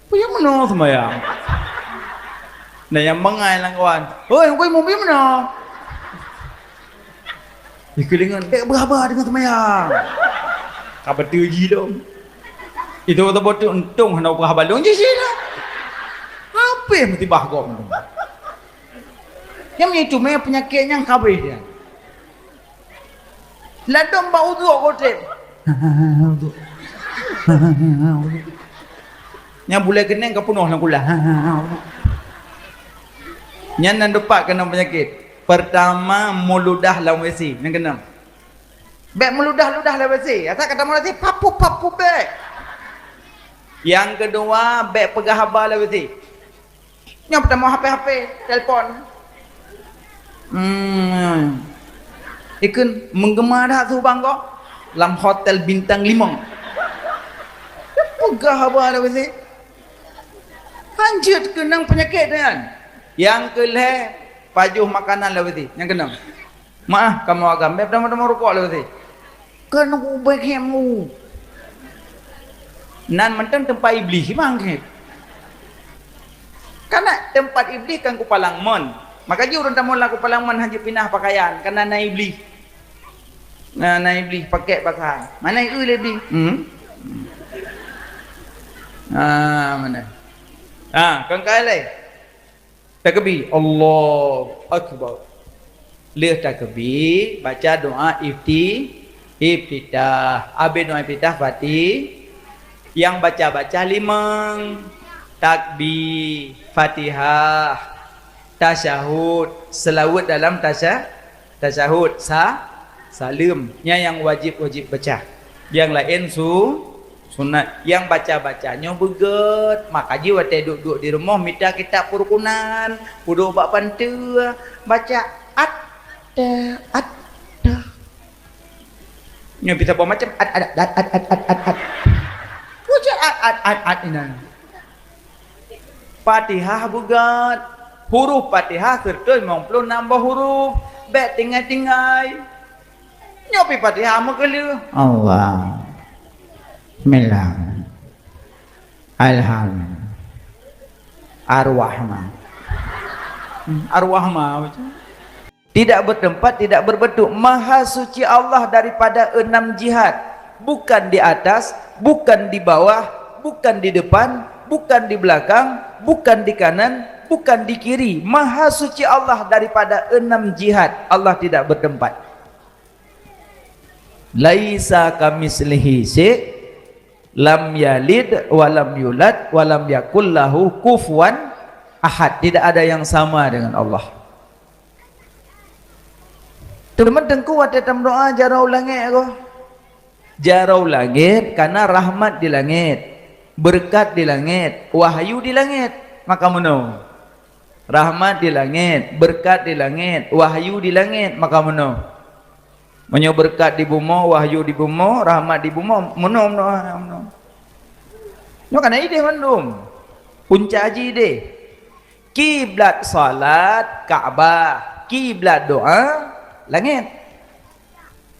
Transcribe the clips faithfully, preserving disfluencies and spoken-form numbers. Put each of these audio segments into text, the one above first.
Peue nyang meunoe seumayang? Na nyang bangai lam kawan. "Hoi, hoi, mubi meunoe?" Ikeulingon, "Bék beuhaba deungon seumayang." Ka beutôi jih lom. Itu beutôi-beutôi untông hana beuhaba lôn jih sih dah. Habéh musibah gob tu. Nyang itu mé peunyakét nyang habéh dia. Ladom bak uduk gotem. Uduk. Nyang bulèe keuneng ka peunoh lam kulah. Nyan nan deupat keunong peunyakét. Pertama, meuludah lam W C. Nyang keunong. Bék meuludah-ludah lam W C. Asai ka tamong W C, papu-papu bék. Nyang keudua, bék peugah haba lam W C. Nyoe peutamong H P-H P, telepon. Hmm. Ikheun, "Meugema that su bang kok?" "Lam hotel bintang lima." Peugah haba lam W C. Hanjeuet keunong peunyakét nyan. Nyang keulhèe, pajoh makanan lam W C. Nyang keunong. Maah, kamoe agam, bék tamong-tamong rukok lé, kan ubé khém u. Nan mantong teumpat Iblih, memang khém. Karena teumpat Iblih kan kupalang mon. Maka jih ureueng tamong lam kupalang mon hana jipinah pakaian, karena na Iblih. Na, na Iblih pakai pakaian. Mana eu lé Iblih? Hmm? Ah, mana? Ah, kan kai lé. Takbir, Allahu Akbar. Lheueh takbir, baca doa ifti-, iftitah. Habéh doa iftitah, Fati-, nyang baca-baca limong. Takbir, Fatihah, tasyahud, seulaweuet dalam tasya-, tasyahud, sa-, saleuem. Nyan nyang wajéb-wajéb baca. Nyang laén su-, sunat. Nyang baca-baca nyoe beugét. Maka jih watèe duek-duek di rumoh mita kitab peureukunan, udok bak panteue, baca at-, ta-, at-, ta. Nyoe bisa boh macam at, at, at. Baca at, at, at, at inan. Fatihah beugét. Huruf Fatihah seratus limong puluh enam boh huruf. Bék tinggai-tinggai. Nyoe pih Fatihah meukeuleuh. Allah. Bismillah. Alhamdulillah. Ar-Rahman. Hmm, Ar-Rahman. Tidak bertempat, tidak berbentuk. Maha suci Allah daripada enam jihad. Bukan di atas, bukan di bawah, bukan di depan, bukan di belakang, bukan di kanan, bukan di kiri. Maha suci Allah daripada enam jihad. Allah tidak bertempat. Laisa kamitslihi syai', lam yalid wa lam yulad, wa lam yakul lahu kufuwan ahad. Tidak ada yang sama dengan Allah. Teuma teungku watèe tameudoa jaroe u langèt ko. Jaroe u langèt, karena rahmat di langèt, beureukat di langèt, wahyu di langèt. Maka meunoe. Rahmat di langèt, beureukat di langèt, wahyu di langèt, maka meunoe. Meunyoe beureukat di bumoe, wahyu di bumoe, rahmat di bumoe, meunoe, meunoe, meunoe. Nyoe ka na idéh mandum. Punca jih idéh. Kiblat salat Ka'bah, kiblat doa langèt.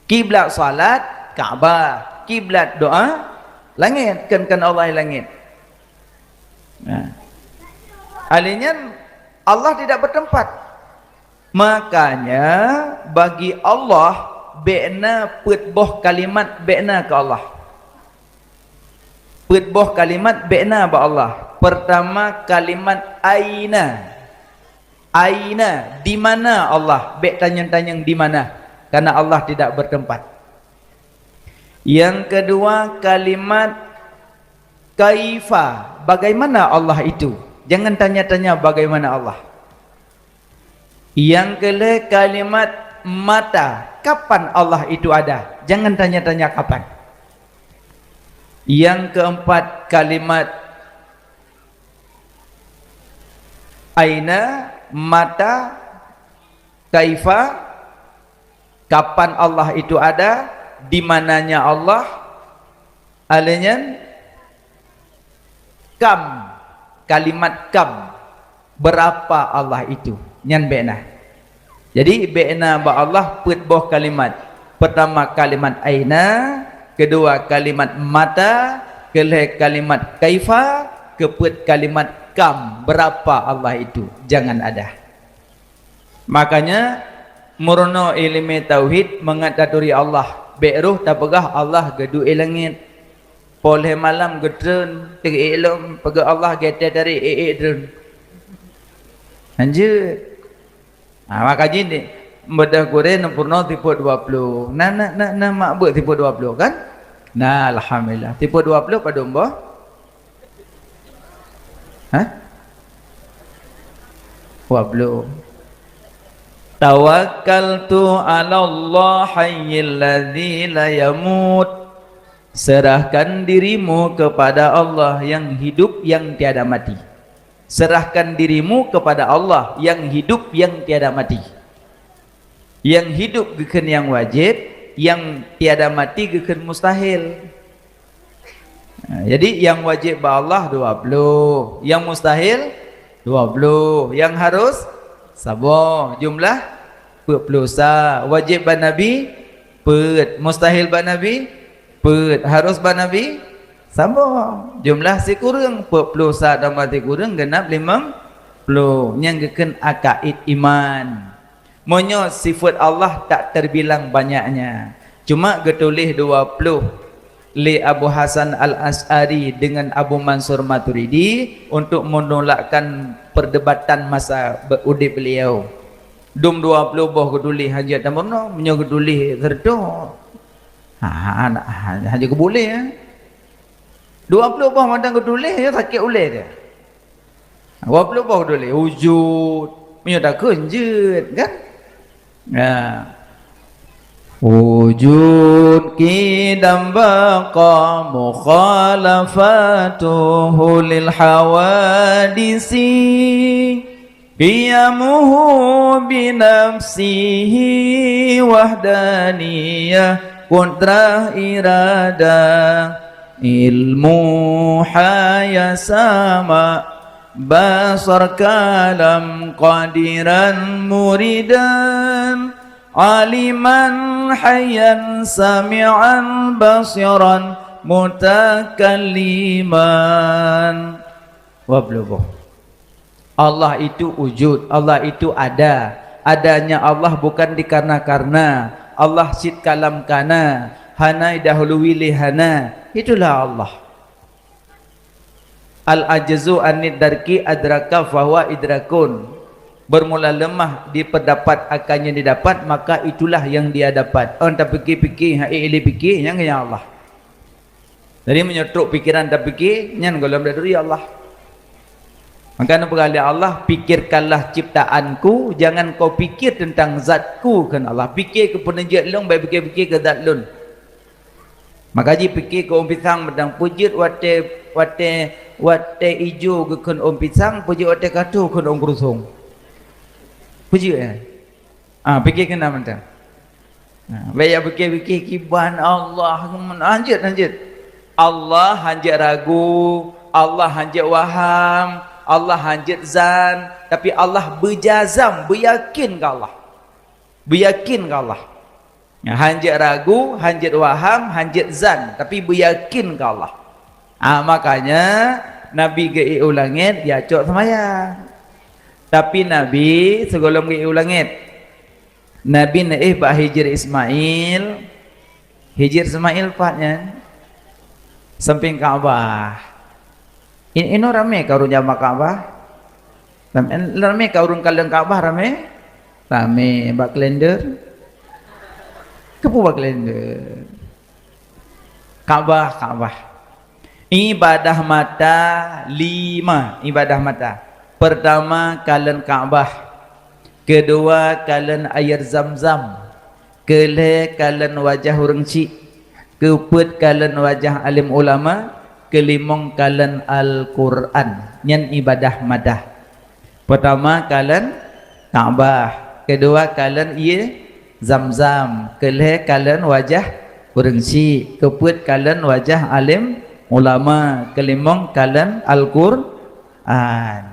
Kiblat salat Ka'bah, kiblat doa langèt, kan, kan Allah langèt. Nah. Ahli nyan Allah tidak bertempat. Makanya bagi Allah bék na peuet boh kalimat bék na keu Allah. Peuet boh kalimat bék na bak Allah. Pertama kalimat aina. Aina, di mana Allah? Bék tanyong-tanyong di mana, karena Allah tidak bertempat. Yang kedua, kalimat kaifa, bagaimana Allah itu? Jangan tanya-tanya bagaimana Allah. Yang kelhèe, kalimat mata, kapan Allah itu ada? Jangan tanya-tanya kapan. Yang keempat, kalimat aina, mata, kaifa, kapan Allah itu ada, di mananya Allah, ahli nyan, kam, kalimat kam, berapa Allah itu, nyan bék na. Jadi, bék na bak Allah peuet boh kalimat. Pertama kalimat aina, kedua kalimat mata, kelhèe kalimat kaifa, keupeuet kalimat kam, berapa Allah itu, jangan ada. Makanya, meurunoe iéleumé tauhid mangat taturi Allah. Bék roh tapeugah Allah geuduek i langét. Poh lhée malam geutreun, teuk ék lom, peugah Allah geutéh tari ék-ék treun. Hanjeuet. Ha, maka jih ni, beudôh gurée neupeurunoe sifeuet dua ploh. Na, na, na, na mak beuet sifeuet dua ploh kan? Na, alhamdulillah. Sifeuet dua ploh padum boh? Hah? Dua ploh. Tawakkaltu 'alallah hayyil ladzi la yamut. Serahkan dirimu kepada Allah yang hidup, yang tiada mati. Serahkan dirimu kepada Allah yang hidup, yang tiada mati. Yang hidup geukheun nyang wajéb, yang tiada mati geukheun mustahil. Nah, jadi nyang wajéb bak Allah dua ploh, nyang mustahil dua ploh, nyang harus saboh, jumlah peuet ploh sa. Wajéb bak Nabi peuet, mustahil bak Nabi peuet, harus bak Nabi saboh. Jumlah sikureueng, peuet ploh sa tambah sikureueng, geunap limong ploh. Nyang geukheun akaid iman. Meunyoe sifeuet Allah tak terbilang banyaknya, cuma geutuléh dua ploh lé Abu Hasan Al-Asy'ari deungon Abu Mansur Maturidi untuk menolakkan perdebatan masa be-, udeb beliau. Dum dua ploh boh geutuléh hanjeuet tameurunoe, meunyoe geutuléh seureutôh, ha, ha, ha, hanjeuet geutuléh, eh. Dua ploh boh mantong geutuléh, ya, sakét ulée dia. Dua ploh boh geutuléh, wujud. Meunyoe takheun jeuet, kan? Ya. Wujud, qidam, baqa, mukhalafatuhu lil hawadisi. Qiyamuhu binafsihi wahdaniyah, qudrah, iradah, ilmu, haya, sama, basar, kalam, qadiran, muridan, aliman, hayyan, sami'an, basiran, mutakalliman. Dua ploh boh. Allah itu wujud, Allah itu ada. Adanya Allah bukan dikarena-karena. Allah cit kalam kana, hana idahului lé hana. Itulah Allah. Al-ajzu anid darki adraka fahuwa idrakun. Bermula lemah di pendapat akan yang didapat, maka itulah yang dia dapat. Ôn tapikir-pikir, ha, ék lé pikir, nyang keuh Allah. Jadi, meunyoe trok pikeran tapike, nyan gohlom taturi Allah. Maka neupeugah lé Allah, "Pikirkanlah ciptaan-Ku, jangan kau pikir tentang zat-Ku," kheun Allah. Pike keu peuneujeuet lôn, bék pike-pike keu zat lôn. Maka jipike keu ôn pisang mantong, peue jeuet watée, watée, watée ijo geukheun ôn pisang, peue jeuet watée ka tho kheun ôn keurusong. Peue jeuet, eh? Ah, pike keunan mantong. Nah, bék ya pike-pike kiban Allah, hanjeuet, hanjeuet. Allah hanjeuet ragu, Allah hanjeuet waham, Allah hanjeuet zan, tapi Allah beujazam, beuyakin keu Allah. Beuyakin keu Allah. Nah, hanjeuet ragu, hanjeuet waham, hanjeuet zan, tapi beuyakin keu Allah. Ah, makanya Nabi geuék u langét, ya cok seumayang. Tapi Nabi sigohlom geuék u langét, Nabi neuéh bak Hijir Ismail. Hijir Ismail pat nyan? Sampéng Ka'bah. In-, inoe ramé ka ureuëng jamak Ka'bah? Ramé, ramé ka ureuëng kalon Ka'bah, ramé? Ramé bak kalender. Keupeue bak kalender? Ka'bah, Ka'bah. Ibadah mata, lima ibadah mata. Pertama, kalon Ka'bah. Keudua, kalon air Zam-Zam. Keulhée, kalon wajah ureuëng chik. Keupeuet, kalon wajah alim ulama. Keulimong, kalon Al-Qur'an. Nyan ibadah mata. Peutama kalon Ka'bah, keudua kalon ié Zam-Zam, keulhée kalon wajah ureuëng chik, keupeuet kalon wajah além ulama, keulimong kalon Al-Qur'an.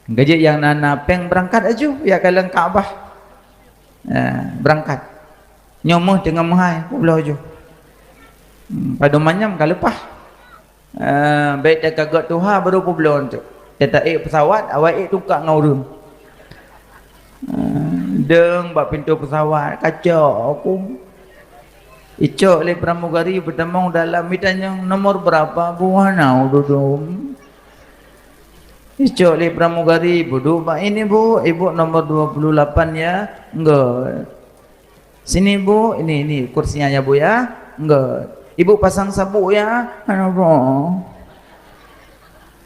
Geujeuet nyang na-na péng beurangkat aju jak kalon Ka'bah. Eh, beurangkat. Nyoe méuh teungoh meuhai, peubloe aju. Hmm, padum manyam ka leupah. Ah, bèk takagok tuha baru peubloe tu. Tata ék pesawat, awai ék tukak ngon ureueng. Ah, deueng bak pintoe pesawat, kacok aku. Icok lé pramugari, peutamong dalam, itanyong, "Nomor berapa, Bu?" "Hana ududum." Icok lé pramugari, "Peuduek bak ini, Bu. Ibu nomor dua puluh lapan, ya." "Enggak." "Sini, Bu. Ini, ini kursinya, ya, Bu, ya." "Enggak." "Ibu pasang sabuk, ya." "Hana, Bu."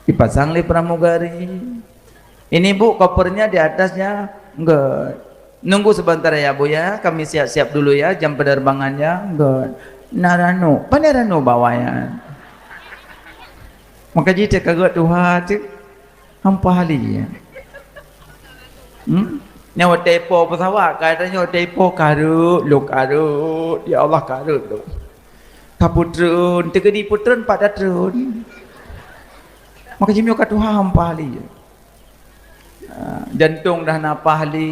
Dipasang lé pramugari. "Ini, Bu, kopernya di atasnya." "Enggak." "Nunggu sebentar, ya, Bu, ya. Kami siap-siap dulu, ya, jam penerbangannya." "Enggak." "Na ranup." "Pane ranup bak awaknyan?" Maka jih takagok tuha tu. Hampa lé. Hmm? Nyoe watèe po pesawat, ka tanyoe watèe po kareuet, lôn kareuet, ya Allah kareuet lôn. Ka peutreun, teukeudi peutreun pat tatreun. Maka jinoe ka tuha hampa lé. Ah, jantong dah na paih lé,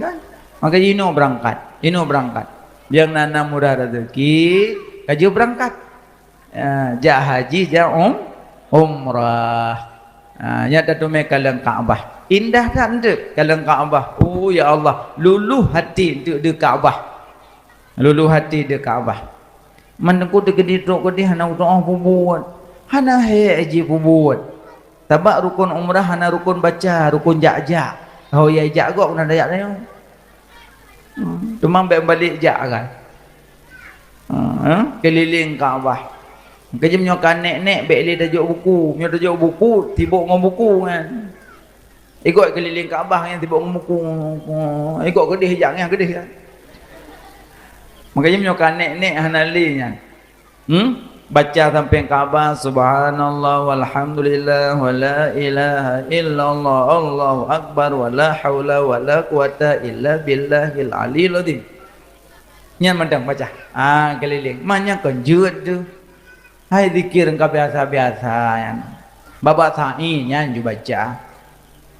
kan? Maka jinoe beurangkat, jinoe beurangkat. Nyang na, na mudah rezeki, ka jeuet beurangkat. Ah, jak haji, jak um-, umrah. Ah, nyan tateumé kalon Ka'bah. Indah that eunteuk kalon Ka'bah. Oh, ya Allah, luluh hati eunteuk di Ka'bah. Luluh hati di Ka'bah. Man teungku teukeudi trok keudeh hana utoh peubuet. Hana hék jipeubuet. Sabab rukun umrah hana rukun baca, rukun jak-jak. Ho ya jak gok na dayat nyoe. Hmm, teuma bèk balek jak kan. Ha, eh, keulileng Ka'bah. Keujeuem nyoe ka nèk-nèk bèk lé tajok buku. Nyoe tajok buku, sibok ngon buku nyan. Ikot keulileng Ka'bah nyan sibok ngon buku. Ikot keudeh jak nyan keudeh kan. Maka jeuem nyoe ka nèk-nèk hana lé nyan. Hmm? Baca sampéng Ka'bah, "Subhanallah walhamdulillah wa la ilaha illallah, Allahu akbar, wa la haula wa la quwata illa billahil aliyil azim." Nyan mantong baca. Ah, keulileng. Man nyan kon jeuet tu. Hai zikir ka biasa-biasa nyan. Babah sa'i nyan ju baca.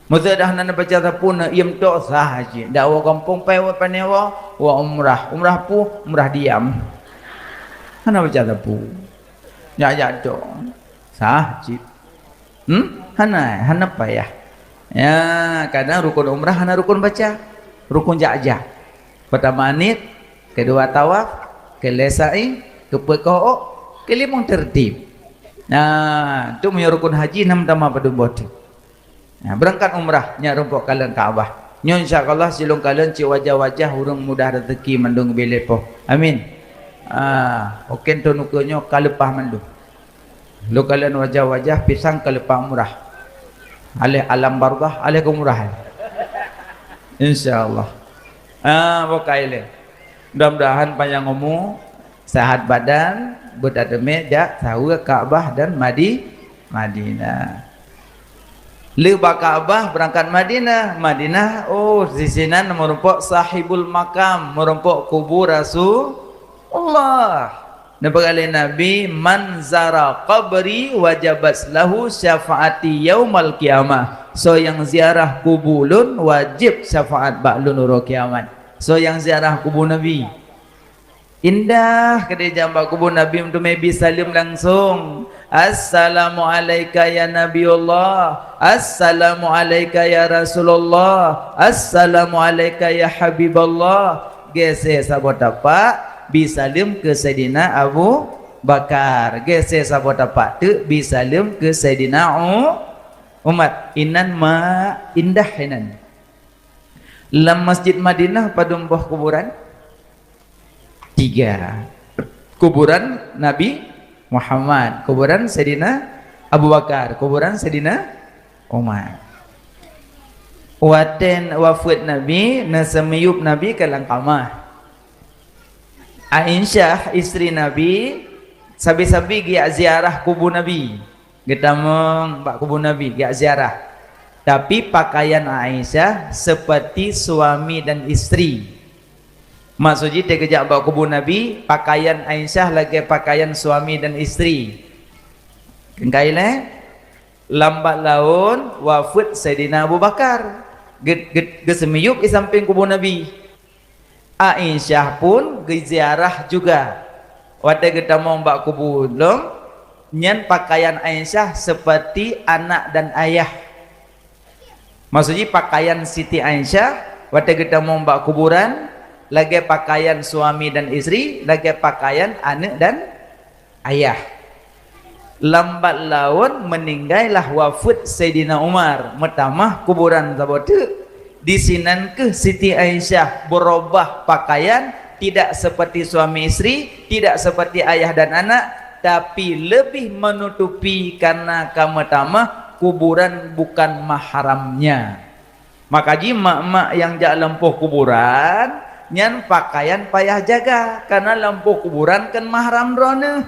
Meuseu dah hana baca sapeue na iem tok sah cit. Dak woe gampông pai woe pané woe, woe umrah. Umrah peue? Umrah diam. Hana baca sapeue. Jak-jak tok. Sah cit. Hmm? Hana, hana payah. Ya, kadang rukun umrah hana rukun baca. Rukun jak-jak. Pertama niet, kedua tawaf, keulhèe sa'i, keupeuet keuhok, keulimong tertib. Nah, tu meunyoe rukun haji nam tama padum boh tu. Nah, beurangkat umrah nyak rumpok kalon Ka'bah. Nyoe insya Allah silôn kalon cit wajah-wajah ureuëng mudah rezeki mandum geubri lé Po. Amin. Ah, oke tu nukeue nyoe ka leupah mandum. Lôn kalon wajah-wajah pisang ka leupah umrah. Aléh alam barzakh, aléh keu umrah. Insya Allah. Ah, bukai lé. Mudah-mudahan panjang umu, sehat badan, beutateumé jak saweue Ka'bah dan Madi-, Madinah. Lé bak Ka'bah beurangkat Madinah. Madinah, oh, disinan meurumpok sahibul makam, meurumpok kubu Rasulullah. Neupeugah lé Nabi, "Man zara qabri wajabat lahu syafaati yaumal qiyamah." Soe nyang ziarah kubu lôn, wajéb syafaat bak lôn uroe kiamat. Soe nyang ziarah kubu Nabi. Indah keudeh jak bak kubu Nabi, meuteumé bi saleuem langsong. "Assalamu alaika ya Nabiullah. Assalamu alaika ya Rasulullah. Assalamu alaika ya Habiballah." Geusée saboh tapak, bi saleuem keu Saidina Abu Bakar. Geusée saboh tapak teuk, bi saleuem keu Saidina U-, Umar. Inan ma indah inan. Lam Masjid Madinah padum boh kuburan? Tiga. Kuburan Nabi Muhammad, kuburan Saidina Abu Bakar, kuburan Saidina Umar. Watée wafeuet Nabi, neuseumiyueb Nabi ka lam kamah. Aisyah, istri Nabi, sabe-sabe geujak ziarah kubu Nabi. Geutamong bak kubu Nabi, geujak ziarah. Tapi pakaian Aisyah seperti suami dan istri. Maksud jih, teuk geujak bak kubu Nabi, pakaian Aisyah lagée pakaian suami dan istri. Keukai lé, lambat laun wafeuet Saidina Abu Bakar. Ge-, ge-, geuseumiyueb di sampéng kubu Nabi. Aisyah pun geuziarah juga. Watée geutamong bak kubu lom, Nyan pakaian Aisyah seperti anak dan ayah. Maksud jih pakaian Siti Aisyah watée geutamong bak kuburan lagée pakaian suami dan istri, lagée pakaian aneuk dan ayah. Lambat laun meuninggai lah wafeuet Saidina Umar, meutamah kuburan saboh teuk. Disinan keuh Siti Aisyah beurubah pakaian, tidak seperti suami istri, tidak seperti ayah dan anak, tapi lebih menutupi karena ka meutamah kuburan bukan mahramnya. Maka jih mak-mak nyang jak lampôh kuburan, nyan pakaian payah jaga, karena lampôh kuburan kon mahram droeneuh.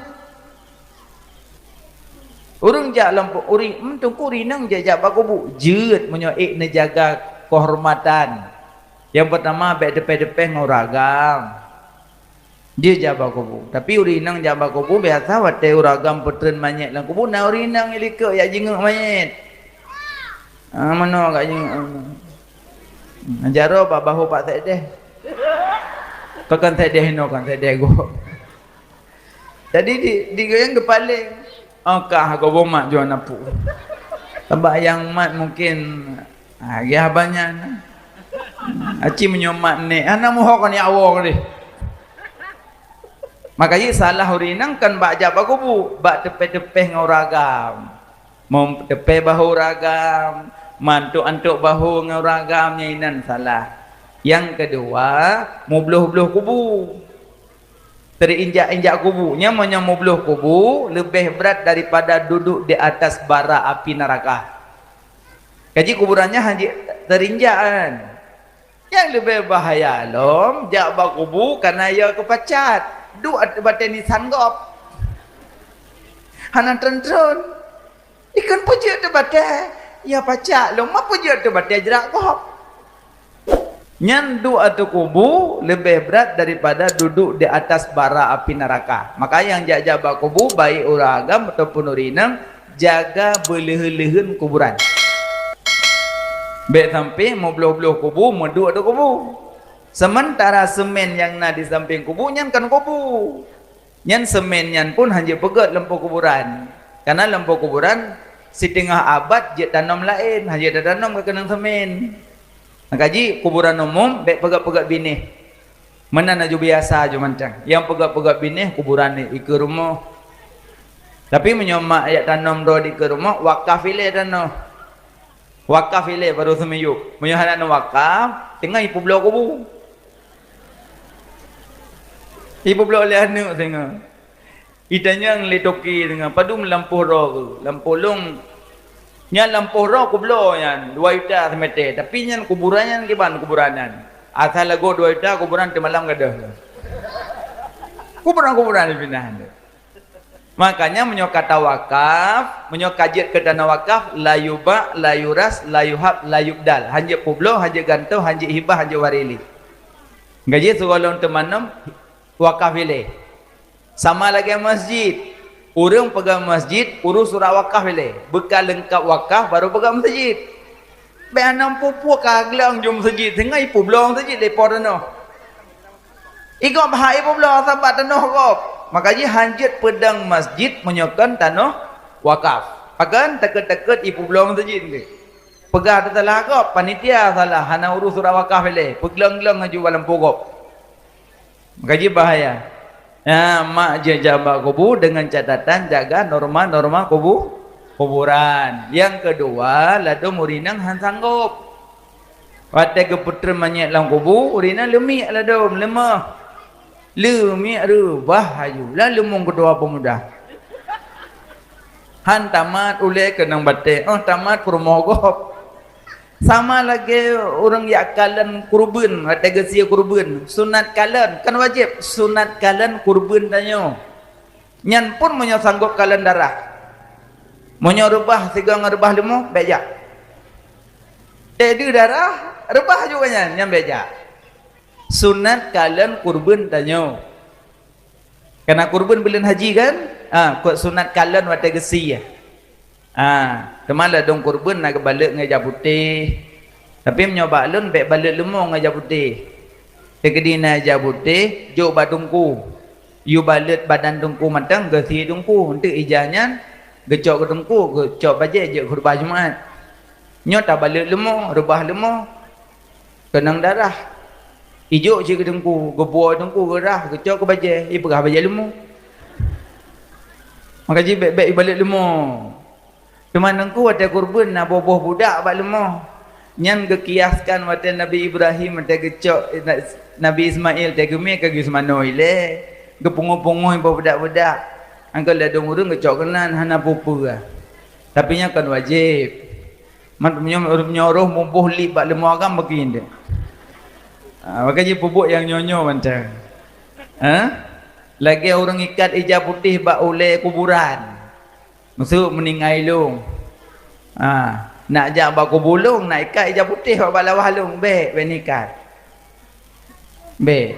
Ureuëng jak lampôh, ureuëng, hmm, teungku ureuëng inong jak, jak bak kubu, jeuet meunyoe ék neujaga keuhormatan. Nyang peurtama, bék teupéh-teupéh ngon ureuëng agam. Jeuet jak bak kubu. Tapi ureuëng inong jak bak kubu, biasa watée ureuëng agam peutreun manyét lam kubu, na ureuëng inong likot jak jingeuk manyét. Ah, meunoe jak jingeuk. Jaroe bak bahô Pak Sekdes. Kon Sekdes inoe, kon Sekdes gob. Jadi di, di nyang geupaléng, oh, kah gob mat jua napu. Sabab nyang mat mungkin, ah, geuh banyak na. Aci meunyoe mat nek, hana muho kon nyak woe deh. Maka jih salah ureuëng inong kon bak jak bak kubu, bak teupéh-teupéh ngon ureuëng agam. Meuteupéh bahô ureuëng agam, meuantok-antok bahô ngon ureuëng agam, nyan inan salah. Nyang keudua, mubloh-bloh kubu. Teuinjak-injak kubu. Nyan meunyoe mubloh kubu, leubeh brat daripada duduk di atas bara api neuraka. Kaji kuburan nyan hanjeuet teuinjak kan. Nyang leubeh bahaya lom, jak bak kubu kana ya keupacat. Duek ateueh batée nisan gob. Hana treun-treun. Ikheun peujeuet teuh batée, ya pacak lom, ma peujeuet teuh batée jrak gob. Nyan duek ateueh kubu leubeh brat daripada duduk di atas bara api neuraka. Maka nyang jak-jak bak kubu, baik ureuëng agam ataupun ureuëng inong, jaga beuleuheun-leuheun kuburan. Bék sampoe meubloh-bloh kubu, meuduek ateueh kubu. Seumeuntara seumén nyang na di sampéng kubu nyan kon kubu. Nyan seumén nyan pun hanjeuet peugét lampôh kuburan. Kana lampôh kuburan siteungoh abad jeuet tanom laén, hanjeuet tatanom ka keunong seumén. Maka jih kuburan umum bék peugét-peugét binéh. Meunan aju biasa aju mantong. Nyang peugét-peugét binéh kuburan di keue rumoh. Tapi meunyoe mak jak tanom droe di keue rumoh, wakaf ilée tanoh. Wakaf ilée baru seumiyueb. Meunyoe hana neuwakaf, teungoh ipeubloe kubu. Ipeubloe lé aneuëk teungoh. Itanyong lé toke teungoh, "Padum lampôh droe keuh?" "Lampôh lôn nyan lampôh droe kubloe nyan dua juta seumeter, tapi nyan kuburan nyan kiban kuburan nyan. Asai lagoe dua juta kuburan teumalam gadôh." Kuburan-kuburan dipinah. Makanya meunyoe ka tawakaf, meunyoe ka jeuet keu tanoh wakaf, la yuba', la yuras, la yuhab, la yubdal. Hanjeuet peubloe, hanjeuet gantoe, hanjeuet hibah, hanjeuet waréh lé. Gaji sigohlom teumanom wakaf ilée. Sama lagée masjid. Ureuëng peugah masjid, urus surat wakaf ilée. Beukah leungkap wakaf baru peugah masjid. Bék hana peue-peue ka gleueng jeuet masjid, teungoh ipeubloe masjid lé po tanoh. Igob hak ipeubloe sabab tanoh gob. Maka jih hanjeuet peudong masjid meunyoe kon tanoh wakaf. Pakon takot-takot ipeubloe masjid deh. Peugah teusalah gob, panitia salah, hana urus surat wakaf ilée, peuglong-glong laju bak lampôh gob. Maka jih bahaya. Nah, mak jeuet jak bak kubu dengan catatan jaga norma-norma kubu, kuburan. Nyang keudua, ladôm ureuëng inong han sanggob. Watée geupeutreun manyét lam kubu, ureuëng inong leumiek ladôm, leumoh. Leumiek reubah laju, lam leumong keutua peumuda. Han tamat ulée keunong batée, óh tamat peurumoh gob. Sama lagée ureuëng jak kalon kureubeuen, watée geusie kureubeuen, sunat kalon, kon wajéb, sunat kalon kureubeuen tanyoe. Nyan pun meunyoe sanggob kalon darah. Meunyoe reubah sigoe ngon reubah leumo, bék jak. Tée deuh darah, reubah juga nyan, nyan bék jak. Sunat kalon kureubeuen tanyoe. Kana kureubeuen buleuen haji kan? Ha, kot sunat kalon watée geusie. Ha, teuma ladôm kureubeuen na geubalot ngon ija putéh. Tapi meunyoe bak lôn bék balot leumo ngon ija putéh. Teukeudi na ija putéh, jok bak teungku. Yue balot badan teungku mantong, geusie teungku. Eunteuk ija nyan geucok keu teungku, geucok bajée jeuet khutbah Jumat. Nyoe tabalot leumo, reubah leumo, keunong darah. Ijok cit keu teungku, geubuoe teungku, geurah, geucok keu bajée, ipeugah bajée leumo. Maka jih bèk-bèk ibalot leumo. Teuma teungku watée kurban na boh-boh budak bak leumo. Nyan geukiaskan watée Nabi Ibrahim watée geucok Nabi Ismail teuh geumé ka geuseumanö ilée, geupungoh-pungoh boh budak-budak. Angkot lé dong ureuëng geucok keunan hana peue-peue. Tapi nyan kon wajéb. Man meunyoe, meunyoe roh muboh lip bak leumo agam bagi ndeh. Ha, maka jih peubuet nyang nyoe-nyoe mantong. Ha? Lagée ureuëng ikat ija putéh bak ulée kuburan. Maksud meuninggai lôn. Ha, nak jak bak kubu lôn, nak ikat ija putéh bak, bak lawah lôn, bèk, bèk nikat. Bèk.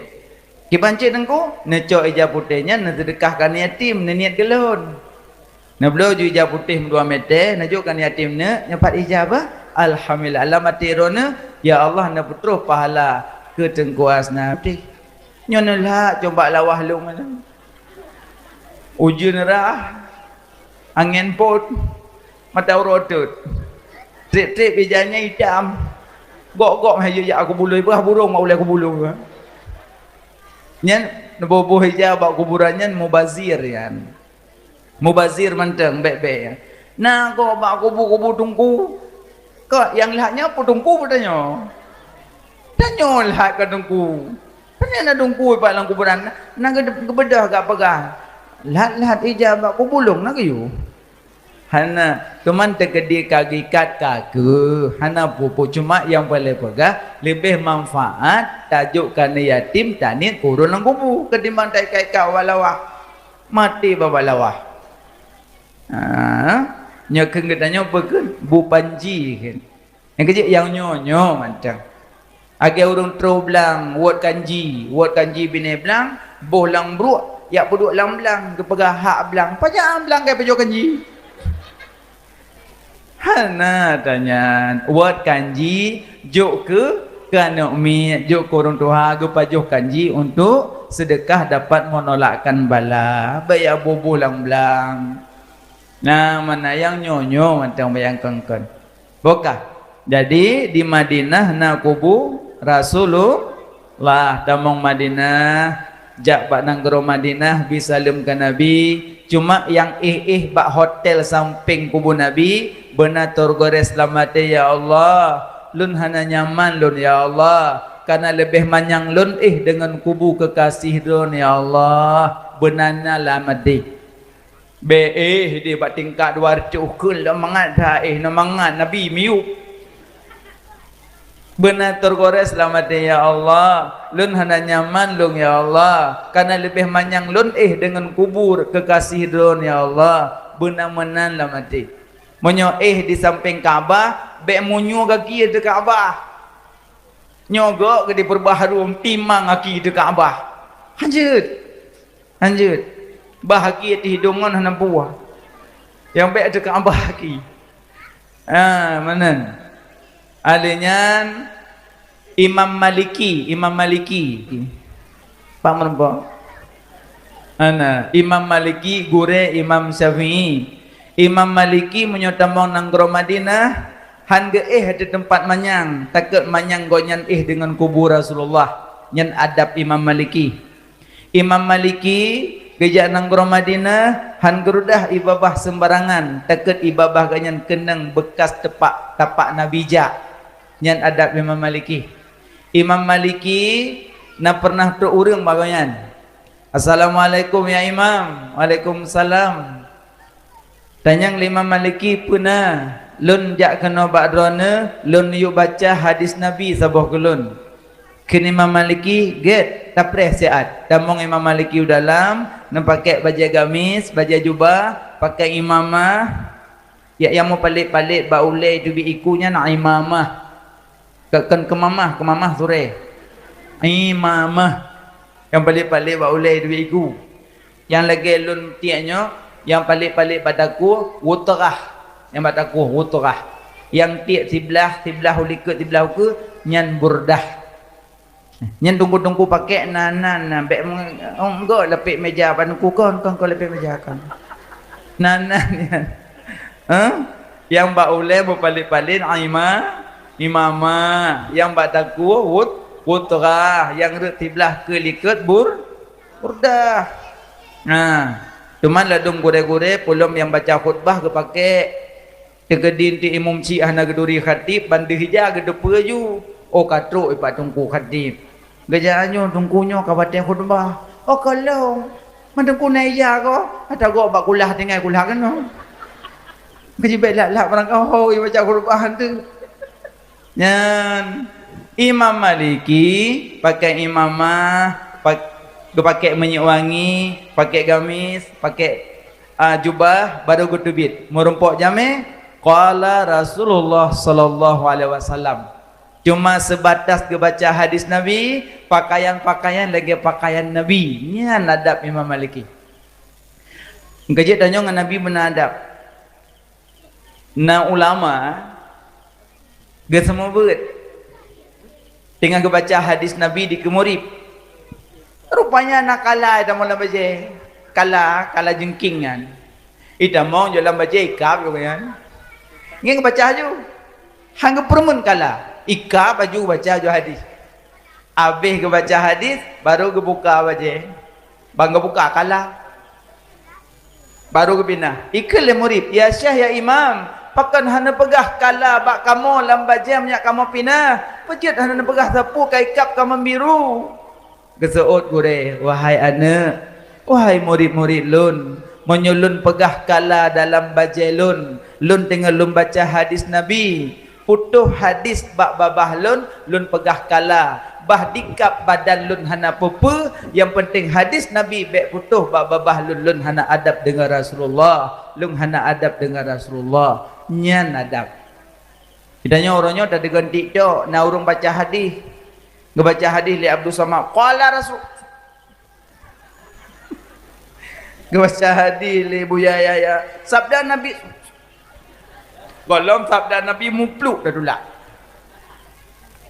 Kiban cit teungku, neucok ija putéh nyan neuseudeukah keu aneuk yatim, neuniet keu lôn. Neubloe ju ija putéh meudua mètè, neujok keu aneuk yatim neuk, nyoe pat ija bah. Alhamdulillah, lam até droeneuh, ya Allah, neupeutroh pahala keu Teungku Asnawi. Nyoe neulhak coba lawah lôn. Ujeuen rah, angén pôt, mata uroe teuet. Trép-trép ija nyan itam. Gok-gok hai jak kubu lôn, bah burông bak ulée kubu lôn. Nyan neuboh-boh ija bak kuburan nyan mubazir nyan. Mubazir mantong, bèk-bèk. Na gob bak kubu-kubu teungku. Kok nyang lhak nyoe peue teungku peutanyoe? Tanyoe lhak keu teungku. Panyang na teungku bak lam kuburan, na geubeudôh gak peugah, "Lhat-lhat ija bak kubu lôn na geuyue." Hana, teuma teukeudi ka geuikat ka keuh, hana peue-peue. Cuma nyang paleng peugah, leubeh manfaat tajok keu aneuk yatim, taniet keu ureuëng lam kubu ketimbang taikat-ikat bak lawah. Maté bak lawah. Ha, nyoe kheun geutanyoe peue kheun? Bu panji kheun. Nyang keujeuet nyang nyoe-nyoe mantong. Lagée ureuëng troh blang, wot kanji, wot kanji binéh blang, boh lam bruek, jak peuduek lam blang, geupeugah hak blang, pajan blang ka pajoh kanji. Hana tanyan, wot kanji jok keu, keu aneuk miet, jok keu ureuëng tuha, geupajoh kanji untuk seudeukah dapat menolakkan bala, bèk jak boh-boh lam blang. Nah, mana nyang nyoe-nyoe mantong bayangkan kon. Bukah. Jadi di Madinah na kubu Rasulullah. Tamong Madinah, jak bak nanggroe Madinah, bi saleuem keu Nabi. Cuma nyang éh-éh bak hotel sampéng kubu Nabi, beuna teugores lam até, "Ya Allah, lôn hana nyaman lôn, ya Allah, kareuna leubeh manyang lôn éh deungon kubu keukasih lôn, ya Allah." Beuna na lam até. Bèk éh deh bak tingkat dua reutôh kheun lom mangat that éh, na mangat Nabi miyueb. Beuna teugores lam até, "Ya Allah, lôn hana nyaman lôn, ya Allah, kareuna leubeh manyang lôn éh deungon kubu keukasih lôn, ya Allah." Beuna meunan lam até. Meunyoe éh di sampéng Ka'bah, bèk meunyoe gaki ateueh Ka'bah. Nyoe gok geudipeurubah harôm timang gaki ateueh Ka'bah. Hanjeuet. Lanjut. Bah aki ateueh hidông ngon hana buah. Nyang bèk teuka bah aki. Ah, meunan. Alèh nyan Imam Maliki, Imam Maliki. Pak meureumpok. Ana, Imam Maliki gurèe Imam Syafi'i. Imam Maliki meunyoe tamong nanggroe Madinah, han geuéh di teumpat manyang, takot manyang gobnyan éh deungon kubu Rasulullah. Nyan adab Imam Maliki. Imam Maliki geujak nanggroe Madinah, han geurudah ié babah seumbarangan, takot ié babah gobnyan keunong beukas tepak, tapak Nabi jak. Nyan adab Imam Maliki. Imam Maliki na peureunah trok ureuëng bak gobnyan, "Assalamualaikum ya Imam." "Waalaikumsalam." Tanyong lé Imam Maliki, "Peue na?" "Lôn jak keunoe bak droeneuh, lôn neuyue baca hadis Nabi saboh keu lôn." Kheun Imam Maliki, "Gèt, tapreh siat." Tamong Imam Maliki u dalam, neupakèk bajèe gamis, bajèe jubah, pakèk imamah. Nyang meupalét-palét bak ulèe teubiet iku nyan imamah. Kon keumamah, keumamah surèe. Imamah. Nyang palét-palét bak ulèe teubiet iku. Nyang lagèe lôn tiek nyoe, nyang palét-palét bak takue, wutrah. Nyang bak takue, wutrah. Nyang tiek siblah, siblah u likot, siblah ukeue, nyan burdah. Nyan teungku-teungku pakek nan, nan, nan. Bèk meng-, oh, enggak lapek meja, ban teungku kon, kon, kon lapek meja kon. Nan, nan, nyan. Hah? Nyang bak ulèe meupalet-palet, ah, ima-, imamah. Nyang bak takue, wut-, wutrah. Nyang rhot siblah keu likot, bur-, burdah. Nah, teuma ladôm gurèe-gurèe, peulom nyang baca khutbah geupakek. Teukeudi ti imum syiah na geuturi khatib, ban deuh ija geuteupeue ju. Oh, ka trok ipat teungku khatib. Geujak nyoe teungku nyoe ka watèe khutbah. Oh, ka lheueh. Man teungku na ija ko? Ata gok bak kulah tinggai kulah keunoe. Geujibèk lak-lak barang keuhôi baca khutbah tu. Nyan Imam Maliki pakai imamah, pak-, geupakek minyeuk wangi, pakek gamis, pakek ah, jubah, baru geuteubiet. Meurumpok jamèe, qala Rasulullah sallallahu alaihi wasallam. Cuma seubatas geubaca hadis Nabi, pakaian-pakaian lagèe pakaian Nabi. Nyan adab Imam Maliki. Keujeuet tanyoe ngon Nabi beuna adab. Na ulama geuseumeubeuet teungoh geubaca hadis Nabi dikeue murit. Rupanya na kala itamong lam bajèe. Kala, kala jeungking nyan. Itamong jok lam bajèe, ikab jok nyan. Ngieng geubaca laju. Han geupeureumeun kala. Ikab laju baca jok hadis. Abéh geubaca hadis, baru geubuka bajèe. Ban geubuka kala. Baru geupinah. Ikheun lé murit, "Ya Syekh, ya Imam, pakon hana neupeugah kala bak kamoe lam bajèe meunyo kamoe pinah? Peue jeuet hana neupeugah sapeue ka ikab kamoe biru?" Geuseuôt gurèe, "Wahai aneuk, wahai murit-murit lôn, meunyo lôn peugah kala dalam bajèe lôn, lôn teungoh lôn baca hadis Nabi, putôh hadis bak babah lôn, lôn peugah kala. Bah dikab badan lôn hana peue-peue, nyang peunteng hadis Nabi bèk putôh bak babah lôn, lôn hana adab deungon Rasulullah, lôn hana adab deungon Rasulullah." Nyan adab. Geutanyoe uroe nyoe tadeungon TikTok, na ureueng baca hadis. Geubaca hadis lé Abdul Samad, qala Rasul. Geubaca hadis lé Buya Yahya. Sabda Nabi. Gohlom sabda Nabi mupluk tatulak.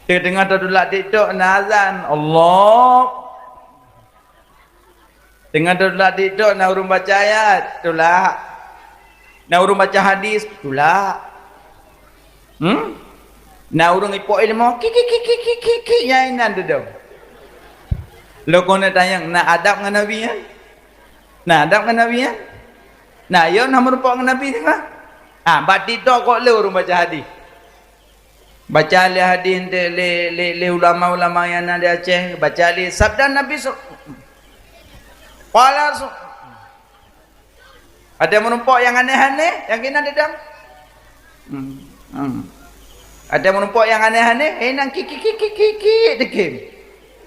Teungoh tatulak TikTok na azan, Allah. Teungoh tatulak TikTok na ureueng baca ayat, tulak. Na ureueng baca hadis, tulak. Hmm? Na ureueng ipok ilmu, ki, ki, ki, nyan inan teudong. Lôn keuneuk tanyong, na adab ngon Nabi nyan? Na adab ngon Nabi nyan? Na, yo na meurumpok ngon Nabi teuma? Ah, bak TikTok kok le ureueng baca hadis. Baca lé hadis lé, lé, lé, lé ulama-ulama nyang na di Aceh, baca lé sabda Nabi su-, qala su-, ada meurumpok nyang aneh-aneh, nyang keunan teudong. Hmm. Hmm. Ada meurumpok nyang aneh-aneh, eh, nang ki, ki, ki, ki, ki, ki, dikheun.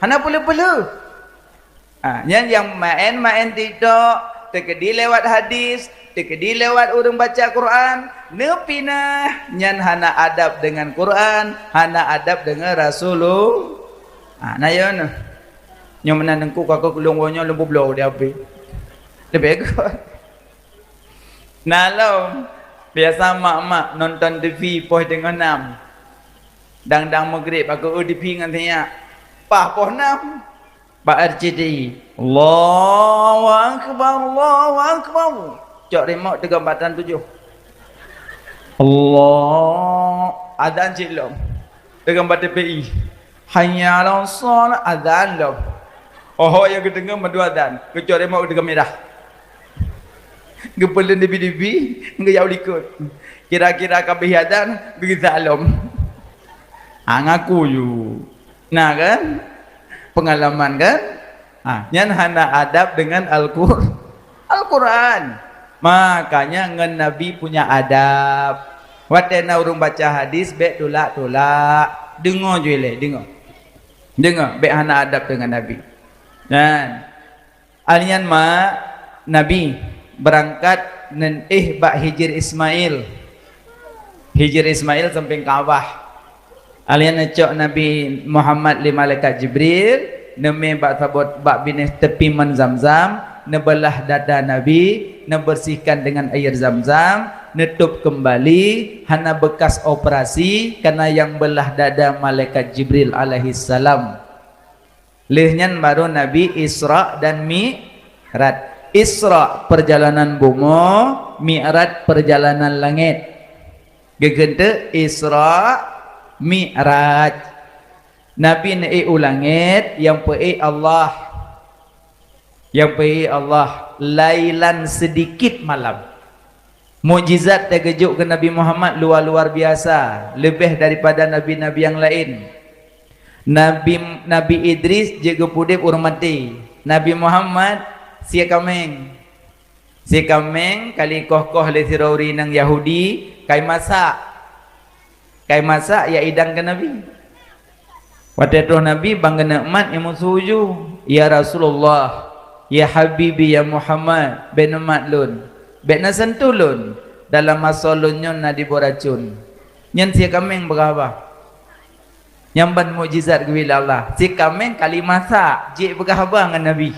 Hana peuleuh-peuleuh. Ah, nyan nyang maén-maén TikTok, teukeudi lewat hadis, teukeudi lewat ureueng baca Quran, neupinah, nyan hana adab deungon Quran, hana adab deungon Rasulullah. Ah, na yo nyoe. Nyoe meunan teungku ka keu lôn woe nyoe lôn peubloe di H P. Leubeh göt. Na lom, biasa mak-mak nonton T V poh teungoh nam. Dang-dang meugrib, aku eu T V ngon sinyak. Paih poh nam. Bak R C T I. Allahu Akbar, Allahu Akbar. Cok remote teugon bak tan tujoh. Allah. Azan cit lom. Teugon bak T P I. Hayya 'alas shalah, azan lom. Oho nyang geudeungoe meudoa azan. Geucok remote geudeungoe mirah. Geupeuleuen dibi-dibi, geuyue likot. Kira-kira ka beuh azan, geugisa lom. Ha, ngaku ju. Nah kan? Pengalaman kan? Ha, nyan hana adab dengan Al-Qur-, Al-Quran. Makanya ngon Nabi punya adab. Watèe na ureueng baca hadis, bèk tulak-tulak. Deungoe ju ilèe, deungoe. Deungoe, bèk hana adab dengan Nabi. Nyan. Alnyan ma Nabi beurangkat neuéh bak Hijir Ismail. Hijir Ismail sampéng Ka'bah. Alnyan neucok Nabi Muhammad lé malaikat Jibril, neumé bak sabot bak binéh teupimon Zamzam, neubeulah dada Nabi, neubersihkan dengan air Zamzam, neutôb keumbali, hana beukas operasi, kana nyang beulah dada malaikat Jibril alaihissalam. Lheueh nyan baru Nabi Isra dan Mi'raj. Isra perjalanan bumoe, Mi'raj perjalanan langét. Geukheun Isra, Mi'raj. Nabi neuék u langét, nyang peuék Allah. Nyang peuék Allah, lailan, sedikit malam. Mukjizat nyang geujok keu Nabi Muhammad luar-luar biasa, leubeh daripada nabi-nabi nyang laén. Nabi, Nabi Idris jeuet geupeuudeb ureuëng maté. Nabi Muhammad sie kaméng. Sie kaméng ka lheueh koh-koh lé sidroe ureuëng inong Yahudi, ka jimasak. Ka jimasak, jak idang keu Nabi. Watée troh Nabi ban geuneuk mat, nyang meusuju, "Ya Rasulullah, ya Habibi, ya Muhammad, bék neumat lôn, bék neuseuntuh lôn, dalam asoe lôn nyoe na diboh racon." Nyan sie kaméng peugah haba. Nyan ban mukjizat geubri lé Allah. Sie kaméng ka lheueh masak, jeuet peugah haba ngon Nabi.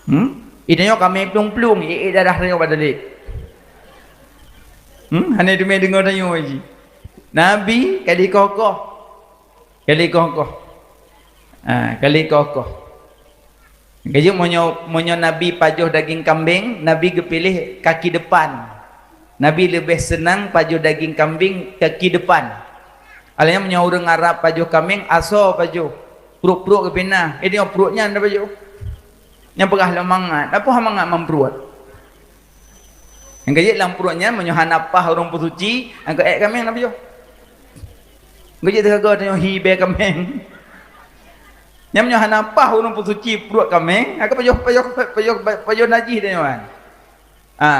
Hmm? Ita nyoe kaméng plueng-plueng, ék-ék darah tanyoe bak dalek. Hmm? Hana teumé deungoe tanyoe jih. Nabi ka lheueh koh-koh. Ka lheueh koh-koh. Ha, ka lheueh koh-koh. Ka jeuet meunyoe, meunyoe Nabi pajoh daging kambing, Nabi geupiléh kaki depan. Nabi leubeh seunang pajoh daging kambing kaki depan. Alah nyan meunyoe ureuëng Arab pajoh kaméng, asoe pajoh. Pruet-pruet geupinah. Eh, nyoe pruet nyan dah pajoh. Nyang peugah lom mangat. Apa mangat lam pruet? Nyang ka jeuet lam pruet nyan, meunyoe hana paih ureuëng peusuci, nyang ka ék kaméng na pajoh. Nyang ka jeuet teuka tanyoe hi bée kaméng. Nyan meunyoe hana paih ureuëng peusuci pruet kaméng, nyang ka pajoh, pajoh, pajoh, pajoh najih tanyoe kan. Ha.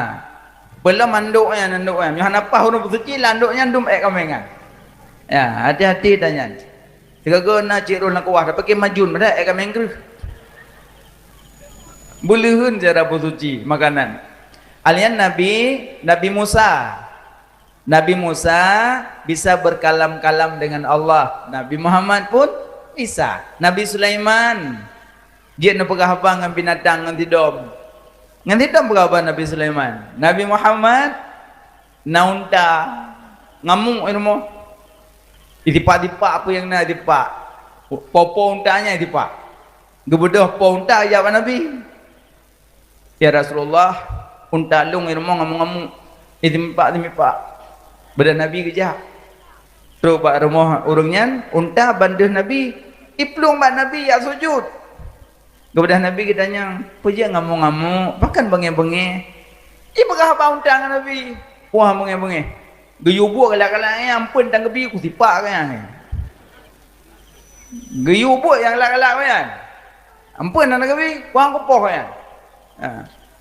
Peulom mandok nyan, mandok nyan. Meunyoe hana paih ureuëng peusuci, lam andok nyan dum ék kaméng kan. Ya, hati-hati tanyan. Sigoe na cit roh lam kuah, tapi ke majun, padahai ék kaméng kreueh. Beuleuheun cara peusuci makanan. Alian Nabi, Nabi Musa. Nabi Musa bisa berkalam-kalam dengan Allah. Nabi Muhammad pun bisa. Nabi Sulaiman jeuet neupeugah haba ngon binatang ngon sidom. Ngon sidom peugah haba Nabi Sulaiman. Nabi Muhammad na unta, ngamuk i rumoh. Itipak-tipak peue nyang na itipak. Po-po unta nyan itipak. Geubeudôh po unta jak bak Nabi. "Ya Rasulullah, unta lôn i rumoh ngamuk-ngamuk. Itimipak-timipak." Beudah Nabi geujak. Trok bak rumoh ureuëng nyan, unta ban deuh Nabi. Iplueng bak Nabi jak sujut. Geubeudôh Nabi geutanyong, "Peue jeuet ngamuk-ngamuk? Pakon beungéh-beungéh?" Ipeugah haba unta ngon Nabi. Wah, beungéh-beungéh. Geuyue buet galak-galak nyan, amphon tan geubi, kusipak nyan. Geuyue buet nyang galak-galak nyan. Amphon tan geubi, wah, kupoh nyan. Ha.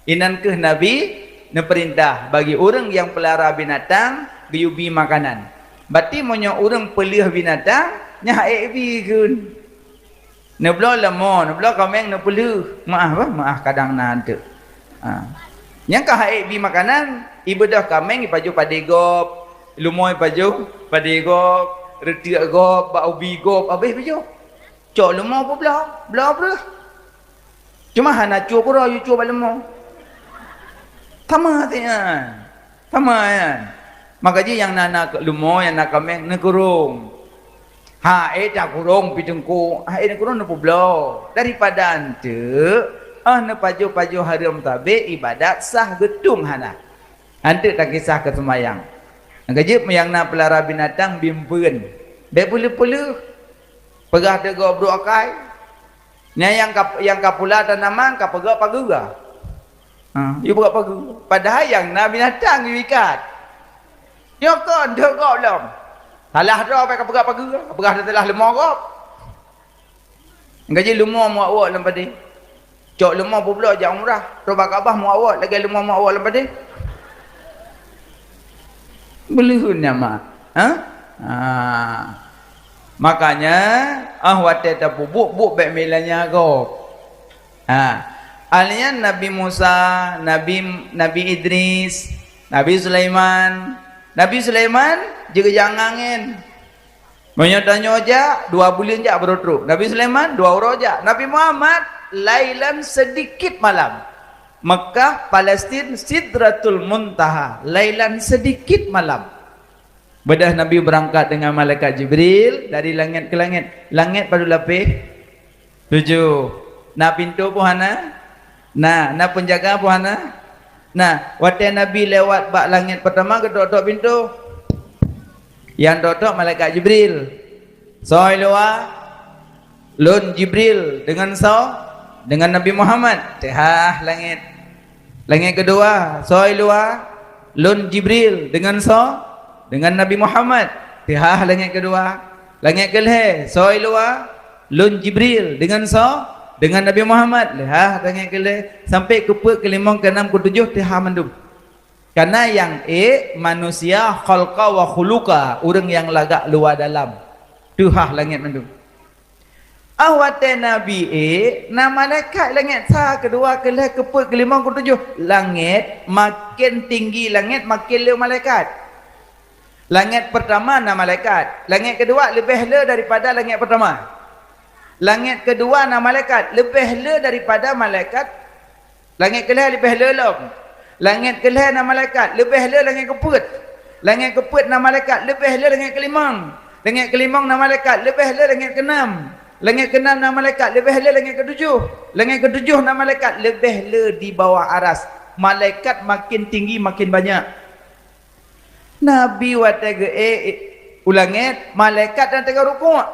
Inan kheueh Nabi neupeurintah bagi ureuëng nyang peulara binatang geuyue bi makanan. Bati meunyoe ureuëng peuleueh binatang, nyan han ék bi kheun. Neubloe leumô, neubloe kaméng, neupeuleueh. Meuáh bah, meuáh kadang na teuk. Ha. Nyang ka han ék bi makanan, ibeudôh kaméng ipajoh padé gob, leumô ipajoh padé gob, reutiek gob, bak ubi gob, habéh ipajoh. Cok leumô peubloe, bloe breueh. Cuma hana cue keudroe, yue cue bak leumô. Sama até nyan. Sama nyan. Maka jih nyang na, na leumô, nyang na kaméng, neukurong. Ha, ék takurong pih teungku, ha, ék neukurong neupeubloe. Daripada anteuk, ah, neupajoh-pajoh hareuem sabé ibadat sah geutung hana. Anteuk takisah keu seumayang. Maka jih nyang na peulara binatang bimpeuen. Bék peuleueh-peuleueh. Peugah teuk gob brok akai. Nyan nyang ka, nyang ka pula tanaman, ka peugah pageue. Ha, yue peugah pageue. Padahai nyang na binatang yue ikat. Nyoe kon deuh gob lom. Salah droe ka peugah pageue, ka peugah teulah leumô gob. Gaji leumô meuwak-wak lam padé. Cok leumô peubloe jak umrah, trok bak Ka'bah meuwak-wak lagée leumô meuwak-wak lam padé. Beuleuheun nyan mak. Ha? Ha. Makanya, ah, watée tapeubuet, buet bék meulanya gob. Ha. Alian Nabi Musa, Nabi, Nabi Idris, Nabi Sulaiman. Nabi Sulaiman jeuet jak angén. Meunyoe tanyoe jak, dua buleuen jak baru trok. Nabi Sulaiman dua uroe jak. Nabi Muhammad lailan sedikit malam. Mekah, Palestin, Sidratul Muntaha, lailan sedikit malam. Beudah Nabi beurangkat deungon malaikat Jibril dari langét keu langét. Langét padub lapéh? Tujoh. Na pintoe pih hana? Na, na peunjaga pih hana? Na, watée Nabi lewat bak langét peurtama, geutok-tok pintoe. Nyang tok-tok malaikat Jibril. Soe luwa? Lôn Jibril. Deungon soe? Deungon Nabi Muhammad. Teuhah langét. Langét keudua, soe luwa? Lôn Jibril. Deungon soe? Deungon Nabi Muhammad. Teuhah langét keudua. Langét keulhée, soe luwa? Lôn Jibril. Deungon soe? Deungon Nabi Muhammad. Leuhah langét keulhée. Sampai keupeuet, keulimong, keunam, keutujoh, teuhah mandum. Kareuna nyang ék manusia khalqa wa khuluqa, ureuëng nyang lagak luwa dalam. Teuhah langét mandum. Ah, watée Nabi ék, na malaikat langét sa, keudua, keulhée, keupeuet, keulimong, keutujoh. Langét, maken tinggi langét, maken le malaikat. Langét peurtama na malaikat. Langét keudua leubeh le daripada langét peurtama. Langét keudua na malaikat, leubeh le daripada malaikat. Langét keulhée leubeh le lom. Langét keulhée na malaikat, leubeh le langét keupeuet. Langét keupeuet na malaikat, leubeh le langét keulimong. Langét keulimong na malaikat, leubeh le langét keunam. Langét keunam na malaikat, leubeh le langét keutujoh. Langét keutujoh na malaikat, leubeh le di bawah aras. Malaikat maken tinggi, maken banyak. Nabi watée geuék u langét, malaikat nyang teungoh rukuk.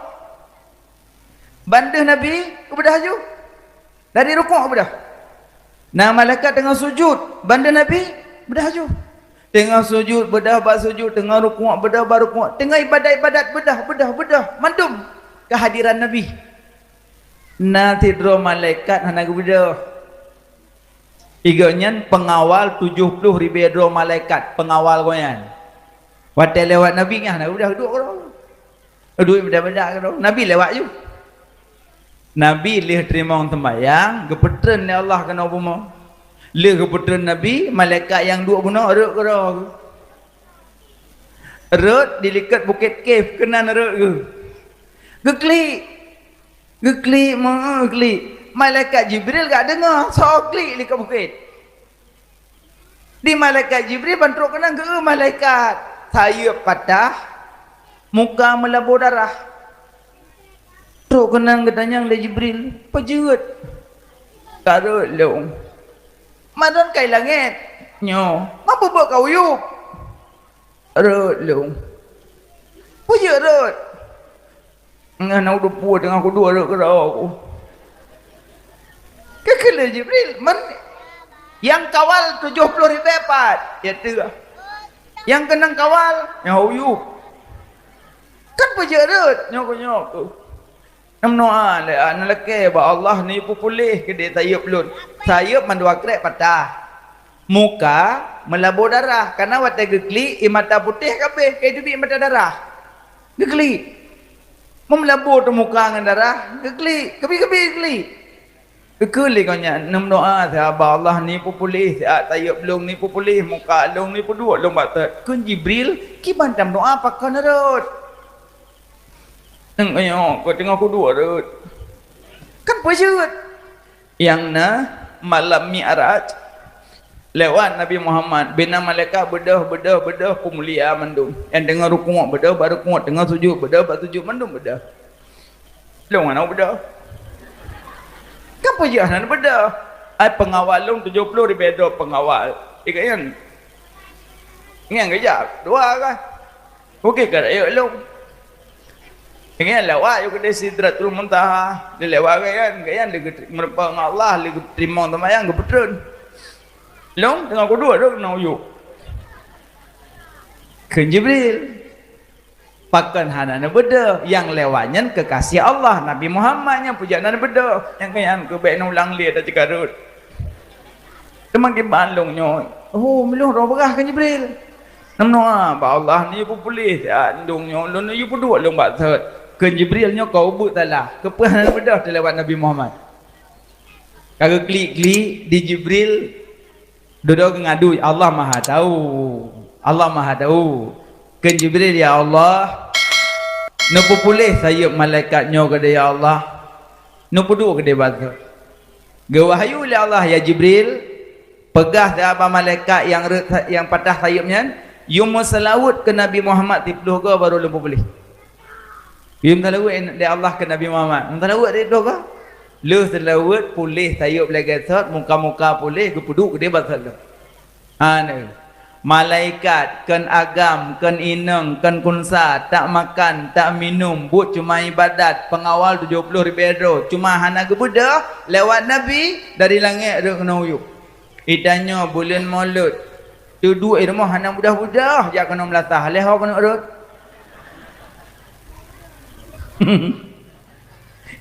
Ban deuh Nabi, geubeudôh laju. Dari rukuk beudôh. Na malaikat teungoh sujut, ban deuh Nabi, beudôh laju. Teungoh sujut, beudôh bak sujut, teungoh rukuk, beudôh bak rukuk, teungoh ibadat-ibadat, beudôh, beudôh, beudôh, mandum keuhadiran Nabi. Na sidroe malaikat hana geubeudôh. Gobnyan peungawal tujoh ploh ribée droe malaikat, peungawal gobnyan. Watée lewat Nabi nyan, hana geubeudôh, duek keudroe. Duek beda-beda keudroe. Nabi lewat ju. Nabi lheueh teurimong seumbahyang, geupeutreun lé Allah keunoe bumoe. Lheueh geupeutreun Nabi, malaikat nyang duek bunoe rhot keudroe. Rhot di likot Bukét Kif, keunan rhot geuh. Geuklik. Geuklik, meugeuklik. Malaikat Jibril ka deungoe, soe klik likot bukét. Di malaikat Jibril ban trok keunan geu malaikat, sayeuep patah, muka meulabô darah. Trok keunan geutanyong lé Jibril, "Peue jeuet?" "Ka rhot lôn." "Mantong kai langét nyoe, ma peue buet ka uyueb?" "Rhot lôn." "Peue jeuet rhot?" "Ngon na udeup pue teungoh kuduek rhot keudroe ku." Keukeuleh Jibril, men nyang kawal tujoh ploh ribée pat, ya teuh. Nyang keunong kawal, nyoe uyueb. Kan peue jeuet rhot, nyoe ku nyoe ku. Nam noa lé, na lakée bak Allah ni peupuléh keudeh sayeuep lôn. Sayeuep mandua krek patah. Muka meulabô darah, kareuna watée geuklik, ie mata putéh ka abéh, ka teubiet mata darah. Geuklik. Meulabô teumuka ngon darah, geuklik, keubi-keubi geuklik. Geukheun lé gobnyan, "Neumeudoá siat bak Allah ni peupuléh siat sayeuep lôn ni peupuléh, muka lôn ni peuduek lôn bak sot." Kheun Jibril, "Kiban tameudoá pakon rhot?" "Nyoe, teungoh kuduek rhot." Kan peue jeuet? Nyang na malam Mi'raj, lewat Nabi Muhammad, bina malaikat beudôh, beudôh, beudôh, peumulia mandum. Nyang teungoh rukuk beudôh, bak rukuk, teungoh sujud beudôh, bak sujud, mandum beudôh. Lôn hana beudôh. Kan peue jeuet hana beudôh? Ai peungawal lôn tujoh ploh ribée droe peungawal. Ikan nyan. Nyan keujak, dua kan. Oke, ka rayeuk lôn. Nyan lewat ju keudeh Sidratul Muntaha. Di lewat gobnyan, gobnyan lé geumeureumpok ngon Allah, lé geuteurimong seumayang, geupeutreun. Lôn teungoh kuduek, lôn na uyuek. Kheun Jibril, "Pakon hana neubeudôh? Nyang lewat nyan keukasih Allah, Nabi Muhammad nyan peue jeuet hana neubeudôh. Nyang keu nyan keuh bék neulang lé taceukarot." Teuma kiban lôn nyoe, "Oh, meulôn roh beurah," kheun Jibril. "Neumeudoá bak Allah, neuyue peupuléh siat lôn nyoe, lôn neuyue peuduek lôn bak sot." Kheun Jibril, "Nyoe ka ubeuet salah. Keupeue hana neubeudôh teulewat Nabi Muhammad?" Ka geuklik-klik di Jibril, dudoe geungadu, "Allah Maha Tahu. Allah Maha Tahu." Kheun Jibril, "Ya Allah, neupeupuléh sayeuep malaikat nyoe keudeh, ya Allah. Neupeuduek keudeh bak sot." Geuwahyu lé Allah, "Ya Jibril, peugah siat bak malaikat nyang rhot sa-, nyang patah sayeuep nyan, yue meuseulaweuet keu Nabi Muhammad siplôh goe barô lôn peupuléh." Yue meuseulaweuet lé Allah keu Nabi Muhammad. Meuseulaweuet siplôh goe. Lheueh seulaweuet puléh sayeuep lagèe sot, muka-muka puléh geupeuduek keudéh bak sot lom. Hana. Malaikat, kon agam, kon inong, kon kunsa, tak makan, tak minum, buet cuma ibadat, peungawal tujoh ploh ribèe droe, cuma hana geubeudôh lewat Nabi dari langèt rhot keunoe u yup. Itanyoe buleuen Molot, teuduek i rumoh hana mudah-mudah jak keunoe meulasah, lheueh ho keuneuk rhot.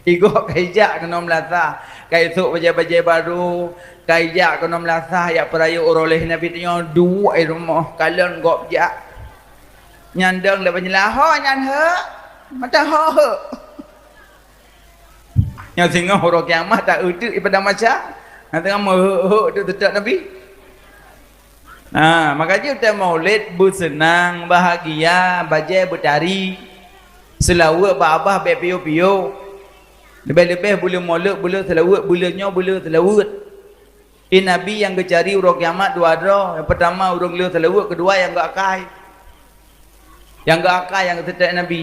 Igoe ka ijak keunoe meulasah, ka isôk bajèe-bajèe barô, ka ijak keunoe meulasah, jak peurayeuk uroe lhèe Nabi tanyoe duek i rumoh, kalon gob jak. Nyan dong lé banyeulaho nyan heuek, mata ho heuek. Nyoe singoh uroe kiamat tak euteuk ipada maca, na teungoh meuheuek-heuek teuk teutak Nabi. Ha, maka jih teuh Maulid beuseunang, bahagia, bajèe beutari, seulaweuet bak babah bèk piôh-piôh. Leubeh-leubeh buleuen Molot, buleuen seulaweuet, buleuen nyoe, buleuen seulaweuet. Di Nabi nyang geucari uroe kiamat dua droe. Nyang peutama ureueng le seulaweuet, keudua nyang geuakai. Nyang geuakai nyang geuseutôt Nabi.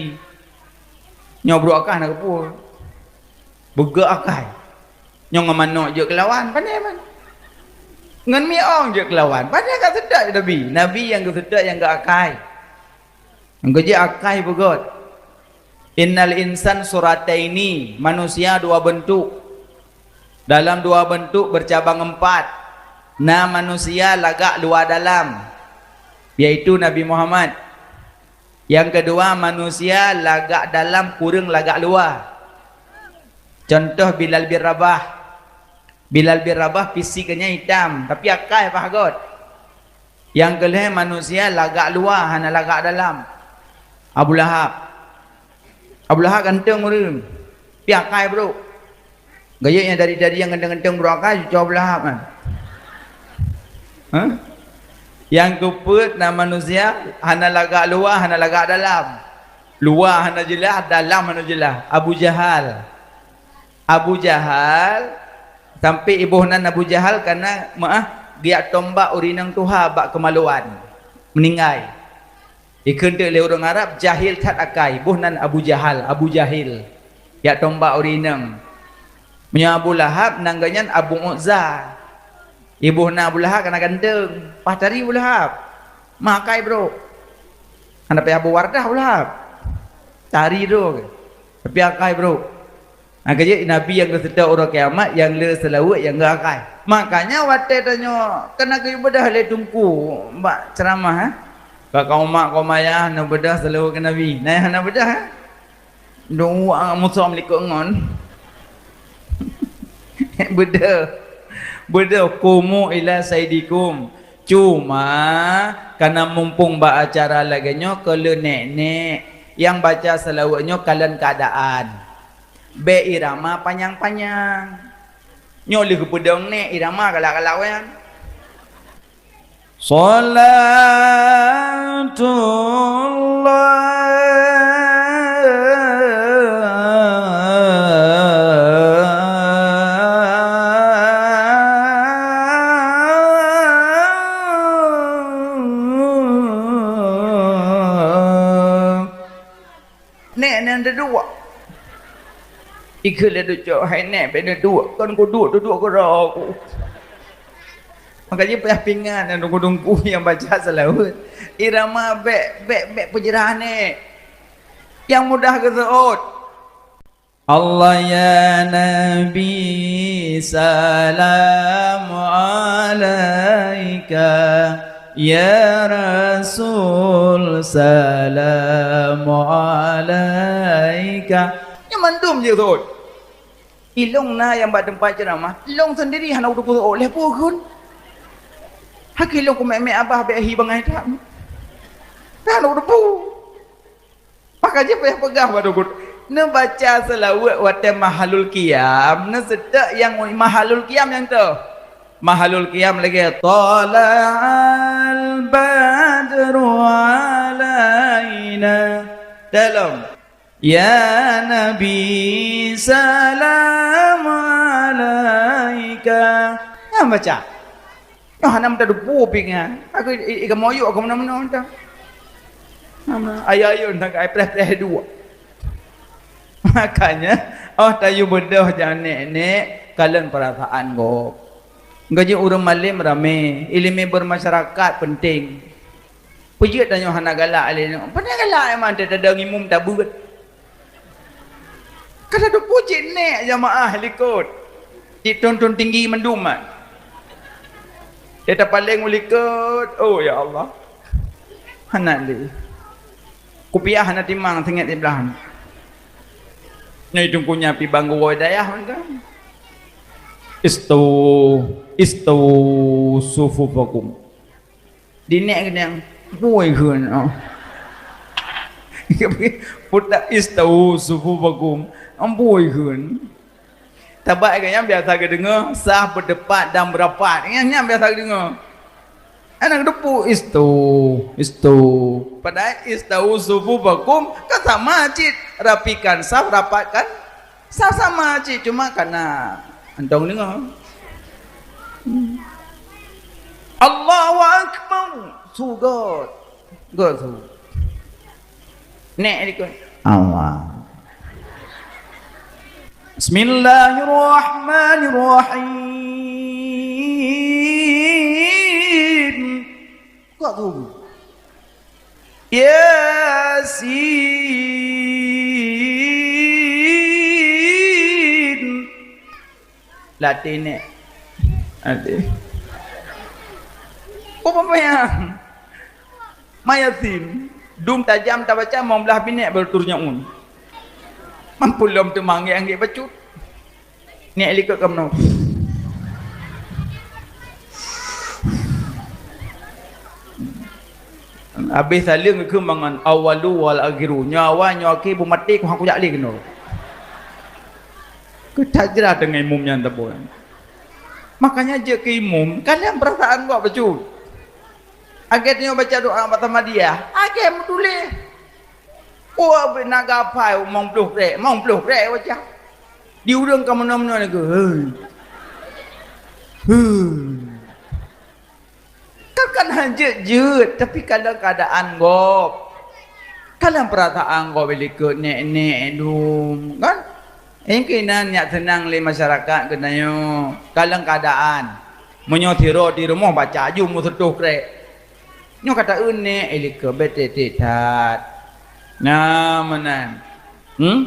Nyoe brôk akai na keupeue? Beugeuakai. Nyoe ngon manok jeuet keulawan, pane man. Ngon miong jeuet keulawan, pane ka seutôt Nabi. Nabi nyang geuseutôt nyang geuakai. Nyang geuakai beugöt. Innal insan surataini, manusia dua bentuk. Dalam dua bentuk bercabang empat. Na manusia lagak luwa dalam, yaitu Nabi Muhammad. Nyang keudua, manusia lagak dalam kureueng lagak luwa. Contoh Bilal bin Rabah. Bilal bin Rabah fisik geuh nyan itam, tapi akai paih göt. Nyang keu lhèe manusia lagak luwa hana lagak dalam. Abu Lahab. Abu Lahab ganteng ureueng, tapi akai brôk. Gaya nyang dari-dari nyang ganteng-ganteng brôk akai, cucoe Abu Lahab kan. Hah? Nyang keupeuet na manusia hana lagak luwa, hana lagak dalam. Luwa hana jeulaih, dalam hana jeulaih. Abu Jahal. Abu Jahal, sampai iboh nan Abu Jahal karena meu'ah geujak tombak ureueng inong tuha bak keumaluan, meuninggai. Ikheun teuk lé ureueng Arab, jahil that akai, boh nan Abu Jahal, Abu Jahil. Jak tombak ureueng inong. Meunyoe Abu Lahab, nan geuh nyan Abu Uzza. Iboh nan Abu Lahab kana ganteng, paih tari Abu Lahab. Meuakai brôk. Hana payah Abu Wardah Abu Lahab. Tari droe. Tapi akai brôk. Nyang keujeuet Nabi nyang geuseutôt uroe kiamat, nyang le seulaweuet nyang geuakai. Makanya watèe tanyoe kana geubeudoh lé teungku bak ceuramah, eh. Ka kaum mak kaum ayah na beudoh seulaweuet keu Nabi. Na nyang hana beudoh, eh. Dua musoh likot ngon. Beudoh. Beudoh, qumu ila sayyidikum. Cuma kana mumpung bak acara lagèe nyoe keu le nèk-nèk nyang baca seulaweuet nyoe kalon keuadaan. Bèk irama panyang-panyang. Nyoe lheueh geupeudong nèk, irama galak-galak nyan. Shalatullah. Nèk nyan duduek. Ikheun lé ducok, "Hai nèk, bèk neuduek, kon kuduek, duduek keudroe ku." Maka jih payah pingan nyan teungku-teungku nyang baca seulaweuet. Irama bèk, bèk, bèk peujeurah nèk. Nyang mudah geuseuôt. Allah ya Nabi, salam alaika, ya Rasul, salam alaika. Nyan mandum jeuet. Ilong na nyang bak teumpat ceuramah, ilong sendiri hana kuteupeu lé peue kheun. Haki ilong kumèk-mèk abah bèk hi bangai that. Hana kuteupeu. Maka jih payah peugah bak teungku, neubaca seulaweuet watèe mahalul qiyam, neuseutôt nyang mahalul qiyam nyang toh. Mahalul qiyam lagèe, "Tala'al badru alaina." Dalam, "Ya Nabi, salam alaika." Nyan baca. Nyoe hana meuteudeubu pingan. Aku i, i, i kamoyok aku meunan-meunan entah. Nama? Ayo-ayo entah ka preh-preh dua. Makanya, oh tayue beudôh jak nèk-nèk, kalon peurasaan gob. Gaji ureuëng malém ramé, iéleumé beurmasyarakat peunteng. Peue jeuet tanyoe hana galak lé nyoe? Pane galak nyang mantong tadong imum tabeuet. Ka tatupeue cit nèk jamaah likot. Cit thon-thon tinggi mandum mat. Dia tapaleng u likot. Oh ya Allah. Hana lé. Kupiah hana timang singet siblaih. Nyoe teungku nyan pi bang gurèe dayah mantong. Istawu, istawu sufufakum. Di nèk keudéh, "Amboi kheun, oh." Putak, "Istawu sufufakum." "Amboi kheun." Tabat keu nyang biasa geudeungoe, saf, beuteupat dan beurapat. Nyang, nyang biasa geudeungoe. Aneuk deupuk, "Istawu, istawu." Padahai "Istawu sufufakum" kan sama cit. Rapikan saf, rapatkan saf, sama cit, cuma kana antong deungoe. Hmm. Allahu Akbar. Su göt. Göt su. Nèk likot. Allah. Bismillahirrahmanirrahim. Göt su. Yasin. Latih nèk. Latih. Oh, peue manyang? Ma Yasin. Dum tajam tabaca, mong blaih binèk baru turun nyaun. Mampu lom teuma anggét-anggét bacut. Nèk likot ka meunoe. Habéh saleueng keu mangan awalu wal akhiru. Nyoe awai, nyoe akhé, beumaté, ku han kujak lé keunoe. Keu that jrat deungon imum nyan tabông. Makanya jeuet keu imum, kalon peurasaan gob bacut. Lagèe tanyoe baca doa bak Samadiyah, lagèe meutuléh. Oh, na gapai mong ploh krek, mong ploh krek baca. Di ureueng ka meunoe-meunoe lagèe, "Hei. Hei." Kan, kan han jeuet-jeuet, tapi kalon keuadaan gob. Kalon peurasaan gob likot nèk-nèk dum, kan? Nyang keunan nyak seunang lé masyarakat geutanyoe, kalon keuadaan. Meunyoe sidroe di rumoh baca aju meuseutôh krek. Nyoe ka ta-eu nèk, eh, likot bèk that-that. Nah, meunan. Hmm?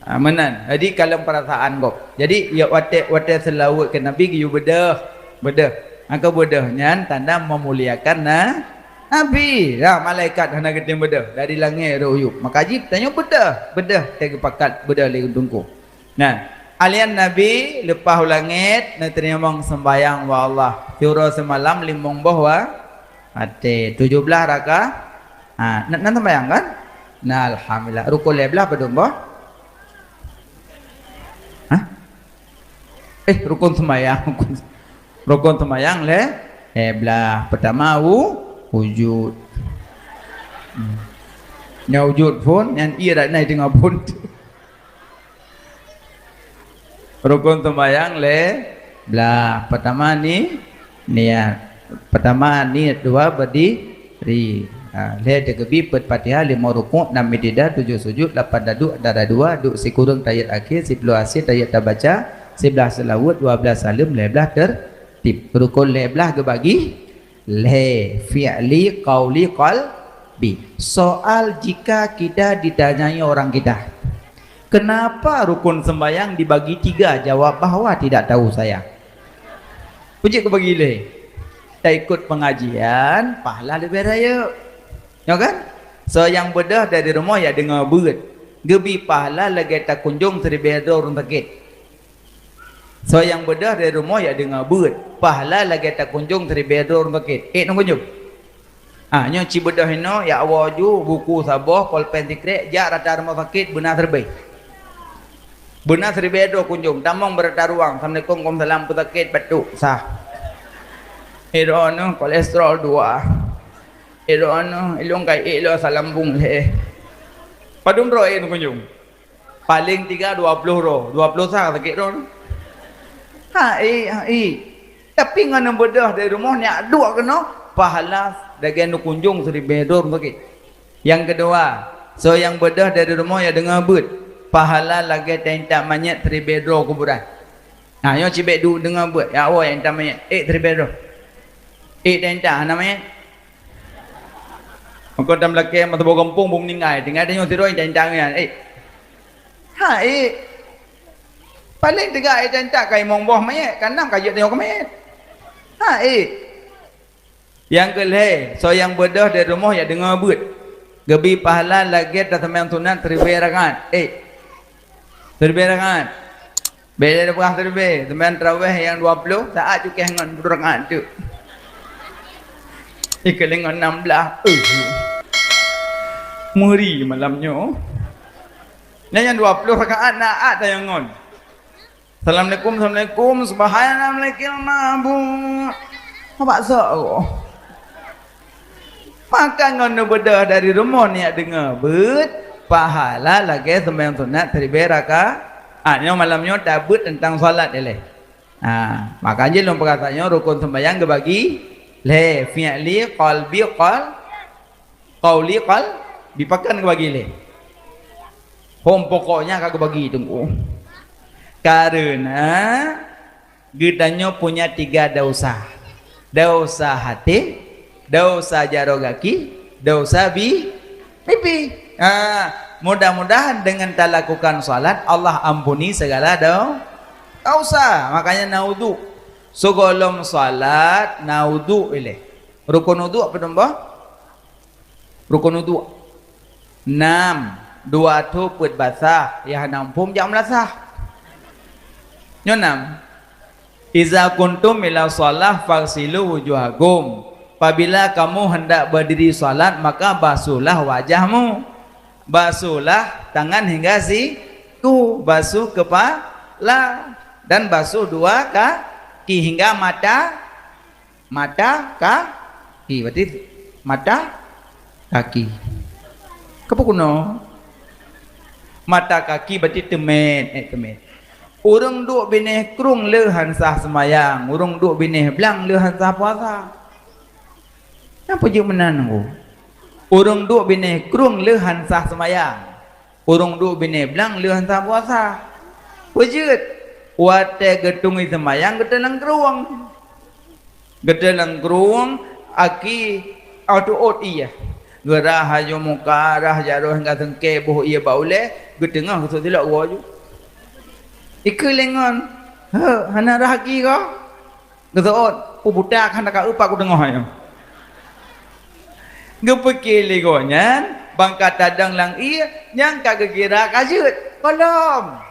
Ah, meunan. Jadi, kalon peurasaan gob. Jadi, ya, watèe, watèe seulaweuet keu Nabi geuyue beudôh. Beudôh. Maka beudôh nyan tanda meumuliakan na-, Nabi. Nah, malaikat hana geutem beudôh. Dari langèt rôh yub. Maka jih tanyoe beudôh. Beudôh, teugeupeukat beudôh lé teungku. Nah, alian Nabi leupah u langèt, neuteurimong seumbahyang bak Allah. Siuroe seumalam limong boh wa-, watèe. Tujoh blaih raka-, ha, na, na seumbahyang kan? Nah, alhamdulillah. Rukon lhèe blaih padum boh? Hah? Eh, rukon seumbahyang. Rukon seumbahyang lhèe, lhèe blaih. Peutama wu-, wujud. Hmm. Nyan wujud phôn, nyan ie dak na teungoh phôn. Rukon seumbahyang lhèe blaih. Peutama ni-, niat. Peutama niet, dua beudiri. Ha, lhèe teukeubie, peuet Fatihah, limong rukuk, nam i'tidal, tujoh sujud, lapan taduek antara dua, duek sikureueng tahiyat akhé, siploh asie tahiyat tabaca, siblaih seulaweuet, dua blaih saleuem, lhèe blaih tertib. Rukon lhèe blaih geubagi lhèe, fi'li, qauli, qalbi. Soal jika kita ditanyai orang kita, "Kenapa rukun sembahyang dibagi tiga?" Jawab bahwa tidak tahu saya. Peue jeuet geubagi lhèe? Taikot pengajian, pahala leubeh rayeuk. Nyo kan? Soe nyang beudôh dari rumoh jak deungoe beuet, geubri pahala lagèe takunjong siribèe droe ureueng sakét. Soe nyang beudôh dari rumoh jak deungoe beuet, pahala lagèe takunjong siribèe droe ureueng sakét. Ék neukunjong? Ah, nyoe ci beudôh inoe, jak woe ju, buku saboh, polpen sikrek, jak rata rumoh sakét, beuna siribèe. Beuna siribèe droe kunjong, tamong beurata ruang, "Assalamualaikum, waalaikumsalam, peue sakét, batuk, sah." Éh droeneuh, kolesterol dua. Éh droeneuh, ilôn ka ék lôn asam lambung lhèe. Padum droe ék neukunjong? Paleng tiga dua ploh droe, dua ploh sah sakét droe. Ha, éh, ha, éh. Tapi ngon neubeudôh dari rumoh nyak duek keunoe, pahala lagèe neukunjong siribèe droe sakét. Nyang keudua, soe nyang beudôh dari rumoh jak deungoe beuet. Pahala lagée taintat manyét siribée droe kuburan. Nah, nyoe cibék du deungoe beuet, ya Allah, nyang intat manyét, ék siribée droe. Ék taintat hana manyét. Maka tam lakée meuteubô gampông beu meuninggai, tinggai tanyoe sidroe nyang intat-intat nyan, ék. Ha, ék. Paléng teuga ék taintat ka limong boh manyét, ka nam ka jeuet tanyoe keu manyét. Ha, ék. Nyang keu lhée, soe nyang beudôh dari rumoh jak deungoe beuet, geubri pahala lagée taseumayang sunat siribée rakaat. Ék, siribée rakaat. Bék lé leubeh siribée, seumayang tarawéh nyang dua ploh, saát cukéh ngon peuet rakaat teuk. Ikeu lé ngon nam blaih. Ui. Meuri malam nyoe. Nyan nyang dua ploh rakaat na at tanyong ngon. Assalamualaikum, assalamualaikum, subhanallah, malikil mabud. Apa sok? Maka ngon neubeudôh dari rumoh neujak deungoe beuet, pahala lagée seumayang sunat siribée rakaat. Ah, nyoe malam nyoe tabeuet teuntang salat ilée. Ah, maka jih lôn peugah tanyoe rukon seumayang geubagi lhée, fi'li, qalbi, qal-, qauli, qalbi, pakon geubagi lhée. Hom pokoknya ka geubagi teungku. Karena geutanyoe punya tiga dosa. Dosa haté, dosa jaroe gaki, dosa bi-, bibi. Ha, mudah-mudahan dengan talakukan salat, Allah ampuni segala do-, dosa. Makanya na udhu. Sigohlom salat, na udhu ilée. Rukon udhu apa nambah? Rukon udhu. Nam, dua tho peuet basah, nyang hana muphom jak meulasah. Nyoe nam. Iza kuntum ila shalah faghsilu wujuhakum. Apabila kamu hendak berdiri salat, maka basuhlah wajahmu. Basuhlah tangan hingga siku, basuh kepala, dan basuh dua kaki hingga mata Mata, kaki, berarti mata, kaki. Keupeue keunoe? Mata kaki berarti teumét, eh, teumét. Ureuëng duek binéh krueng le han sah seumayang, ureuëng duek binéh blang le han sah puasa. Nyan peue jeuet meunan, Teungku? Ureuëng duek binéh krueng le han sah seumayang. Ureuëng duek binéh blang le han sah puasa. Peue jeuet? Watée geutungui seumayang geuteulang krueng. Geuteulang krueng, aki ateuôt ié. Geurah aju muka, rah jaroe hingga seungkée boh ié bak ulée, geuteungoh geusut silok uroe ju. Ikeu lé ngon, "Heu, hana rah aki kah?" Geuseuôt, "Peue buta ka hana ka eu pat kuteungoh nyoe." Geupeuké lé gobnyan, bangka tadong lam ié nyang ka geukira ka jeuet. Gohlom.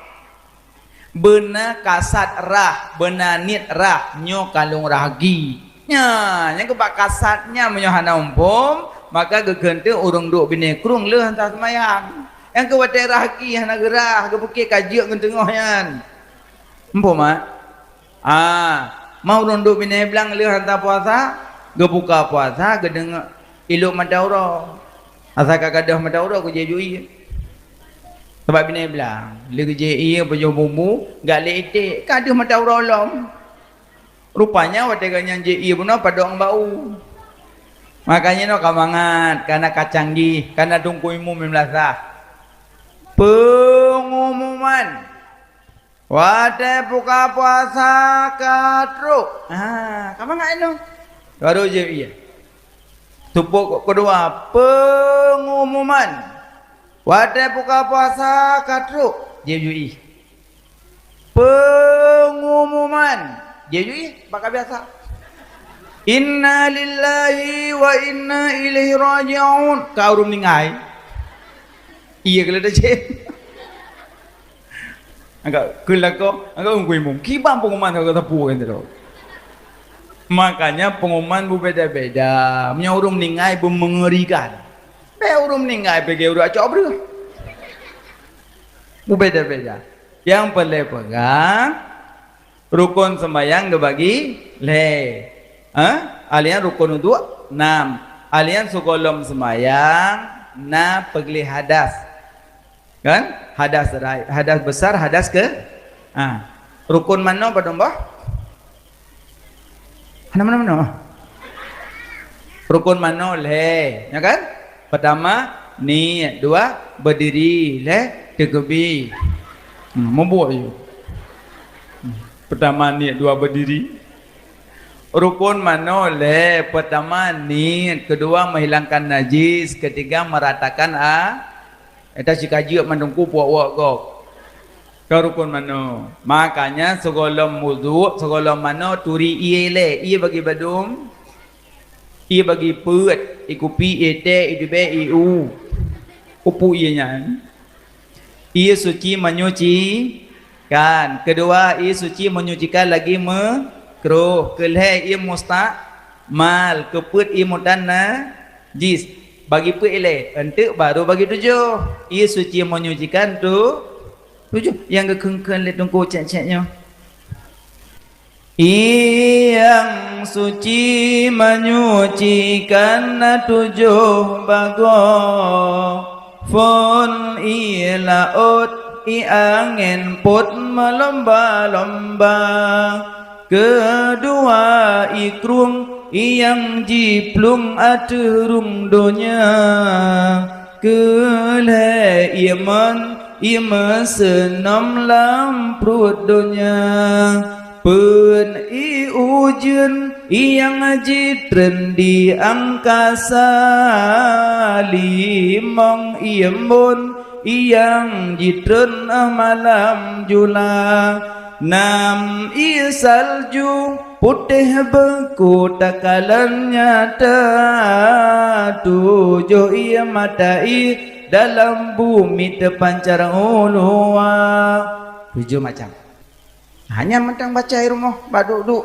Beuna kasat rah, beuna niet rah, nyoe ka lôn rah aki. Nyan, nyang keuh bak kasat nyan meunyoe hana muphom, maka geukheun teuk ureuëng duek binéh krueng le han sah seumayang. Nyang keuh watée rah aki hana geurah, geupeuké ka jeuet ngon teungoh nyan. Muphom, mak? Ah, ma ureuëng duek binéh blang le han sah puasa, geubuka puasa, geudeungoe ilok mata uroe. Asai ka gadôh mata uroe geujép ju ié. Sabab binéh blang, le geujép ié, peujoh bumbu, gak lé iték, ka deuh mata uroe lom. Rupanya watée gobnyan jép ié bunoe padong bau. Makanya nyoe ka mangat, kana ka canggih, kana Teungku Imum nyang meulasah. Pengumuman. Watée buka puasa ka trok. Ha, ka mangat nyoe. Baru jép ié. Teupok keudua, pengumuman. Watée buka puasa ka trok. Jép ju ié. Pengumuman. Jép ju ié, bak ka biasa. Inna lillahi wa inna ilaihi raji'un. Ka ureuëng meuninggai. Ié keuleudeh cit. Agak keulako, agak ungkui mum. Kiban pengumuman ka sapu kan tu. Makanya pengumuman berbeda-beda. Meunyoe ureuëng meuninggai beumeungerikan. Bèk ureuëng meuninggai pike ureuëng acok breuh. Berbeda-beda. Nyang peureulèe peugah, rukon seumayang geubagi lhèe. Ha? Alian rukon uduk nam. Alian sigohlom seumayang na peugleh hadas. Kan? Hadas rai-, hadas besar, hadas ke-, ha. Rukon manoe padum boh? Hana manoe-manoe. Rukon manoe lhèe, ya kan? Pertama, niet. Dua, Berdiri, lhèe, teukeubi. Hmm, mubuet yôh. Hmm, peutama niet, dua berdiri. Rukun manoe lhèe, peutama niet, keudua menghilangkan najis, keutiga meratakan a-, Ata sikajeuk mandum ku puak-puak gob. Ka rukun manoe. Makanya sigohlom wudhu, sigohlom manoe turi ié lé. Ié bagi badum, ié bagi peuet, ié kupi, ié teh, ié jubé, ié u. Upu ié nyan. Ié suci menyuci kan. Keudua, ié suci menyucikan lagi meukrôh. Keulhèe, ié mustakmal. Keupeuet, ié mutanajis. Bagi peuet ilée, eunteuk baru bagi tujoh. Ié suci menyucikan tu tujoh. Nyang geukheun-kheun lé Teungku cék-cék nyoe. Nyang suci menyucikan na tujoh bagoe, phon ié laôt, ié angén pôt meulomba-lomba. Keudua ié krueng, nyang jiplueng ateueh rhueng donya. Keulhèe ié mon, ié meuseunom lam pruet donya. Peuet ié ujeuen, nyang jitreun di angkasa. Limong ié embôn, nyang jitreun malam jula. Nam ié salju, putéh beuku takalon nyata. Tujoh ié mata ié dalam bumi teupancar u luwa. Tujoh macam. Hanya mantong baca di rumoh, bak duek-duek.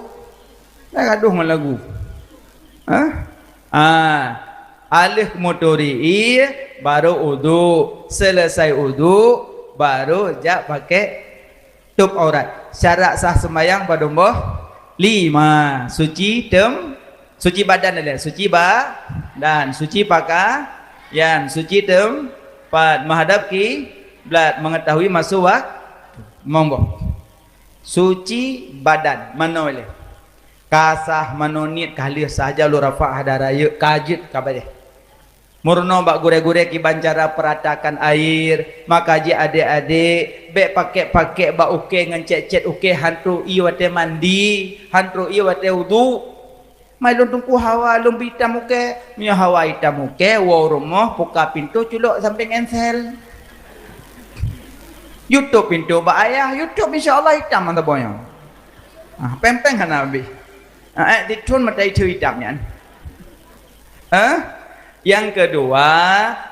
Dah gadoh ngon lagu. Hah? Ah, aleuh meuturi ié, baru uduk. Selesai uduk, baru jak pakai tôp aurat. Syarat sah seumayang padum boh? Lima. Suci tem-, suci badan lé. Suci ba-, dan suci pakaian. Suci teumpat. Menghadap kiblat. Mengetahui masuk wak-, mong boh. Suci badan. Manoe lé. Ka sah manoe niet ka lheueh sah, jak lôn rafa' hadarat, ka jeuet ka beuréh. Meurunoe bak gurée-gurée kiban cara peratakan air, maka jih adék-adék, bék pakek-pakek bak ukée ngon cet-cet ukée han trok ié watée mandi, han trok ié watée uduk. Mai lôn teungku hawa lôn bri itam ukée, meunyoe hawa itam ukée, woe u rumoh, buka pintoe culok sampéng ensel. Yue tôp pintoe bak ayah, yue tôp insya Allah itam mata boh nyoe. Ah, péng-péng hana habéh. Ah, ék dithon mata itheue itam nyan. Eh? Nyang keudua,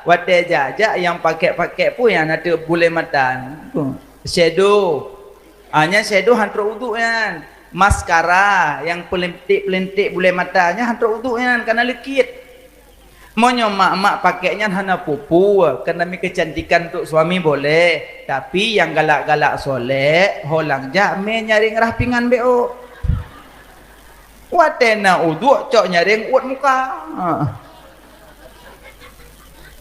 watée jak-jak nyang pakek-pakek peue nyang na teuk bulée mata? Shadow. Ah, nyan shadow han trok uduk nyan. Maskara nyang peulinték-peulinték bulée mata nyan han trok uduk nyan, ka na leukit. Meunyoe mak-mak pakek nyan hana peue-peue, keuneuk mi keucantikan untuk suami boleh, tapi nyang galak-galak soléh, ho lam jak mé nyaréng rhah pingan bék ôk. Watée na uduk cok nyaréng uet muka. Ha.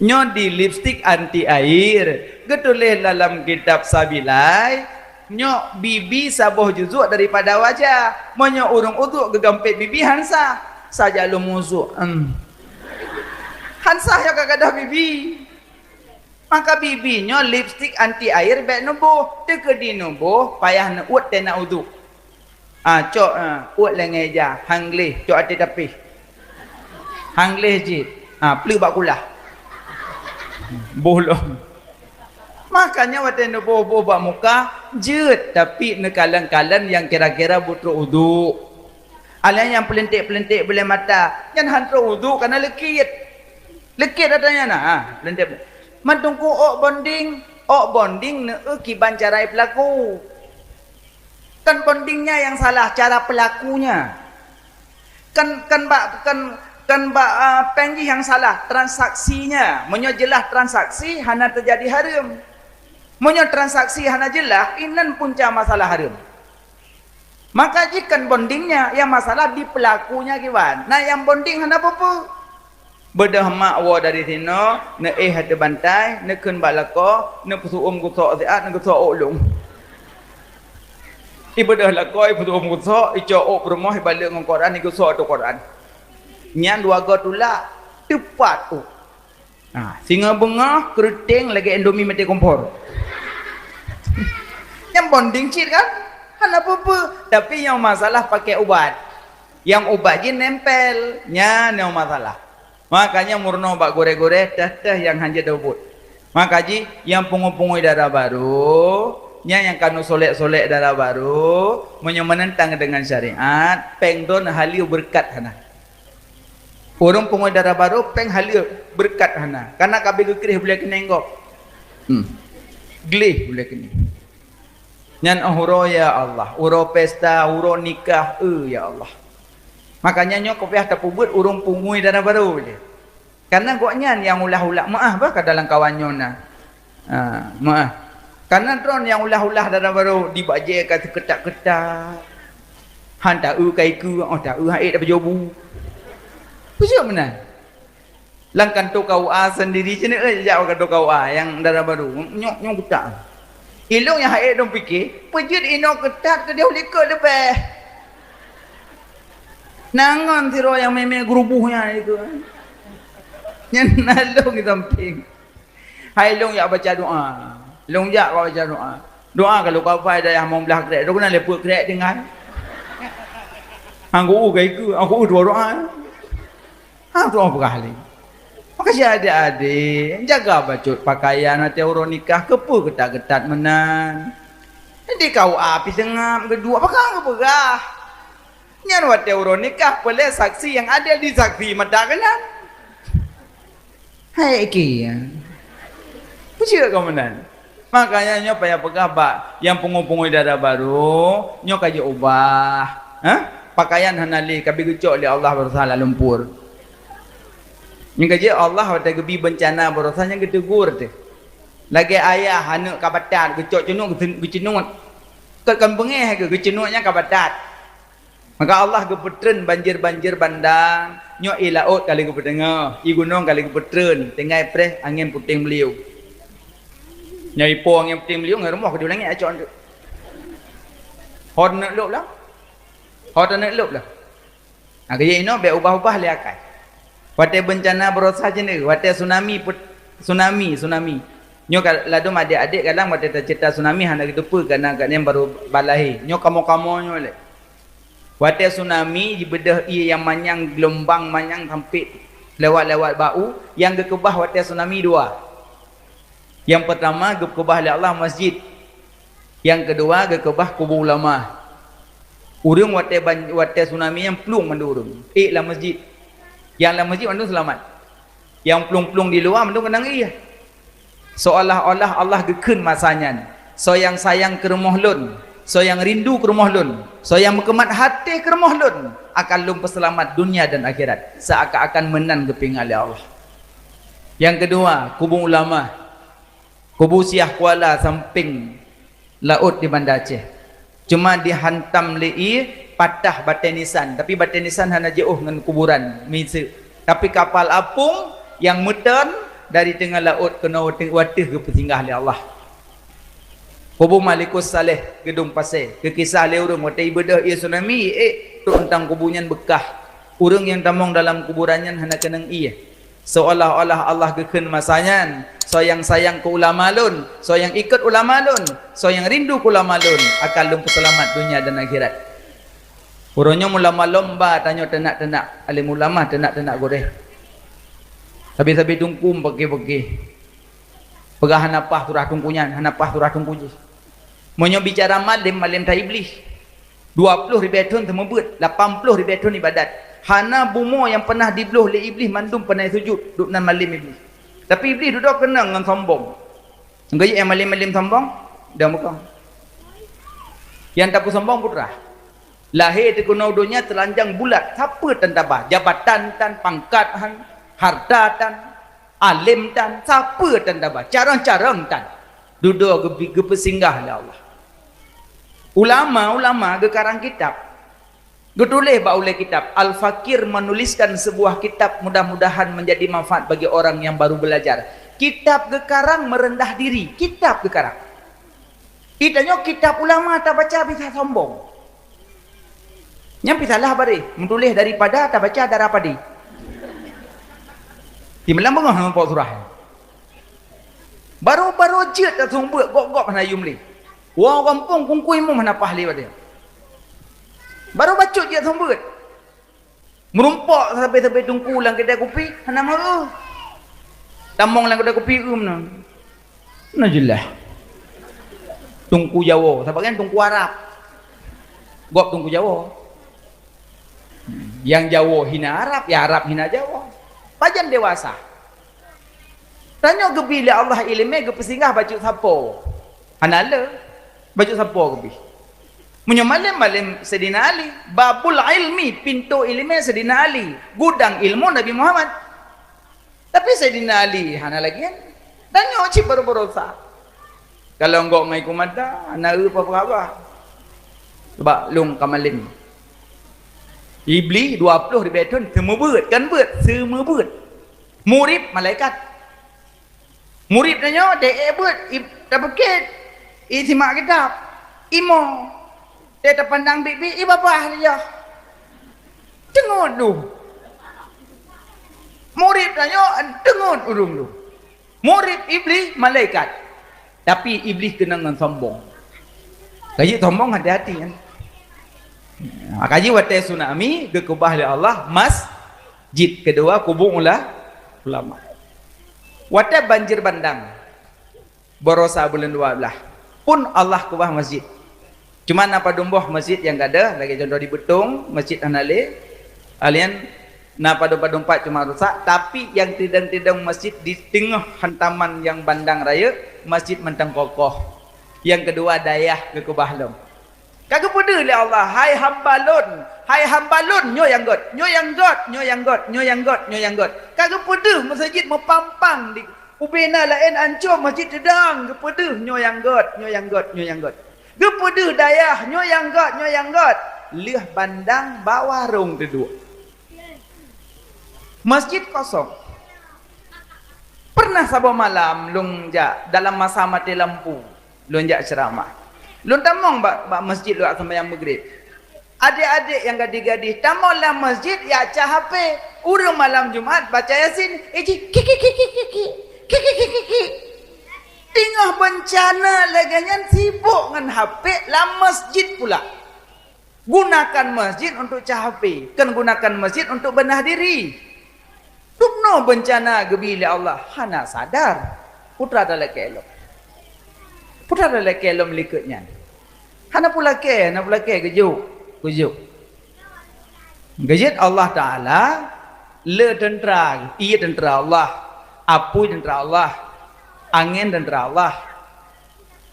Nyoe di lipstik anti air, geutuléh lam kitab Sabilai, nyoe bibi saboh juzuk daripada wajah. Meunyoe ureuëng uduk geugampét bibi han sah, saja lôn muzuk. Em. Han sah nyoe ka gadôh bibi. Maka bibi nyoe lipstik anti air bék neuboh, teukeudi neuboh payah neuuet teunak uduk. Ah, cok, ah, uet lé ngon ija, han gleh, cok até tapéh. Han gleh jih, ah, pleuk bak kulah. Boh lom. Makanya watée neuboh-boh bak muka, jeuet, tapi neukalon-kalon nyang kira-kira beutrok uduk. Alah nyang peulinték-peulinték bulée mata, nyan han trok uduk kana leukit. Leukit ata nyan na, ha, peulinték. Mantong ku ôk bonding, ôk bonding neueu kiban cara ipeulaku. Kan bondingnya nyang salah, cara peulakunya. Kan, kan bak, kan, kan bak, ah, péng jih nyang salah, transaksinya. Meunyoe jeulaih transaksi, hana teujadi hareuem. Meunyoe transaksi hana jeulaih, inan punca masalah hareuem. Maka jih kan bondingnya, nyang masalah di peulakunya kiban. Na nyang bonding hana peue-peue. Beudôh mak woe dari sinoe, neuéh ateueh bantai, neukheun bak lakoe, neupeuseu'uem geusok siat, neugeusok ôk lôn. Ibeudôh lakoe, ipeuseu'uem geusok, icok ôk peurumoh, ibalek ngon koran, igeusok ateueh koran. Nyan dua goe tulak, teupat ôk. Ha, singoh beungoh, keureuteng lagèe Indomie maté kompor. Nyan bonding cit kan? Hana peue-peue. Tapi nyang masalah pakai ubat. Nyang ubat jih nempel. Nyan nyang masalah. Makanya meurunoe bak gurèe-gurèe, teuh-teuh nyang hanjeuet ubit. Maka jih, nyang pungo-pungo dara barô, nyan nyang ka neusolek-solek dara barô, meunyoe meunentang deungon syariat, péng droeneuh haleue beureukat hana. Ureueng pungo dara barô péng haleue beureukat hana, kareuna ka abéh geukreh bulèe keunong gob. Hmm. Gleh bulèe keunong. Nyan óh uroe, ya Allah, uroe pesta, uroe nikah, eu, ya Allah. Makanya nyoe keupiah tapeubuet ureueng pungo dara barô jih. Kareuna gobnyan nyang ulah-ulah, meuáh bah ka dalam kawan nyoe na. Ha, meuáh. Kareuna droe nyang ulah-ulah dara barô, di bajèe ka teuketat-ketat. Han ta-eu ka ikeue, óh ta-eu han ék tapeujobu. Peue jeuet meunan? Lam kantô K U A sendiri, cit nyoe, eh, jak u kantô K U A nyang dara barô. Nyoe, nyoe buta. Ilôn nyang han ék lôn pike, peue jeuet inoe keutat keudéh likot leubeh. Na ngon sidroe nyang mè-mè geuruboh nyan itu. Nyan na lôn di sampéng. Hai lôn jak baca doa. Lôn jak baca doa. Doa ka lôn kapai dayah limong blaih krek. Lôn keunan lé peuet krek tinggai. Hang geu-u ka ikeue, hang geu-u dua doa. Hang tu'oh peugah lé. Maka si adék-adék, jaga bacut pakaian watèe uroe nikah, keupeue keutat-keutat meunan. Di K U A pih seungab geuduek, pakon geupeugah. Nyan watèe uroe nikah, peulé saksi nyang adil disaksi mata keunan. Hai ki, ya. Peue jeuet keu meunan? Makanya nyoe payah peugah bak nyang pungo-pungo dara barô, nyoe ka jiubah. Ha? Pakaian hana lé, ka abéh geucok lé Allah baroesa lam lumpur. Nyang ka jeuet Allah watèe geubi beuncana baroesa nyan geutegur teuh. Lagèe ayah aneuk ka batat, geucok ceunut, geucen-, geuceunut. Kon, kon beungèh geu-, geuceunut nyan ka batat. Maka Allah geupeutreun banjir-banjir bandang, nyoe ié laôt ka lheueh geupeuteungoh, ié gunong ka lheueh geupeutreun, tinggai preh angén puténg beuliu. Nyoe ipo angén puténg beuliu ngon rumoh keudéh langèt acok. Ho taneuk lôb lah. Ho taneuk lôb lah. Nah, keu inoe bèk ubah-ubah lé akai. Watèe beuncana baroesa cit nyoe, watèe tsunami pet-, tsunami, tsunami. Nyoe ka ladôm adék-adék kadang watèe taceurita tsunami hana geuteupeue kareuna gobnyan barô balahé. Nyoe kamoe-kamoe nyoe lé. Watèe tsunami jibeudôh ié nyang manyang, geulumbang manyang sampék lewat-lewat bak u, nyang geukeubah watèe tsunami dua. Nyang peurtama geukeubah lé Allah masjid. Nyang keudua geukeubah kubu ulama. Ureueng watèe ban-, watèe tsunami nyan plueng mandum ureueng, ék lam masjid. Nyang lam masjid mandum seulamat. Nyang plueng-plueng di luwa mandum keunong ié. Seolah-olah Allah geukheun masa nyan, "Soe nyang sayang keu rumoh Lôn, soe nyang rindu keu rumoh Lôn, soe nyang meukeumat até keu rumoh Lôn, akan Lôn peuseulamat dunia dan akhirat." Seakan-akan meunan geupeuingat lé Allah. Nyang keudua, kubu ulama. Kubu Syiah Kuala sampéng laôt di Banda Aceh. Cuma dihantam lé ié, patah batèe nisan, tapi batèe nisan hana jiôh ngon kuburan miseue. Tapi kapal apung nyang meuteun dari teungoh laôt keunoe watèe, watèe geupeusinggah lé Allah. Kubu Malikus Saleh, Geudong Pasè, geukisah lé ureueng watèe ibeudôh ié tsunami, ék trok teuntang kubu nyan beukah. Ureueng nyang tamong dalam kuburan nyan hana keunong ié. Seolah-olah Allah geukheun masa nyan, "Soe nyang sayang keu ulama Lôn, soe nyang ikot ulama Lôn, soe nyang rindu keu ulama Lôn, akan Lôn peuseulamat dunia dan akhirat." Uroe nyoe ulama lom ba tanyoe teunak-teunak, alim ulama teunak-teunak gurèe. Sabe-sabe teungku peuké-peuké. Peugah hana paih surah teungku nyan, hana paih surah teungku jih. Meunyoe bicara malem, malem that Iblih. Dua ploh ribèe thôn seumeubeuet, lapan ploh ribèe thôn ibadat. Hana bumoe nyang peunah dibloh lé Iblih, mandum peunah sujut, duek nan malem Iblih. Tapi Iblih dudoe keunong ngon sombong. Ngon jih nyang malem-malem sombong, dan meukong. Nyang tapeusombong putra. Lahé teukeunoe donya teulanjang bulat, sapeue tan tabah, jabatan tan, pangkat han, harta tan, alem tan, sapeue tan tabah, carông-carông tan. Dudoe geubi-, geupeusinggah lé Allah. Ulama-ulama geukarang kitab. Geutuléh bak ulèe kitab, Al-Fakir menuliskan sebuah kitab, mudah-mudahan menjadi manfaat bagi orang yang baru belajar. Kitab geukarang meureundah diri, kitab geukarang. Di tanyoe kitab ulama tabaca bisa sombong. Nyan pih salah bareh, meutuléh daripada tabaca dara padé. Di malam beungoh na pok surah. Baru-baru jeuet taseumeubeuet, gob-gob hana yum lé. Woe gampông kungkui mum hana paih lé watée. Baru bacut jeuet seumeubeuet. Meurumpok sabe-sabe teungku lam keudai kupi, hana meu-eu. Tamong lam keudai kupi, eu meunan. Na jeulaih. Teungku Jawoe, saban nyan teungku Arab. Gob teungku Jawoe. Nyang Jawoe hina Arab, ya Arab hina Jawoe. Pajan dewasa. Tanyoe geubri lé Allah iéleumé geupeusinggah bacut sapo. Hana le, bacut sapo geubri. Meunyoe malem-malem Saidina Ali, babul ilmi, pintoe iéleumé Saidina Ali, gudang ilmu Nabi Muhammad. Tapi Saidina Ali hana lagée nyan. Tanyoe cit baroe-baroe sa. Kalau enggok ngai ku mata, hana eu peue haba. Sebab lôn ka malem. Iblih dua ploh ribée thon seumeubeuet, kan beuet, seumeubeuet. Murit malaikat. Murit tanyoe deh ék beuet, i, tapeukét, i simak kitab, imo. Deh tapandang biet-biet, i babah lé yah. Teungeut dum. Murit tanyoe teungeut ureuëng dum. Murit Iblih malaikat. Tapi Iblih keunong ngon sombong. Kaji sombong hati-hati kan. Kaji watée tsunami geukeubah lé Allah mas jid keudua kubu ula-, ulama. Watée banjir bandang, barosa buleuen dua blaih, pun Allah keubah masjid. Cuma na padum boh masjid nyang gadôh, lagée contoh di Beutong, masjid hana lé. Alien na padum-padum pat cuma rusak, tapi nyang tidong-tidong masjid di teungoh hantaman nyang bandang rayeuk, masjid mantong kokoh. Nyang keudua dayah geukeubah lom. Ka geupeudeuh lé Allah, "Hai hamba Lôn, hai hamba Lôn, nyoe nyang gét, nyoe nyang gét, nyoe nyang gét, nyoe nyang gét, nyoe nyang gét." Ka geupeudeuh meuseujid meupampang di ubena laén ancô meuseujid teudong, geupeudeuh nyoe nyang gét, nyoe nyang gét, nyoe nyang gét. Geupeudeuh dayah nyoe nyang gét, nyoe nyang gét. Lheueh bandang ba warong teuduek. Masjid kosong. Pernah saboh malam lôn jak dalam masa maté lampu. Lôn jak ceuramah. Lôn tamong bak, bak masjid lôn jak seumayang Maghrib. Adék-adék nyang gadih-gadih tamong lam masjid jak cah H P. Ureuëng malam Jumat baca Yasin, iji kiki kiki kiki. Kiki kiki kiki. Teungoh beuncana lagée nyan sibok ngon H P lam masjid pula. Gunakan masjid untuk cah H P, kon gunakan masjid untuk beunah diri. Dumnoe beuncana geubi lé Allah, hana sadar. Peue teuma talakée lom? Peue teuma talakée lom likot nyan? Hana peue lakée, hana peue lakée, geujok, geujok. Geujok Allah Taala le teuntra, ie teuntra Allah, apui teuntra Allah, angén teuntra Allah.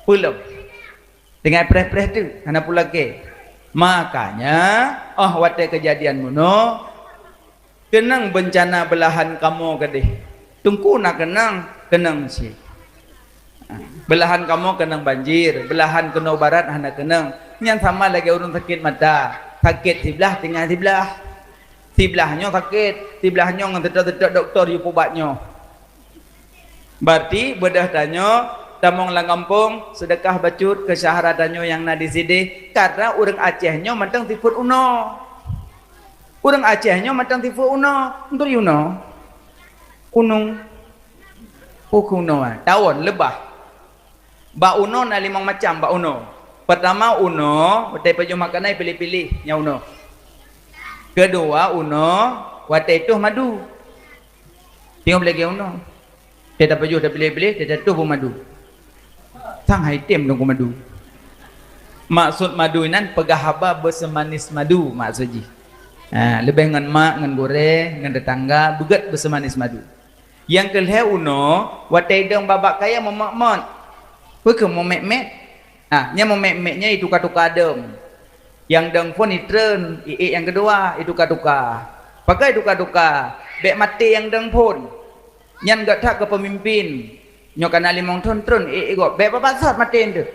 Peue lom? Tinggai preh-preh teuk, hana peue lakée. Makanya, óh watée keujadian bunoe, keunong beuncana beulahan kamoe keudeh. Teungku na keunong, keunong cit. Beulahan kamoe keunong banjir, beulahan keunoe barat hana keunong. Nyan sama lagée ureuëng sakét mata, sakét siblah tinggai siblah. Siblah nyoe sakét, siblah nyoe ngon teutap-teutap dokto jipeubat nyoe. Berarti beudôh tanyoe tamong lam gampông, seudeukah bacut keu syedara tanyoe nyang na di sideh, karna ureuëng Aceh nyoe mantong sifeuet unoe. Ureuëng Aceh nyoe mantong sifeuet unoe, untuk unoe. Unong. Peue keuh unoe, tawon, leubah. Bak unoe na limong macam bak unoe. Peurtama unoe, watée pajoh makanan piléh-piléh nyang unoe. Keudua unoe, watée toh madu. Teungoh lagée unoe. Teuh tapajoh tapiléh-piléh, teuh tatoh beu madu. Sang hai tem dong madu. Maksud madu inan peugah haba beuseumanis madu maksud jih. Ha, leubeh ngon mak, ngon gurée, ngon tetangga, beugét beuseumanis madu. Nyang keu lhée unoe, watée idong babak kayée meumot-mot. Peue keuh meumét-mét? Ah, nyan meumét-mét nyan ituka-tuka dong. Nyang dong phon itreun, iék nyang keudua ituka-tuka. Pakon ituka-tuka? Bék maté nyang dong phon. Nyan gét that keu peumimpin. Nyoe kana limong thon treun iék gob. Bék babasot maté nteuk.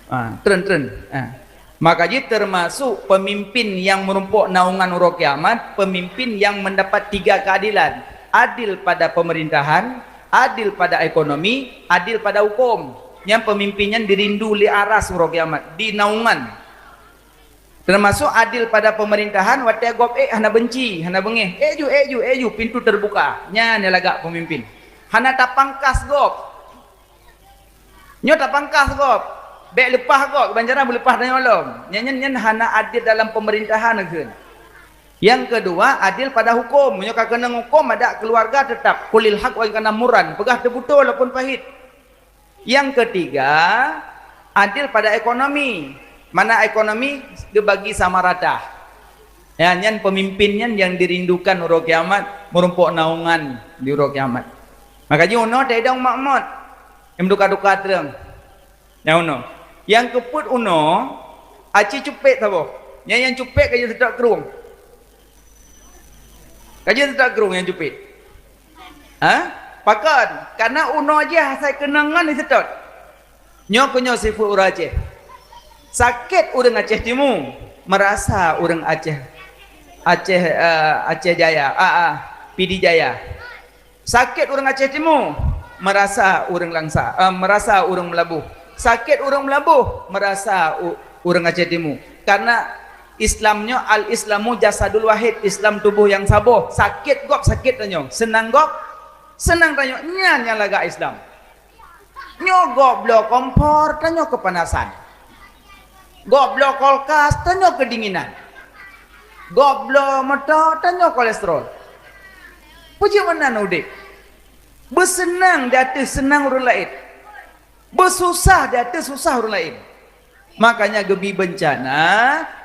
Ah, treun, treun. Ah. Maka jih teumasok peumimpin nyang meurumpok naungan uroe kiamat, peumimpin nyang meudapat tiga keuadilan, adil pada peumeurintahan, adil pada ekonomi, adil pada huköm. Nyan peumimpin nyan dirindu lé aras uroe kiamat, di naungan. Teumasok adil pada peumeurintahan, watée gob ék hana beunci, hana beungéh. Ék ju, ék ju, ék ju, pintu teubuka. Nyan nyang lagak peumimpin. Hana tapangkas gob. Nyoe tapangkas gob. Bék leupah gob, ban cara beuleupah tanyoe lom. Nyan, nyan, nyan hana adil dalam peumeurintahan kheun. Nyang keudua, adil pada huköm. Meunyoe ka keunong huköm, adat keuluwarga teutap, qulil haq wa in kana murran, peugah teubeutôi walaupun pahit. Nyang keutiga, adil pada ekonomi. Mana ekonomi geubagi sama rata. Ya, nyan peumimpin nyan nyang dirindukan uroe kiamat, meurumpok naungan di uroe kiamat. Maka jih unoe teuidong makmot, nyang duka-duka treung. Nyang unoe. Nyang keupeuet unoe, aci cupet saboh. Nyang, nyang cupet ka jeuet seutôt krueng. Ka jeuet seutôt krueng nyang cupet. Ha? Pakon? Karena unoe jih asai keunong ngon diseutôt. Nyoe keuh nyoe sifeuet ureuëng Aceh. Sakét ureuëng Aceh Timu, meurasa ureuëng Aceh, Aceh, eh, Aceh Jaya, ah, ah, Pidie Jaya. Sakét ureuëng Aceh Timu, meurasa ureuëng Langsa, eh, meurasa ureuëng Meulaboh. Sakét ureuëng Meulaboh, meurasa u-, ureuëng Aceh Timu. Karena Islam nyoe, al-Islamu jasadul wahid, Islam tuboh nyang saboh. Sakét gob, sakét tanyoe. Seunang gob, seunang tanyoe. Nyan nyang lagak Islam. Nyoe gob bloe kompor, tanyoe keupanasan. Gob bloe kulkas, tanyoe keudinginan. Gob bloe moto, tanyoe kolesterol. Peue jeuet meunan udeb? Beuseunang di ateueh seunang ureuëng laén. Beususah di ateueh susah ureuëng laén. Makanya geubi beuncana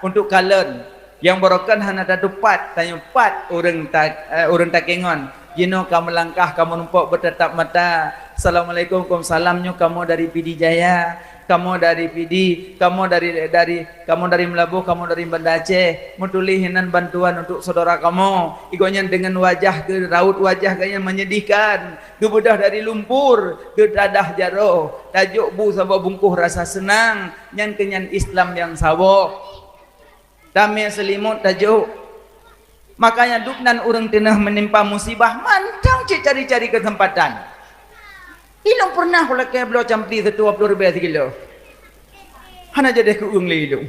untuk kalon. Nyang barokon hana tatupat, tanyoe pat ureuëng ta-, eh, ureuëng takengon. Jinoe ka meulangkah, ka meurumpok beutatap mata. Assalamualaikum, waalaikumsalam, nyoe kamoe dari Pidie Jaya, kamoe dari Pidie, kamoe dari, dari, kamoe dari Meulaboh, kamoe dari Banda Aceh. Meutuléh hinan bantuan untuk saudara kamoe. Igoe nyan deungon wajah geu-, raut wajah geuh nyang menyedihkan. Geubeudôh dari lumpur, geutadah jaroe, tajok bu saboh bungkôh rasa seunang, nyan keuh nyan Islam nyang saboh. Tamé seulimot tajok. Makanya dubnan ureuëng teungoh meunimpa musibah mantong cit cari-cari keuseumpatan. Ilong peureunah kulakée bloe campli seutuwa ploh ribée sikilo. Hana jadeh keu-ueng lé ilong.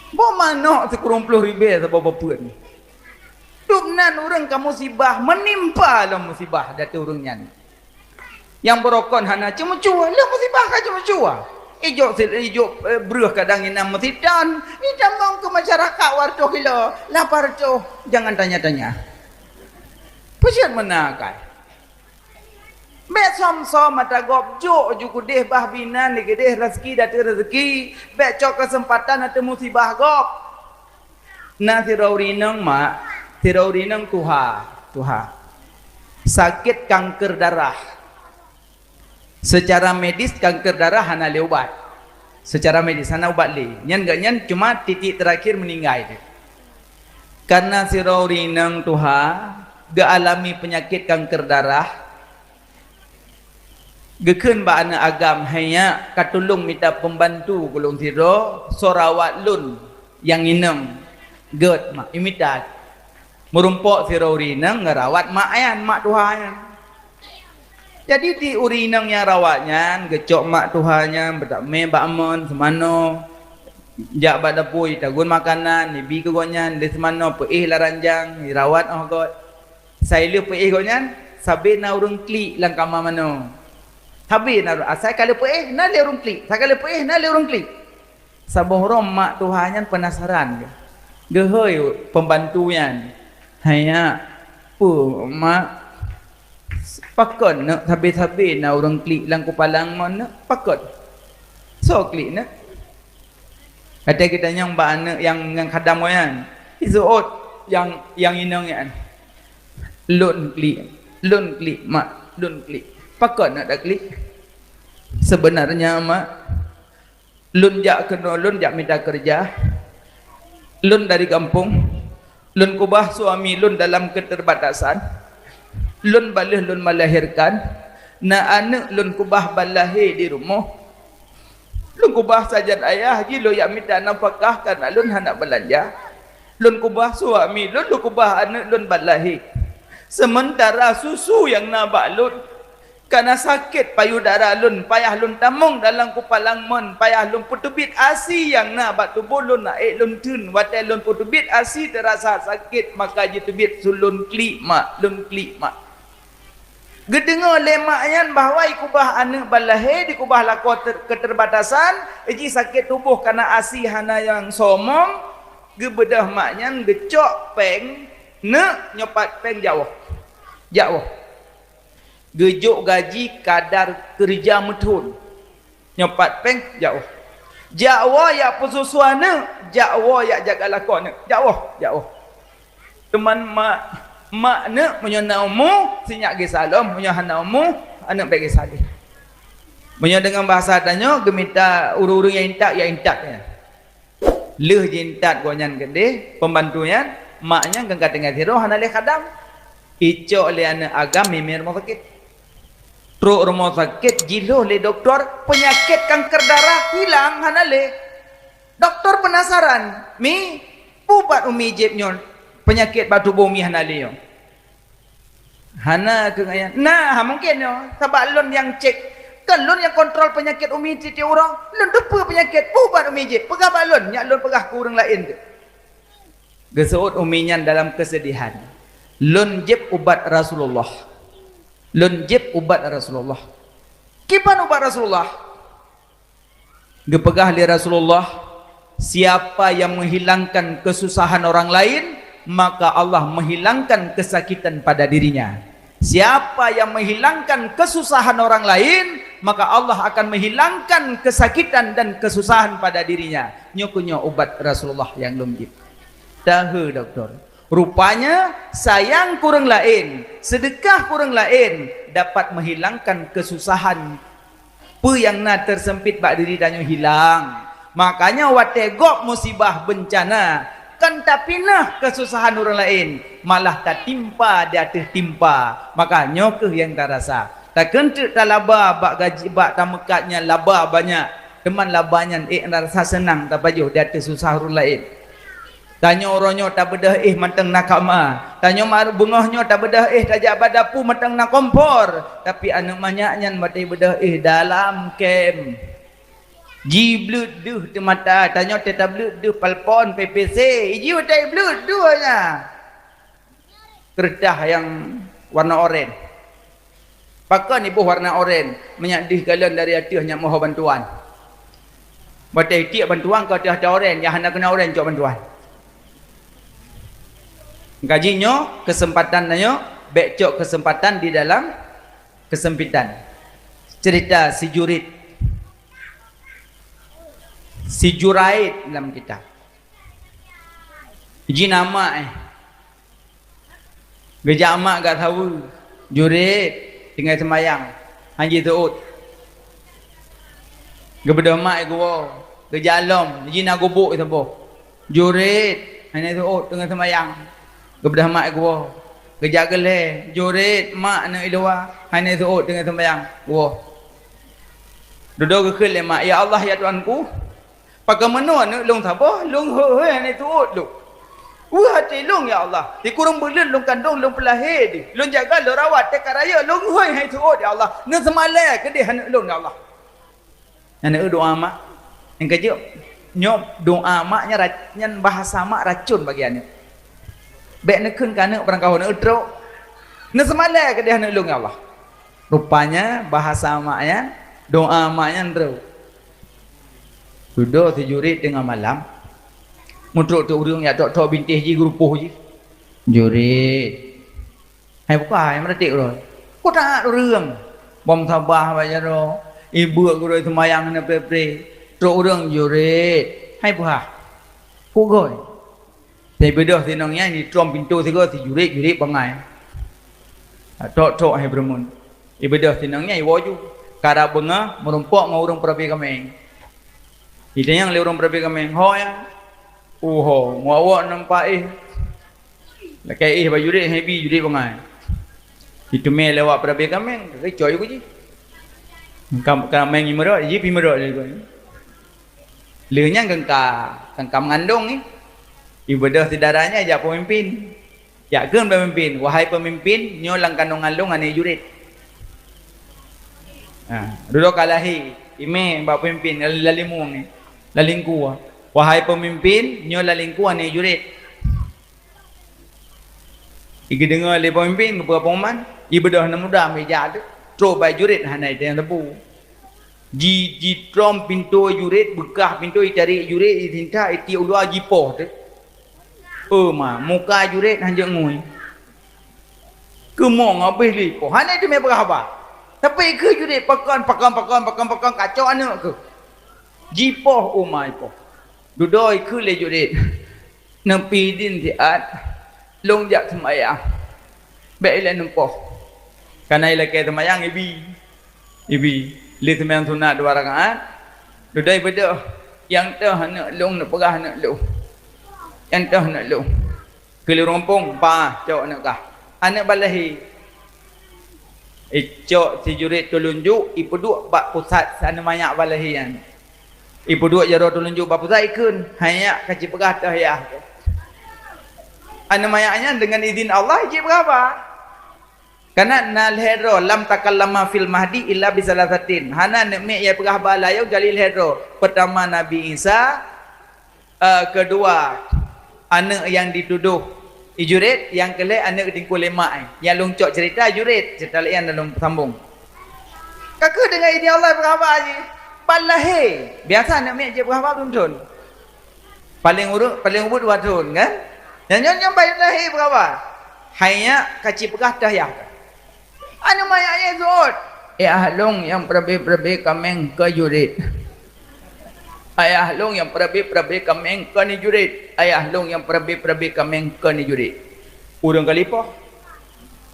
Boh manok sikureueng ploh ribée saboh bapeuet. Dubnan ureuëng ka musibah, meunimpa lom musibah di ateueh ureuëng nyan. Nyang barokon hana ceumeucue, lheueh musibah ka ceumeucue. Ijok si-, ijok, eh, breueh kadang inong meusitan, itamong keu masyarakat wartoh kilo, lapar toh, jangan tanya-tanya. Peue jeuet meunan akai. Bék som-som mata gob jok ju keudeh bah binan di keudeh raseuki di ateueh raseuki, bék cok keuseumpatan ateueh musibah gob. Na sidroe ureuëng inong mak, sidroe ureuëng inong tuha, tuha. Sakét kanker darah. Secara medis kanker darah hana lé ubat. Secara medis hana ubat lé. Nyan geuh nyan cuma titik terakhir meuninggai teuh. Karena sidroe ureuëng inong tuha geualami peunyakét kanker darah, geukheun bak aneuëk agam, "Hai nyak, ka tulông mita peumbantu keu lôn sidroe, soe rawat lôn nyang inong gét mak." Imita meurumpok sidroe ureuëng inong ngerawat mak nyan, mak tuha nyan. Jadi di ureuëng inong nyang rawat nyan geucok mak tuha nyan beutamé bak amon seumanoe, jak bak dapur jitagun makanan, jibi keu gobnyan, lé seumanoe peuéh lam ranjang, jirawat óh göt. Sai lheueh peuéh gobnyan, sabe na ureuëng klik lam kama manoe. Sabe na ureuëng, asai ka lheueh peuéh, na lé ureuëng klik. Asai ka lheueh peuéh, na lé ureuëng klik. Saboh uroe mak tuha nyan peunasaran geuh. Geuhôi peumbantu nyan, "Hai nyak, peue mak, pakon neuk sabe-sabe na ureuëng klik lam kupala mon neuk? Pakon? Soe klik neuk?" Watée geutanyong bak aneuëk nyang, nyang khadam nyan, jiseuôt nyang, nyang inong nyan, "Lôn klik, lôn klik mak, lôn klik." "Pakon neuk taklik?" "Sebenarnya mak, lôn jak keunoe, lôn jak mita keureuja. Lôn dari gampông. Lôn keubah suami lôn dalam keuteubatasan. Lôn ban lheueh lôn meulahérkan, na aneuëk lôn keubah ban lahé di rumoh. Lôn keubah sajan ayah jih lôn jak mita nafakah, kareuna lôn hana beulanja. Lôn keubah suami lôn, lôn keubah aneuëk lôn ban lahé. Seumeuntara susu nyang na bak lôn, Kana sakét payudara lôn, payah lôn tamong dalam kupalang mon, payah lôn peuteubiet asi nyang na bak tuboh lôn, na ék lôn theun. Watée lôn peuteubiet asi teurasa sakét, maka jiteubiet su lôn klik mak, lôn klik mak. Geudeungoe lé mak nyan bahwa jikubah aneuëk ban lahé, jikubah lakoe ter-, keuteubatasan, jih sakét tuboh kana asi hana nyang somong, geubeudôh mak nyan geucok péng, neuk nyoe pat péng jak woe. Jak woe. Geujok gaji kadar keureuja meuthon. Nyoe pat péng, jak woe. Jak woe jak peususu aneuëk, jak woe jak jaga lakoe aneuëk. Jak woe, jak woe. Teuma mak, mak aneuëk meunyoe na umu, sinyak gisa lom, meunyoe hana umu, aneuëk bék gisa lé. Meunyoe deungon bahasa tanyoe, geumita ureuëng-ureuëng nyang intat, nyang intat nyan. Lheueh jiintat gobnyan keudeh, pembantu nyan, mak nyan geungka tinggai sidroe hana lé khadam. Icok lé aneuëk agam mimé rumoh sakét. Trok rumoh sakét jilhoh lé dokto, peunyakét kanker darah hilang hana lé. Dokto peunasaran, "Mi, peue ubat Umi jieb nyoe peunyakét bak tuboh Umi hana lé nyoe?" Hana keuh ayah. Nah, ha mungken nyoe. Sabab lôn nyang cek. Kan lôn nyang kontrol peunyakét Umi tieb-tieb uroe. Lôn teupeue peunyakét, peue ubat Umi jieb. Peugah bak lôn, nyak lôn peugah keu ureuëng laén teuh. Geuseuôt Umi nyan dalam keusedihan. Lôn jieb ubat Rasulullah. Lôn jieb ubat Rasulullah. Kiban ubat Rasulullah? Geupeugah lé Rasulullah, "Siapa yang menghilangkan kesusahan orang lain, maka Allah menghilangkan kesakitan pada dirinya. Siapa yang menghilangkan kesusahan orang lain, maka Allah akan menghilangkan kesakitan dan kesusahan pada dirinya." Nyoe keuh nyoe ubat Rasulullah nyang lôn jieb. Tahe dokto. Rupanya, sayang keu ureuëng laén, seudeukah keu ureuëng laén dapat menghilangkan kesusahan. Peue nyang na teuseumpét bak diri tanyoe hilang. Makanya watée gob musibah beuncana, kon tapinah keususahan ureuëng laén, malah tatimpa di ateueh timpa. Maka nyoe keuh nyang tarasa. Takheun teuk talaba bak gaji, bak tameukat nyan laba banyak, teuma laba nyan ék rasa seunang tapajoh di ateueh susah ureuëng laén. Tanyoe uroe nyoe tabeudôh éh mantong na kama. Tanyoe ma-, beungoh nyoe tabeudôh éh tajak bak dapu mantong na kompor. Tapi aneuëk manyak nyan watée beudôh éh dalam kem. Jibleuet deuh teumata, tanyoe teuh tableuet deuh palpon, P P C. Iji watée bleuet deuh nyan. Keureutah nyang warna oren. Pakon iboh warna oren? Meunyak deuh galon dari ateueh nyak meuho bantuan. Watée tiek bantuan ka ateueh ata oren, nyang hana keuna oren cok bantuan. Gaji nyoe, keuseumpatan nyoe, bék cok keuseumpatan di dalam keusempitan. Cerita si Jurit, si Juraid dalam kitab. Jih na mak, eh. Geujak mak gak saweue, Jurit, tinggai seumayang, han jiseuôt. Geubeudôh mak geuwoe, geujak lom, jih na gubuk saboh. Jurit, hana seuôt, teungoh seumayang. Geubeudôh mak geuwoe, geujak geuh lhée, Jurit, mak aneuëk i luwa, hana seuôt, teungoh seumayang, geuwoe. Dudoe geukheun lé mak, "Ya Allah, ya Tuhanku, pakon meunoe aneuëk lôn saboh, lôn hôi-hôi hana seuôt lôn. Weueh até lôn, ya Allah. Sikureueng buleuen lôn kandong, lôn peulahé deuh, lôn jaga, lôn rawat, teuka rayeuk lôn hôi hana seuôt, ya Allah. Neuseumalée keudeh aneuëk lôn, ya Allah." Nyan na doá mak. Nyang keujeuet, nyoe doá mak nyan ra-, nyan bahasa mak racon bagi aneuëk. Bék neukheun keu aneuëk barangkaho neutrok. Neuseumalée keudeh aneuëk lôn, ya Allah. Rupanya bahasa mak nyan, doá mak nyan trok. Dudoe si Jurit teungoh malam, meutrok teuk ureuëng jak tok-tok bintéh jih, geurupoh jih. Jurit. Hai bukai, meuratik uroe. Ku taát ureuëng. Bom sabah bak jaroe. Ibeuk gurée seumayang hana pre-pre. Trok ureuëng, Jurit. Hai buhah. Ku gôi. Sibeudôh sinong nyan jitrom pintoe sigoe, si Jurit, Jurit bangai. Tok-tok hai beureumeun. Ibeudôh sinong nyan iwoe ju. Karab beungoh meurumpok ngon ureuëng peurabe kaméng. Itanyong lé ureuëng peurabe kaméng, "Ho nyan?" "Uho, ngon awak nampak éh." Lakée éh bak Jurit, hai bi, Jurit bangai. Iteumé lé awak peurabe kaméng, keucok ju ku jih. Ka, kaméng imeurot, jih pih meurot lé gobnyan. Lheueh nyan geungka, geungka meungandong nyan. Ibeudôh si dara nyan jak peumimpén. Jak kheun peumimpén, "Wahai peumimpén, nyoe lam kandongan lôn aneuëk Jurit." Ha, dudoe ka lahé, imé bak peumimpén, lalingkua ni. Lalingkua. Wahai peumimpén, nyoe lalingkua ni jurit. Igeudeungoe lé peumimpén geupeu pengumuman, ibeudôh aneuk muda meja teuh, trok bak jurit hana itém teupeu. Ji, jitrom pintoe jurit, beukah pintoe, itarek jurit, itinta, itiek u luwa, jipoh teuh. Oh ma, muka jurit hanjeuet ngui. Keumong habéh lé ipoh. Hana teumé peugah haba. Tapi keu jurit pakon, pakon, pakon, pakon, pakon, kacok aneuk keuh. Jipoh, oh ma, ipoh. Dudoe keu lé jurit. Neupi idin siat, lôn jak seumayang. Bék ilée neupoh. Kana ilakée seumayang ibi. Ibi. Lé seumayang sunat dua rakaat. Dudoe beudôh. Nyang toh aneuk lôn, neupeugah aneuk lôn. Nyang toh aneuk lôn. Keu lôn rumpong, bah, cok aneuk kah. Aneuk ban lahé. Icok si jurit tulunjuk, ipeuduek bak pusat si aneuk manyak ban lahé nyan. Ipeuduek jaroe tulunjuk bak pusat, ikheun, "Hai nyak, ka cipeugah teuh yah." Aneuk manyak nyan deungon idin Allah, jipeugah haba. Kana na lhée droe, "Lam takallama fil mahdi illa bisalasatin." Hana aneuk miet nyang peugah haba layong kecuali lhée droe. Peutama Nabi Isa, Eh, keudua, aneuk nyang ditudoh ijuret, nyang keulhée aneuk teungku lemak, eh. Nyang lôn cok cerita juret, cerita laén nyang lôn sambong. Ka keuh deungon idin Allah peugah haba jih. Ban lahé, biasa aneuk miet jih peugah haba lôn thon. Paleng ureueng, paleng ubit dua thon, kan? Nyang nyoe, nyoe ban lahé peugah haba. Hai nyak, ka cipeugah teuh yah. Aneuk manyak nyan seuôt, "Ayah lôn nyang peurabe-peurabe kaméng keu juret. Ayah lôn nyang peurabe-peurabe kaméng keu ni juret. Ayah lôn nyang peurabe-peurabe kaméng keu ni juret." Ureueng ka lipoh.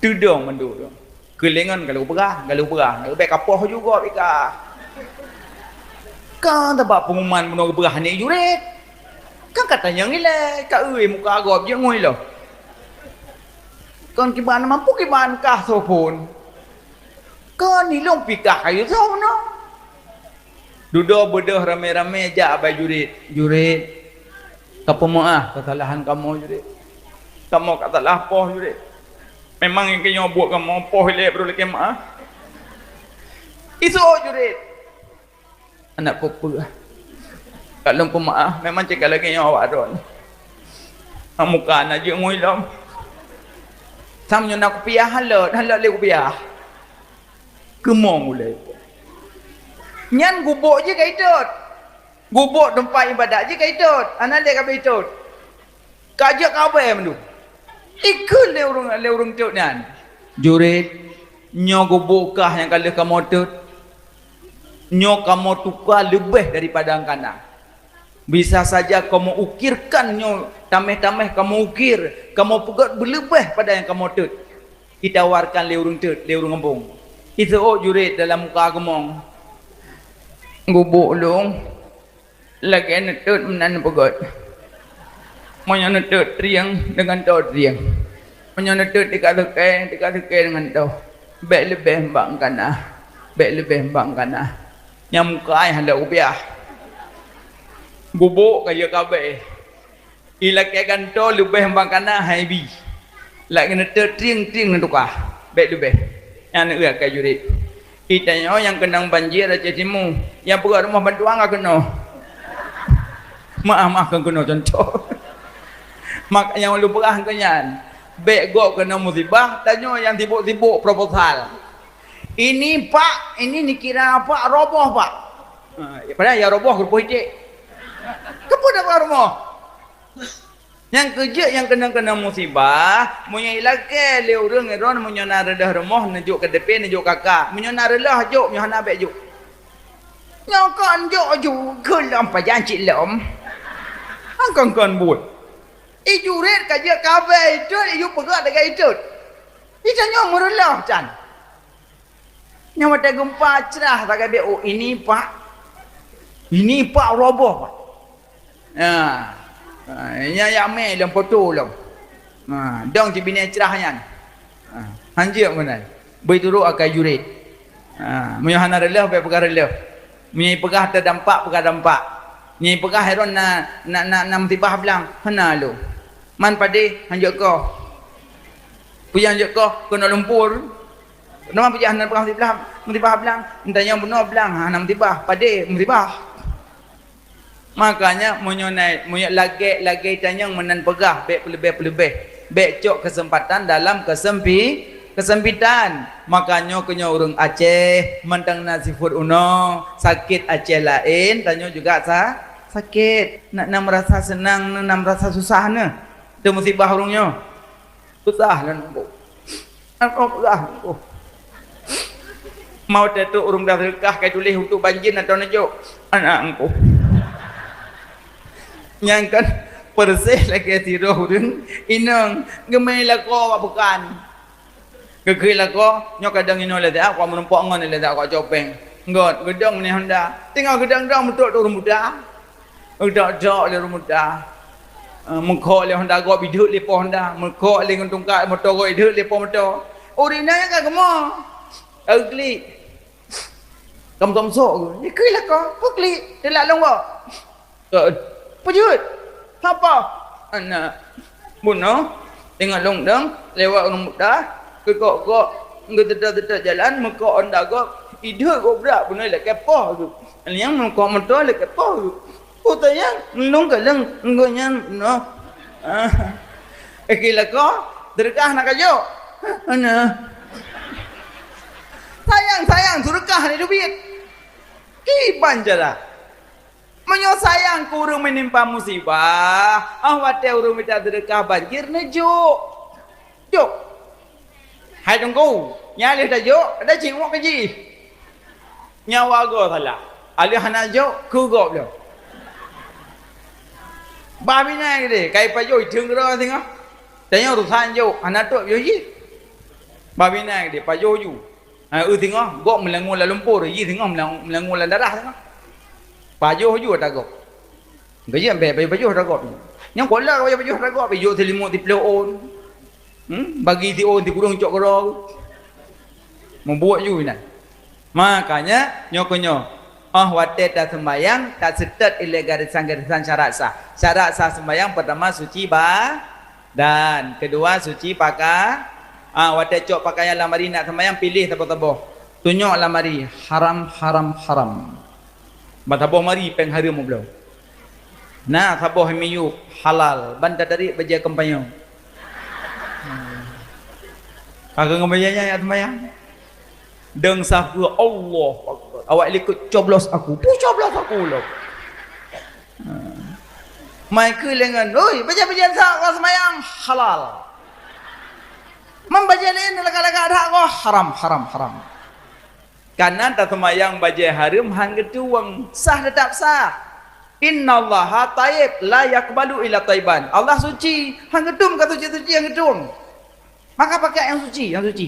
Teudong mandum ureueng. Keulengon ka lheueh peugah, ka lheueh peugah. Ka lheueh peugah, ka poh juga pih ka. Ka tabak pengumuman bunoe geupeugah ni juret. Kan ka tanyong ilée, ka eu muka gob jeuet ngui lom. Kon kiban mampu kiban kah soe phon. Kon ilong pih kah kayue soe meunoe. Dudoe beudôh ramé-ramé jak bak juret. "Juret, kapeumeu'ah keusalahan kamoe, juret. Kamoe ka salah poh, juret. Memang nyang keunoe buet kamoe poh ilée brôk lakée meu'ah." Iseuôt juret. Aneuk peue-peue. Ka lôn peumeu'ah, memang cit ka lagée nyoe awak droe. Muka na jeuet ngui lom. Sam nyoe na kupiah halot, halot lé kupiah. Keumong ulée. Nyan gubôk jih ka itot. Gubôk teumpat ibadat jih ka itot. Hana lé ka itot. Ka jeuet ka abée mandum. Ikheun lé ureueng, lé ureueng tot nyan, "Juret, nyoe gubôk kah nyang ka lheueh kamoe tot. Nyoe kamoe tuka leubeh daripada nyang kana. Bisa saja kamoe ukirkan nyoe, taméh-taméh kamoe ukir, kamoe peugét beuleubeh pada nyang kamoe tot." Itawarkan lé ureueng tot, lé ureueng gampông. Iseuôt juret dalam muka keumong. Gubôk lôn lagée neutot meunan peugét. Meunyoe neutot trieng deungon toh trieng. Meunyoe neutot tika seukée, tika seukée deungon toh. Bék leubeh bak kana. Bék leubeh bak kana. Nyang muka ai hana kupiah. Gubôk ka jeuet ka abée. Ilakée gantoe leubeh bak kana hai bi. Lagée neutot trieng-trieng neutuka. Bék leubeh. Nyan eu akai juret. Itanyoe nyang keunong banjir Aceh Timu, nyang peugét rumoh bantuan ka keunoe. Maah-maah kon keunoe contoh. Maka nyang lôn peugah keu nyan, bék gob keunoe musibah, tanyoe nyang sibok-sibok proposal. Ini pak, ini nikira pak, roboh pak. Ha, padahai nyang roboh keupeue iték. Keupeue dak rumoh? Nyang keujeuet nyang keunong-keunong musibah, meunyoe ilakée lé ureueng droen, meunyoe na reuloh rumoh neujok keu D P, neujok K K. Meunyoe na reuloh jok, meunyoe hana bék jok. Nyoe kon jok ju keu lom pajan cit lom. Kon-kon buet. Ijuret ka jeuet ka abée itot, iju peugét lagée itot. Itanyoe meureuloh tan. Nyang watée geumpa crah sagai bék, oh, ini pak, ini pak roboh pak. Ha. Ha, nyan yak mé lom poto lom. Ha, dong sibinéh crah nyan. Ha, hanjeuet meunan. Beuturot akai juret. Ha, meunyoe hana reuloh bék peugah reuloh. Meunyoe peugah teuh dampak, peugah dampak. Meunyoe peugah heron na, na, na, na musibah blang, hana lom. Man padé hanjeuet koh. Peue nyang jeuet koh keunoe lumpur. Nama peugah hana peugah musibah, musibah blang? Tanyong bunoe blang, hana musibah. Padé musibah. Makanya, meunyoe nai, meunyoe lagée-lagée tanyong meunan peugah, bék peuleubeh-peuleubeh. Bék cok keuseumpatan dalam keuseumpi-, keuseumpatan. Makanya, keu nyoe ureuëng Aceh, mantong na sifeuet unoe, sakét Aceh laén, tanyoe juga sa-, sakét. Nak na meurasa seunang, na meurasa susah neuh. Teumusibah ureuëng nyoe. Susah lôn, Teungku. Aduh, susah, Teungku. Mau teutôk ureuëng dah seudeukah ka tuléh untuk banjir atau neujok aneuk Teungku. Nyang kan persis lagée sidroe ureuëng inong geumé lakoe bak peukan. Geukheun lakoe, nyoe kadang inong lé siat, kok meurumpok ngon lé siat, kok copéng. Ngon, geudong ni honda. Teungoh geudong-dong, meutrok teuh ureuëng buta. Dok-dok lé ureuëng buta. Eh, meukhok lé honda gob ideuek lé po honda, meukhok lé ngon tungkat moto gob ideuek lé po moto. Ureuëng inong nyan ka geumo. Ka geuklik. Ka meusom-som geuh. Dikeue lakoe, peuklik, teulak lôn gob. Eh, peue jeuet? Haba. Aneuk. Bunoe, teungoh lôn dong, lewat ureuëng buta, geukok-kok, geuteuta-teuta jalan, meukhok honda gob, ideuek gob brat bunoe lé kepoh geuh. Nyang meukhok moto lé kepoh geuh. Peue teuh nyan, lôn kalon, engkau nyan, noh. Ah. Eh, kira kau, seudeukah nak kajok. Hana. Sayang, sayang, seudeukah ni dubiet. Kiban cara. Meunyoe sayang keu ureuëng meunimpa musibah, ah, watée ureuëng mita seudeukah banjir, neujok. Jok. Hai Teungku, nyan lheueh tajok, ada cingok keu jih. Nyawa goe salah. Aleuh hana jok, keu gob lom. Bah binéh geude, kai pajoh jiteueng keudroe singoh. Tanyoe urusan jok, hana trok yoh jih. Bah binéh geude, pajoh ju. Ha, eu singoh, gob meulangue lam lumpur, jih singoh meulang-, meulangue lam darah singoh. Pajoh ju ata gob. Gaji ampai pajoh-pajoh ata gob. Nyang kola pajoh-pajoh ata gob, ijok seulimut siploh ôn. Hmm? Bagi si ôn, si kureueng cok keudroe. Meubuet ju inan. Makanya, nyoe keu nyoe, óh watée taseumbahyang, taseutôt ilée garisan-garisan syarat sah. Syarat sah seumbahyang, peurtama suci ba-, dan keudua suci paka-, ah, watée cok pakaian lamari nak seumbahyang, piléh saboh-saboh. Tunyok lamari, haram, haram, haram. Ban saboh mari péng hareuem ubloe. Na saboh miyueb halal, ban tatarék bajée kompanyong. Ka keuh ngon bajée nyan jak seumayang. Deung sah keu Allahu Akbar. Awak likot coblos aku. Puh coblos aku lom. Mai keu lengan, "Oi, bajée-bajée sa ka seumayang halal. Man bajée laén lagak-lagak that ko haram, haram, haram." Kana taseumayang bajée hareuem han geutuwong, sah teutap sah. "Innallaha thayyib la yaqbalu illa thayyiban." Allah suci, han geutuwong ka suci-suci han geutuwong. Maka pakai nyang suci, nyang suci.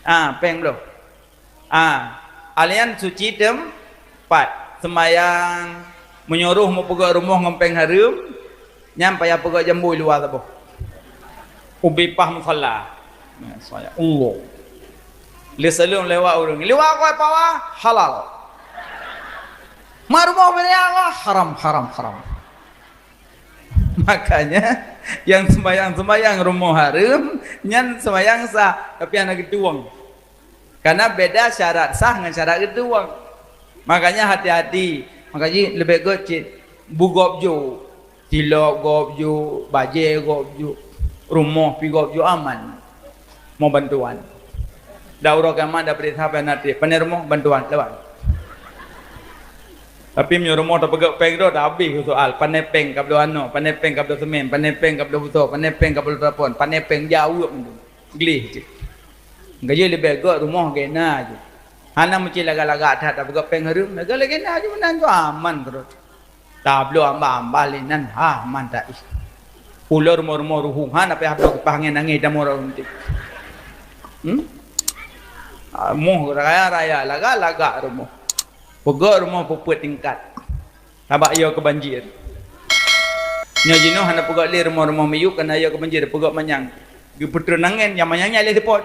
Ah, péng bloe. Ah, alian suci teumpat. Seumayang, meunyoe roh meupeugét rumoh ngon péng hareuem, nyan payah peugét jambo i luwa saboh. Ubé paih musala. Nah, saya Allah. Lé saleuem lewat ureuëng. Lewat kau pawa, halal. Mak rumoh bini Allah, haram, haram, haram. Makanya, yang sembahyang-sembahyang rumoh hareuem, nyan sembahyang sah, tapi hana geutuwong. Karena beda syarat sah ngon syarat geutuwong. Makanya hati-hati. Makanya leubeh gét cit bugop ju. Tilok gop ju, bajée gop ju. Rumoh pi gop ju aman. Mau bantuan. Dak uroe kiamat dak peurintah payah na treb. Pane rumoh bantuan lewat. Tapi meunyoe rumoh tapeugét péng droe, dak habéh soal. Pane péng ka bloe anoe, pane péng ka bloe semen, pane péng ka bloe buso, pane péng ka bloe telepon, pane péng jaweueb tu. Gleh cit. Gaji leubeh gét rumoh gena ju. Hana meuci lagak-lagak that tapeugét péng hareuem, lagak-lagak gena ju meunan tu aman terus. Tabloe ambah-ambah lé nan, ha, man taih. Ulo rumoh-rumoh ruhueng, ha, na payah bloe kipaih angén, angén damoe rot runtik. Hmm? Ah, moh raya-raya, lagak-lagak rumoh. Peugét rumoh peuet tingkat. Tabak yo keu banjir. Nyoe jinoe hana peugét lé rumoh-rumoh miyueb, kana yo keu banjir, peugét manyang. Geupeutreun angén, nyang manyang nyan lé seupôt.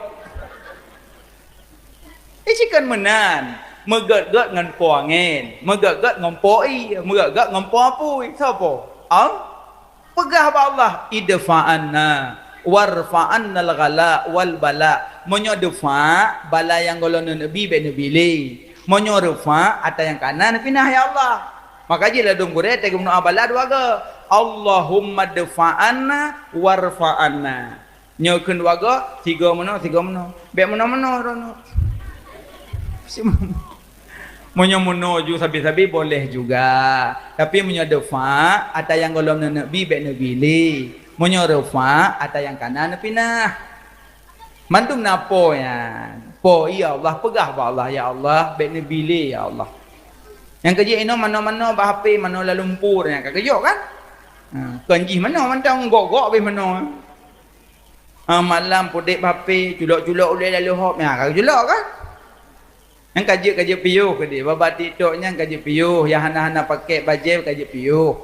Ih, ci kon meunan, meugét-gét ngon po angén, meugét-gét ngon po ié, meugét-gét ngon po apui. Soe po? Al-, peugah bak Allah, "Idfa anna, warfa annal ghala wal bala." Meunyoe defa, bala nyang gohlom neuneuk bi, bèk neubi lé. Meunyoe refa, ata nyang kana neupinah, ya Allah. Maka jih ladôm gurèe teuka meudoa bala dua goe. Allahumma dfa anna warfa anna. Nyoe kheun dua goe, sigoe meunoe, sigoe meunoe. Bèk meunoe-meunoe droeneuh. Meunyoe meunoe ju sabe-sabe boleh juga. Tapi meunyoe defa, ata nyang gohlom neuneuk bi, bèk neubi lé. Meunyoe refa, ata nyang kana neupinah. Mandum na po nyan. Po, ya Allah, peugah bak Allah, "Ya Allah, bèk neubi lé, ya Allah." Nyang keujeuet inoe manoe-manoe bak H P, manoe lam lumpur nyan ka geujok kan? Ha, kon jih manoe mantong, gok-gok beh manoe. Ha, malam pudek bak H P, culok-culok ulèe lalu hop, nyan ka geujulok kan? Nyang ka jeuet, ka jeuet piôh keudéh. Babah TikTok nyan ka jeuet piôh, nyang hana-hana pakèk bajèe ka jeuet piôh.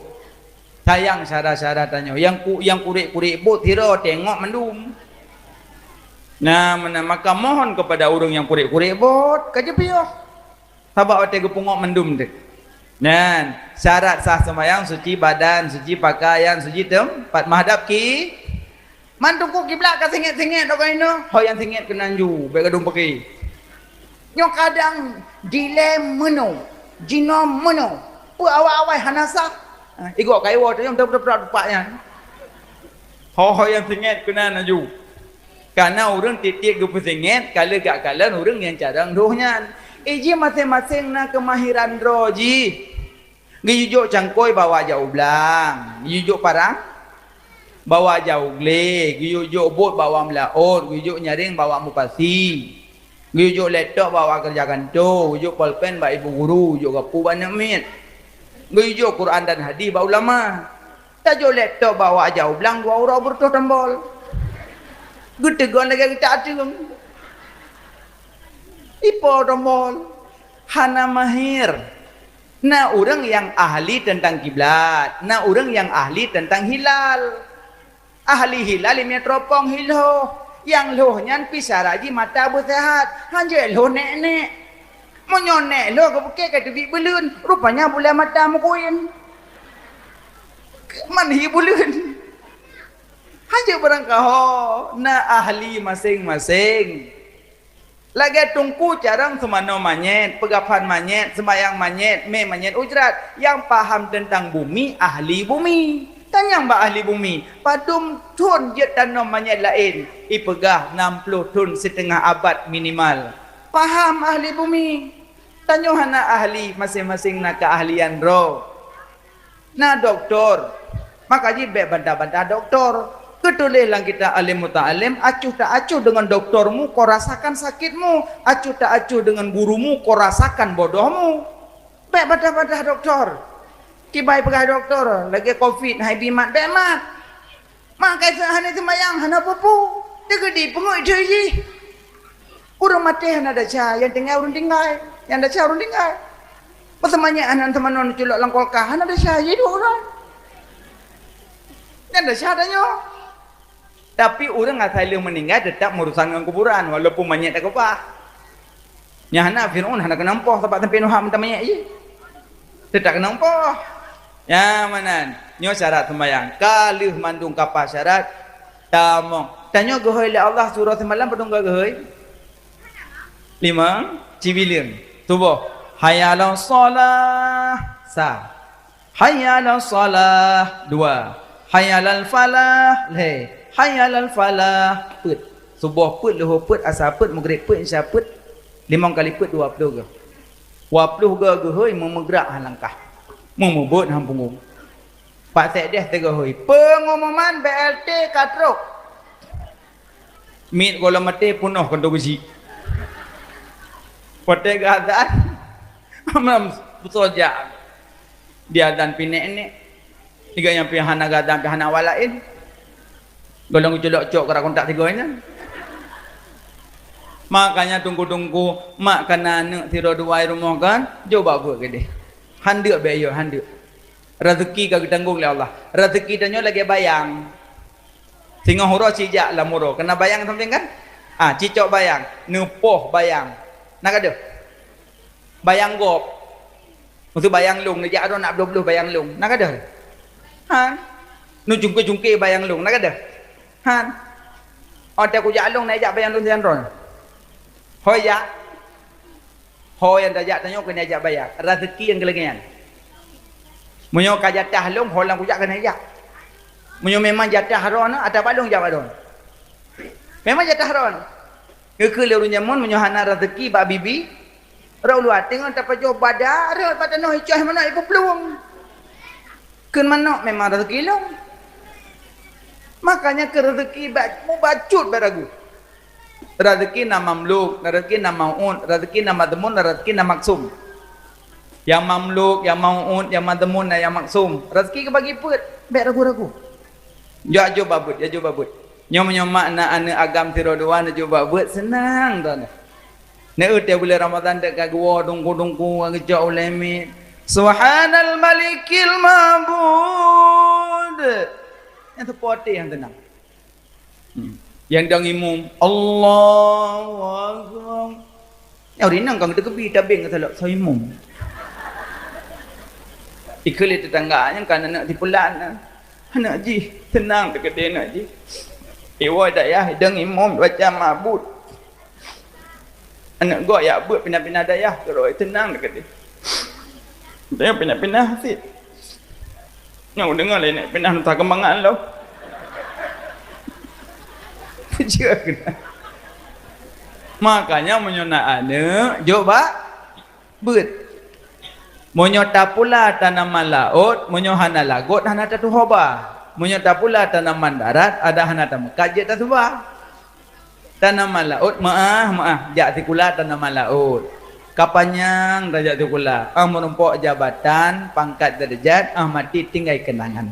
Sayang syedara-syedara tanyoe, nyang ku-, nyang kurek-kurek bot sidroe teungoh mandum. Nah, meunan maka mohon kepada ureueng nyang kurek-kurek bot, ka jeuet piôh. Sabab watèe geupeungoh mandum teuh. Nyan, syarat sah seumayang, suci badan, suci pakaian, suci teumpat, menghadap ki-, Man teungku kiblat ka singèt-singèt, dokai nyoe, ho nyang singèt keunan ju, bèk gadong peuké. Nyoe kadang dilèe meunoe, jinoe meunoe, peue awai-awai hana sah. Ha, igok kayèe woe teuh, nyoe teupeue-teupeue tupak nyan. Ho-ho nyang singèt keunan laju. Kareuna ureueng tiep-tiep geupeusingèt, ka lheueh geukalon ureueng nyang carông lheueh nyan. Iji maséng-maséng na keumahiran droe jih. Geuyue jok cangkôi bak awak jak u blang, geuyue jok parang bak awak jak u glé, geuyue jok bot bak awak meulaôt, geuyue jok nyaréng bak awak mupasi, geuyue jok laptop bak awak keureuja kantô, geuyue jok polpen bak ibu guru, geuyue jok gapu bak aneuk miet, geuyue jok Quran dan hadis bak ulama. Tajok laptop bak awak jak u blang, dua uroe beureutôh tombol. Geuteugôn lagèe geutak ateueng. Ipo tombol? Hana mahir. Na ureueng nyang ahli teuntang kiblat, na ureueng nyang ahli teuntang hilal. Ahli hilal imeutropong hi lhôh, nyang lhôh nyan pih syarat jih mata beuseuhat, hanjeuet lhôh nèk-nèk. Meunyoe nèk lhôh geupeuké ka teubiet buleuen, rupanya buleuen mata meukuén. Man hi buleuen. Hanjeuet barangkaho, na ahli maséng-maséng. Lagèe teungku carông seumanoe manyèt, peugaphan manyèt, seumayang manyèt, mé manyèt ujrat. Nyang paham teuntang bumi, ahli bumi. Tanyong bak ahli bumi, padum thon jeuet tanom manyèt laén? Ipeugah nam ploh thon siteungoh abad minimal. Paham ahli bumi. Tanyoe hana ahli, maséng-maséng na keuahlian droe. Na doktor, maka jih bèk bantah-bantah doktor. Geutuléh lam kitab Alim Muta'alim, acuh tak acuh deungon doktormu, kau rasakan sakitmu. Acuh tak acuh deungon gurumu, kau rasakan bodohmu. Bèk bantah-bantah doktor. Kiban peugah doktor, lagèe covid, hai bi mat, bèk mat. Maka hana seumayang, hana peue-peue. Teukeudi peungeuet jih. Ureueng maté hana desya, nyang tinggai ureueng tinggai. Nyang desya ureueng tinggai. Meuseu manyèt hana teumanoe neuculok lam kulkas, hana desya, jih duek ureueng. Nyang desya tanyoe. Tapi ureueng asai lheueh meuninggai teutap meurusan ngon kuburan, walaupun manyèt takeubah. Nyang hana Fir'aun hana keunong poh sabab sampoe Nuh mantong manyèt jih. Teutap keunong poh. Nyan meunan. Nyoe syarat seumayang. Ka lheueh mandum ka paih syarat, tamong. Tanyoe geuhôi lé Allah surah seumalam padum goe geuhôi? Limong, cibileung. Suboh. Hayya 'alas shalah. Sa. Hayya 'alas shalah. Dua. Hayya 'alal falah. Lhèe. Hayya 'alal falah. Peuet. Suboh peuet, luho peuet, asa peuet, meugreb peuet, isya peuet. Limong kali peuet, dua ploh goe. Dua ploh goe geuhôi meumeugrak han langkah. Meumeubeuet han punggong. Pak Sekdes teugeuhôi, "Peungumuman B L T ka trok." Miet gohlom maté peunoh kantô beusi. Watèe geuazan, mam peusoe jak. Diazan pih nèk-nèk. Tiga nyang pih hana geuazan pih hana awak laén. Gohlom geuculok cok keu rak kontak tiga nyan. Makanya teungku-teungku, mak kana aneuk sidroe dua i rumoh kan, jok bak buet keudeh. Handeuk bèk yôh, handeuk. Rezeki ka geutanggong lé Allah. Rezeki tanyoe lagèe bayang. Singoh uroe ci jak lam uroe. Kana bayang sampéng kan? Ah, cicok bayang, neupoh bayang. Na ka deuh? Bayang gob. Meuseu bayang lông, neujak droe nak bloh-bloh bayang lông. Na ka deuh? Han. Neucungké-cungké bayang lông. Na ka deuh? Han. Oh, teu kujak lôn, neujak bayang lôn sinan droe. Ho jak. Ho nyang tajak tanyoe keuneuk jak bayang. Raseuki nyang keu lagèe nyan. Meunyoe ka jatah lôn, ho nyang kujak keuneuk jak. Meunyoe memang jatah droeneuh, ata bak lôn jak bak droeneuh. Memang jatah droeneuh. Ngeukheun lé ureueng jameun meunyoe hana raseuki bak bibi, rot luwa teungoh tapajoh bada, rot bak tanoh icoh manok ipeuplueng. Kheun manok memang raseuki lôn. Makanya keu raseuki ba-, mubacut bak ragu. Raseuki na mamluk, raseuki na mau'ud, raseuki na madhmun, raseuki na maksum. Nyang mamluk, nyang mau'ud, nyang madhmun, na nyang maksum. Raseuki geubagi peuet, bèk ragu-ragu. Jak jok bak beuet, jak jok bak beuet. Nyoe meunyoe mak na aneuk agam sidroe dua neujok bak beuet, seunang droeneuh. Neu teuh buleuen Ramadhan teuka geuwoe dungku-dungku geucok ulèe miet. Subhanal Malikil Ma'bud. Nyang teupoté nyang teunang. Hmm. Nyang dang imum, Allahu Akbar. Nyoe rinang ka geuteukeubie tabeng keu salak, soe imum. Ikheun lé teutangga nyang ka aneuk tipulan na. Aneuk jih, seunang teukeudeh aneuk jih. Iwoe dayah, idong imum baca mabut. Aneuk gob jak beuet pinah-pinah dayah, keurôi seunang teukeudeh. Dayah pinah-pinah cit. Nyang deungoe lé nek pinah nusa keumbangan lom. Peue jeuet keunan. Makanya meunyoe na aneuk, jok bak beuet. Meunyoe tapula tanaman laôt, meunyoe hana lagot, hana tatuho ba. Meunyoe tapula tanaman darat, adak hana tameukat jeuet tasuba. Tanaman laôt meuáh-meuáh, jak sikula tanaman laôt. Ka panyang tajak sikula, óh meurumpok jabatan, pangkat, darajat, óh maté tinggai keunangan.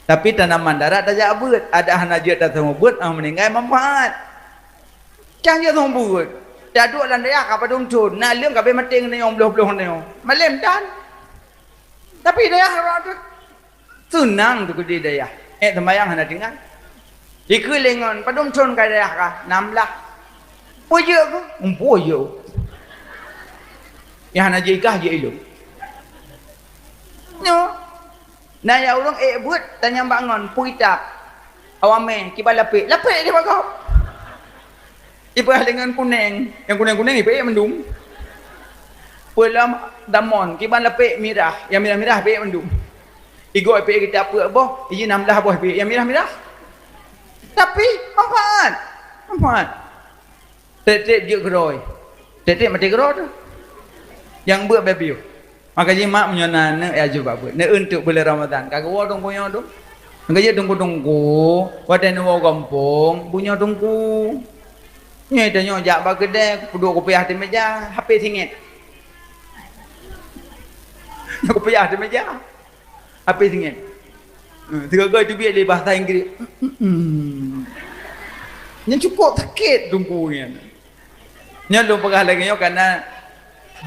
Tapi tanaman darat tajak beuet, adak hana jeuet taseumubeuet, óh meuninggai manfaat. Cang jeuet seumubeuet, taduek lam dayah ka padum thon, na leueng ka abéh maté ngon nyoe, bloh-bloh nyoe. Malém tan. Tapi dayah rot Seunang teukeudi dayah. Ék seumayang hana tinggai. Ikheun lé ngon, padum thon ka dayah kah? Nam blah. Peue jeuet keuh? Empu jeuet. Nyang hana jeuet kah jeuet ilôn. Nyoe. Na ya ureueng ék beuet tanyong bak ngon, peue kitab? Awamé, kiban lapék. Lapék di bagoe. Ipeugah lé ngon kuneng, nyang kuneng-kuneng ipeuék mandum. Peulom damon, kiban lapék mirah, nyang mirah-mirah ipeuék mandum. Igoe ipeuék kitab peuet boh, iji nam blah boh ipeuék nyang mirah-mirah. Tapi manfaat. Manfaat. Trép-trép jeuet keudroe. Trép-trép maté keudroe teuh. Nyang beuet bèk piôh. Maka jih mak meunyoe na aneuk ya jeuet bak beuet. Neueun teuk buleuen Ramadhan. Ka geuwoe teungku nyoe tu. Ka jeuet teungku-teungku, watèe neuwoe gampông, bunoe teungku. Nyoe tanyoe jak bak keudè, peuduek kupiah di meja, hapé singét. Nyoe kupiah di meja, hapé singét. Eh, sigoe-goe teubiet lé bahasa Inggris. Nyan cukôp sakét teungku nyan. Nyan lôn peugah lagèe nyoe kareuna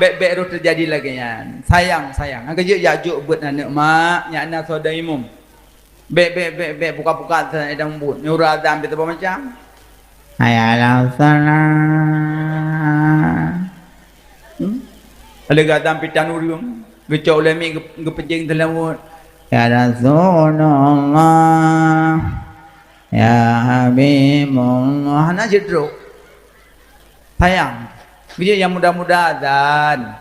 bèk-bèk rôh teujadi lagèe nyan. Sayang, sayang. Nyang keujeuet jak jok beuet aneuk mak, nyan na saudara imum. Bèk, bèk, bèk, bèk, buka-buka sa edang buet. Nyoe ureueng azan bèk saboh macam. Hayya 'alas shalah. Hmm? Ada gazan pitan ureueng, geucok ulèe miet geu-, geupeujeng teulawot. Ya Rasulullah, ya Habibullah. Hana jeuet trok. Sayang. Geujak nyang muda-muda azan.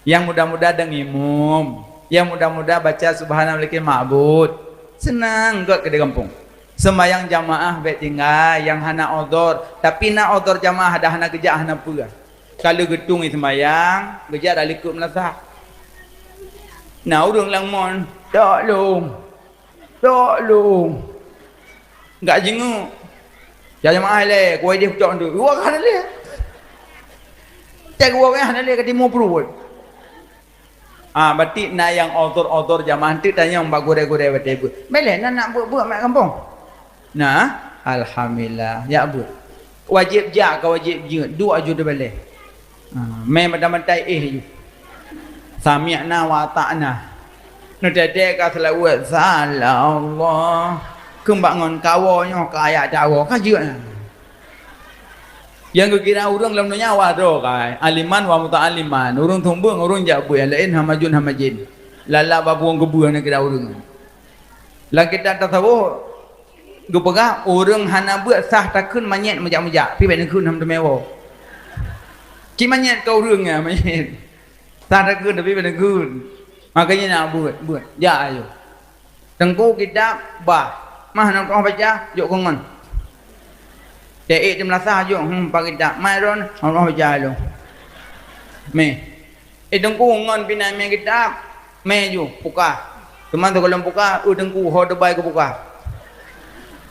Nyang muda-muda dong imum. Nyang muda-muda baca Subhanal Malikil Ma'bud. Seunang gèt keu di gampông. Seumayang jamaah bèk tinggai, nyang hana udhur. Tapi na udhur jamaah dah hana geujak hana peue. Ka lheueh geutueng seumayang, geujak dah likot meulasah. Na ureueng lam mon, "Tolong." Tok lôn. Gak jinguk. Ya jamaah lé, kuai deh pucok tu. Dua kali lé. Cak dua kali lé ka timu pruet. Ah, berarti na nyang otor-otor jamaah tu tanyong bak gurée-gurée batée bu. Beleh na nak buet-buet mak kampung. Nah, alhamdulillah, ya buet. Wajib jak ka wajib jeuet, dua ju teubaleh. Ha, mé mata-mata éh ju. Sami'na wa ata'na. Neutete ka seulaweuet, salah Allah. Keumbak ngon kawoe nyoe ka ayat dawoe ka jeuet na. Nyang geukira ureueng lam donya wa droe kai, aliman wa muta'aliman. Ureueng tumbeueng, ureueng jak beuet nyang laén hama jun hama jén. Lala babung keubeueh neukira ureueng. Lam kitab tasawuf, Geupeugah, ureuëng hana beuet sah takheun manyét meujak-meujak, pi bèk neukheun hom teumé woe. Cit manyét keu ureuëng nyan manyét. Sah takheun tapi bèk neukheun. Makanya nak beuet, beuet. Jak ayo. Teungku kitab bah. Mah hana teuoh baca, jok keu ngon. Teuék teumelasah jok, hmm, pak kitab. Mai ron, hana teuoh baca lôn. Meh. Eh, teungku ngon pih na mé kitab. Mé ju, pukah. Teuma sigohlom pukah, eu teungku ho teubai keu pukah.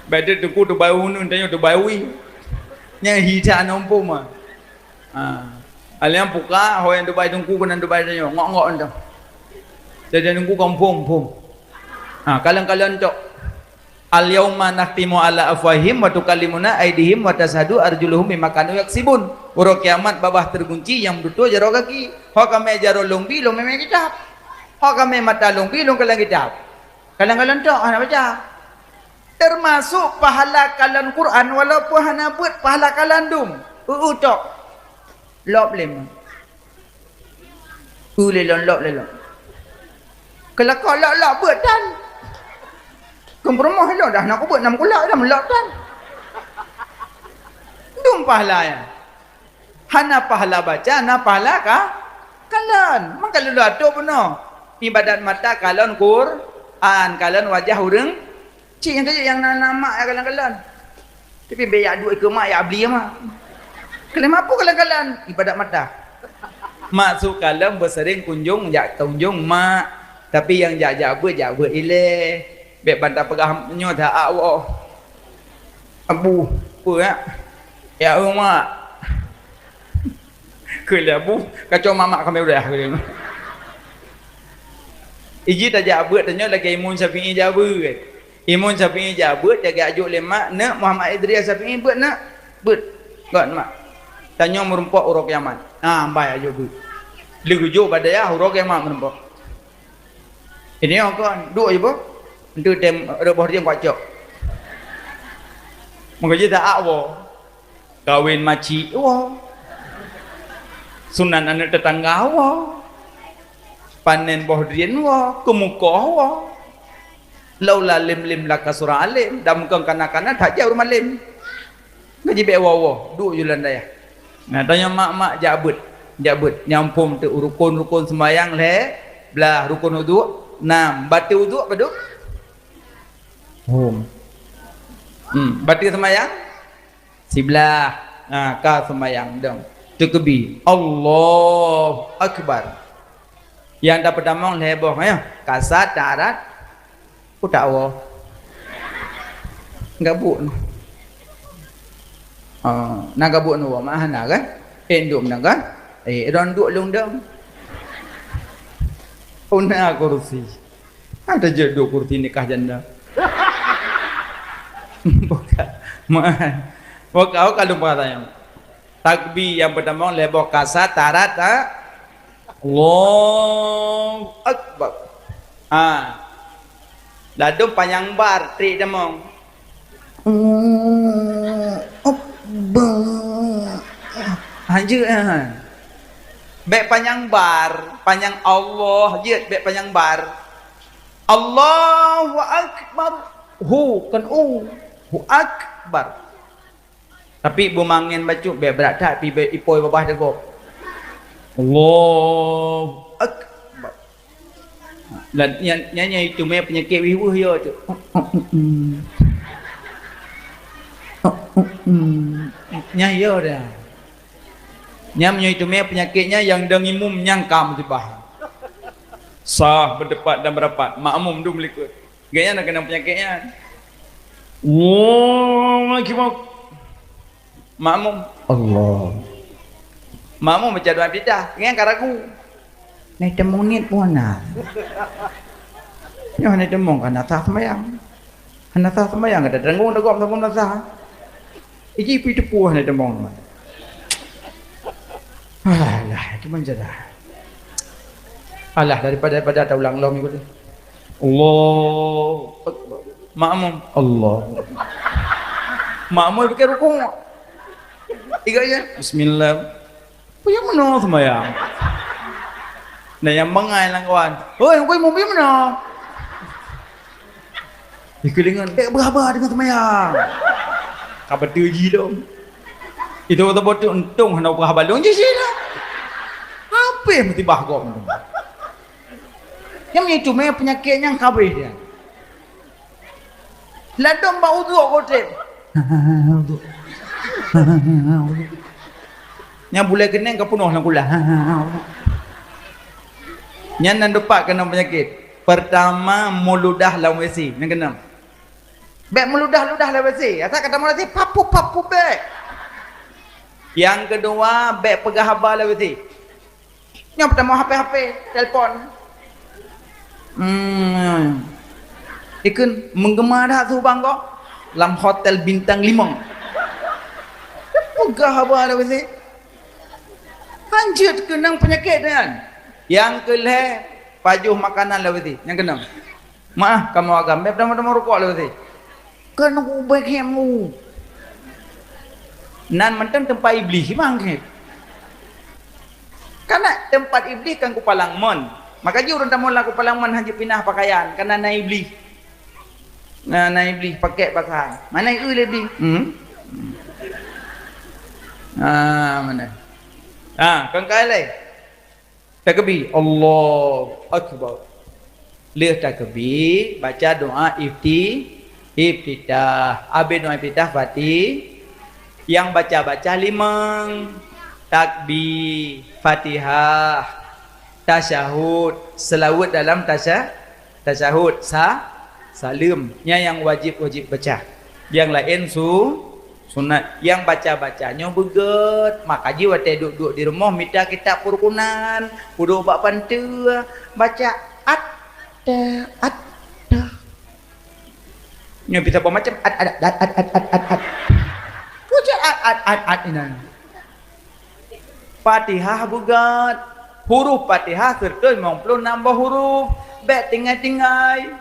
Bèk teungku teubai uneun, tanyoe teubai wie. Nyan hita nompom ah. Ha. Alèh pukah, ho nyang teubai teungku keunan teubai tanyoe, ngok-ngok entam. Jadi teungku kampung, pom. Ha, kalon-kalon cok. Al-yauma nakhtimu ala afwahihim wa tukallimuna aidihim wa tasyhadu arjuluhum bima kanu yaksibun. Uroe kiamat babah teugunci nyang meututoe jaroe gaki. Ho kamé jaroe lôn bi lôn mé kitab. Ho kamé mata lôn bi lôn kalon kitab. Kalon-kalon tok hana baca. Teumasok pahala kalon Quran walaupun hana beuet pahala kalon dum. Eu-eu tok. Lop lé ma. Eu lé lôn, lop lé lôn. Keulakon lop-lop beuet tan. Keu peurumoh lôn dah na kubeuet nam kulak dah meulop tan. Dum pahala nyan. Hana pahala baca, na pahala ka, kalon. Maka lôn atô bunoe. Ibadat mata kalon Quran, kalon wajah ureuëng Cit nyang keujeuet nyang na, na mak nyang kalon-kalon. Tapi bèk jak duek keu mak, jak beli mak. Kalon mak peue kalon-kalon? Ibadat mata. Maksud kalon beuseuring kunjong, jak kunjong mak. Tapi nyang jak-jak beuet, jak beuet ilèe. Bèk ban tapeugah nyoe that woe. Abu, peue, ya? Ya, eu mak. Keu lheueh bu, kacau mamak kami udah. Iji tajak beuet tanyoe lagèe Imam Syafi'i jak beuet. Imam Syafi'i jak beuet, jak geujok lé mak, "Neuk, Muhammad Idris Syafi'i beuet, neuk." Beuet. Got mak. Tanyoe meurumpok uroe kiamat. Ah, ambai ajo beuet. Lheueh geujok bak dayah uroe kiamat meurumpok. Ini kon, duek je boh. Entu tem reuboh dia kuat cok. Maka je tak woe. Kawin macik woe. Sunan aneuk teutangga woe. Panen boh drien woe, keumukoh woe. Laula lim-lim laka surah alim, dan mungkin kana-kana that jauh malem. Ngaji bèk woe-woe, duek julan dayah. Nah, tanyoe mak-mak jak beuet, jak beuet. Nyang phom teuk rukon-rukon seumayang lhèe blah, rukon uduk nam, bateue uduk padum? Phom. Hmm, bateue seumayang? Siblah. Ha, ka seumayang dong. Teukeubie. Allahu Akbar. Nyang tapeutamong lhèe boh, ya. Kasat, tarat. Ku tak woe. Gabuk. Oh, na gabuk nu woe, mah na kan? Eh, ndum na kan? Eh, ron duek lôn dong. Una kursi. Ada je duek kursi nikah janda. Bukan. Mah. Bukan, bukan lupa sayang. Takbir nyang peutamong lhèe boh kasat, tarat, ha? Allahu Akbar. Ha. Ladôm panyang bar, trik tamong. Allahu Akbar. Ha, jeuet, ha. Bèk panyang bar, panyang Allah, jeuet, bèk panyang bar. Allahu Akbar. Hu, kon u. Hu Akbar. Tapi beumangén bacut bèk brat that pi bèk ipoi babah teugok. Allahu Akbar. Lah nyan, nyan, nyan itu mé peunyakét wih-wih yo tu. Nyan yo dah. Nyan meunyoe itu mé peunyakét nyan nyang dong imum nyang ka musibah. Sah beutepat dan beurapat, makmum dum likot. Gaya na keunong peunyakét nyan. Allahu Akbar. Makmum, Allah. Makmum baca doa iftitah, nyan ka ragu. Nai teumong niet pun hana. Nyoe hana teumong ka hana sah seumayang. Hana sah seumayang ka tatanggung teugom saboh meunasah. Iji pi teupue hana teumong. Alah, itu manjada. Alah, daripada, daripada taulang lom ikut. Allahu Akbar. Makmum, Allah. Makmum pakai rukuk. Tiga je. Bismillah. Peue nyang meunoe seumayang? Nah, nyang bangai lam kawan. Hoi, hukui mubi meunoe. Ikeulingon, "Bék beuhaba deungon seumayang." Ka beutôi jih lom. Itu beutôi-beutôi untông hana beuhaba lôn jih sih lah. Habéh musibah gob tu. Nyang itu meh peunyakét nyang kabeh dia. Ladom bak uduk kote. Uduk. Nyang bulèe keuneng ka peunoh lam kulah. Nyan nan dupat keunong peunyakét. Pertama, meuludah lam W C. Nyang keunong. Bék meuludah-ludah lam W C. Asai ka tamong lam W C, papu-papu bék. Nyang keudua, bék peugah haba lam W C. Nyoe peutamong H P-H P, telepon. Hmm. Ikheun, "Menggema that su bang kok?" "Lam hotel bintang lima." Peugah haba lam W C. Hanjeuet keunong peunyakét nyan. Nyang keulhèe, pajoh makanan lam W C. Nyang keunong. Maah, kamoe agam, bék tamong-tamong rukok lé. Keuneuk ubé khem u. Nan mantong teumpat Iblih, bang, khem. Kana teumpat Iblih kan kupalang mon. Maka jih ureueng tamong lam kupalang mon hana jipinah pakaian, kana na Iblih. Na, na Iblih pakèk pakaian. Mana eu lé Iblih? Hmm? Ah, mana? Ah, kan kai lé. Takbir, Allahu Akbar. Lheueh takbir, baca doa ifti-, iftitah. Abéh doa iftitah, Fati-, nyang baca-baca limong. Takbir, Fatihah, tasyahud, seulaweuet dalam tasya-, tasyahud, sa-, saleuem. Nyan nyang wajéb-wajéb baca. Nyang laén su-, sunat. Nyang baca-baca nyoe beugét. Maka jih watèe duek-duek di rumoh mita kitab peureukunan, peuduek bak panteue, baca at-ta, at-ta. Nyoe bisa pemacam at, at, at, at, at, at, at. Baca at, at, at, at inan. Fatihah beugét. Huruf Fatihah seratus limong puluh enam boh huruf. Bék tinggai-tinggai.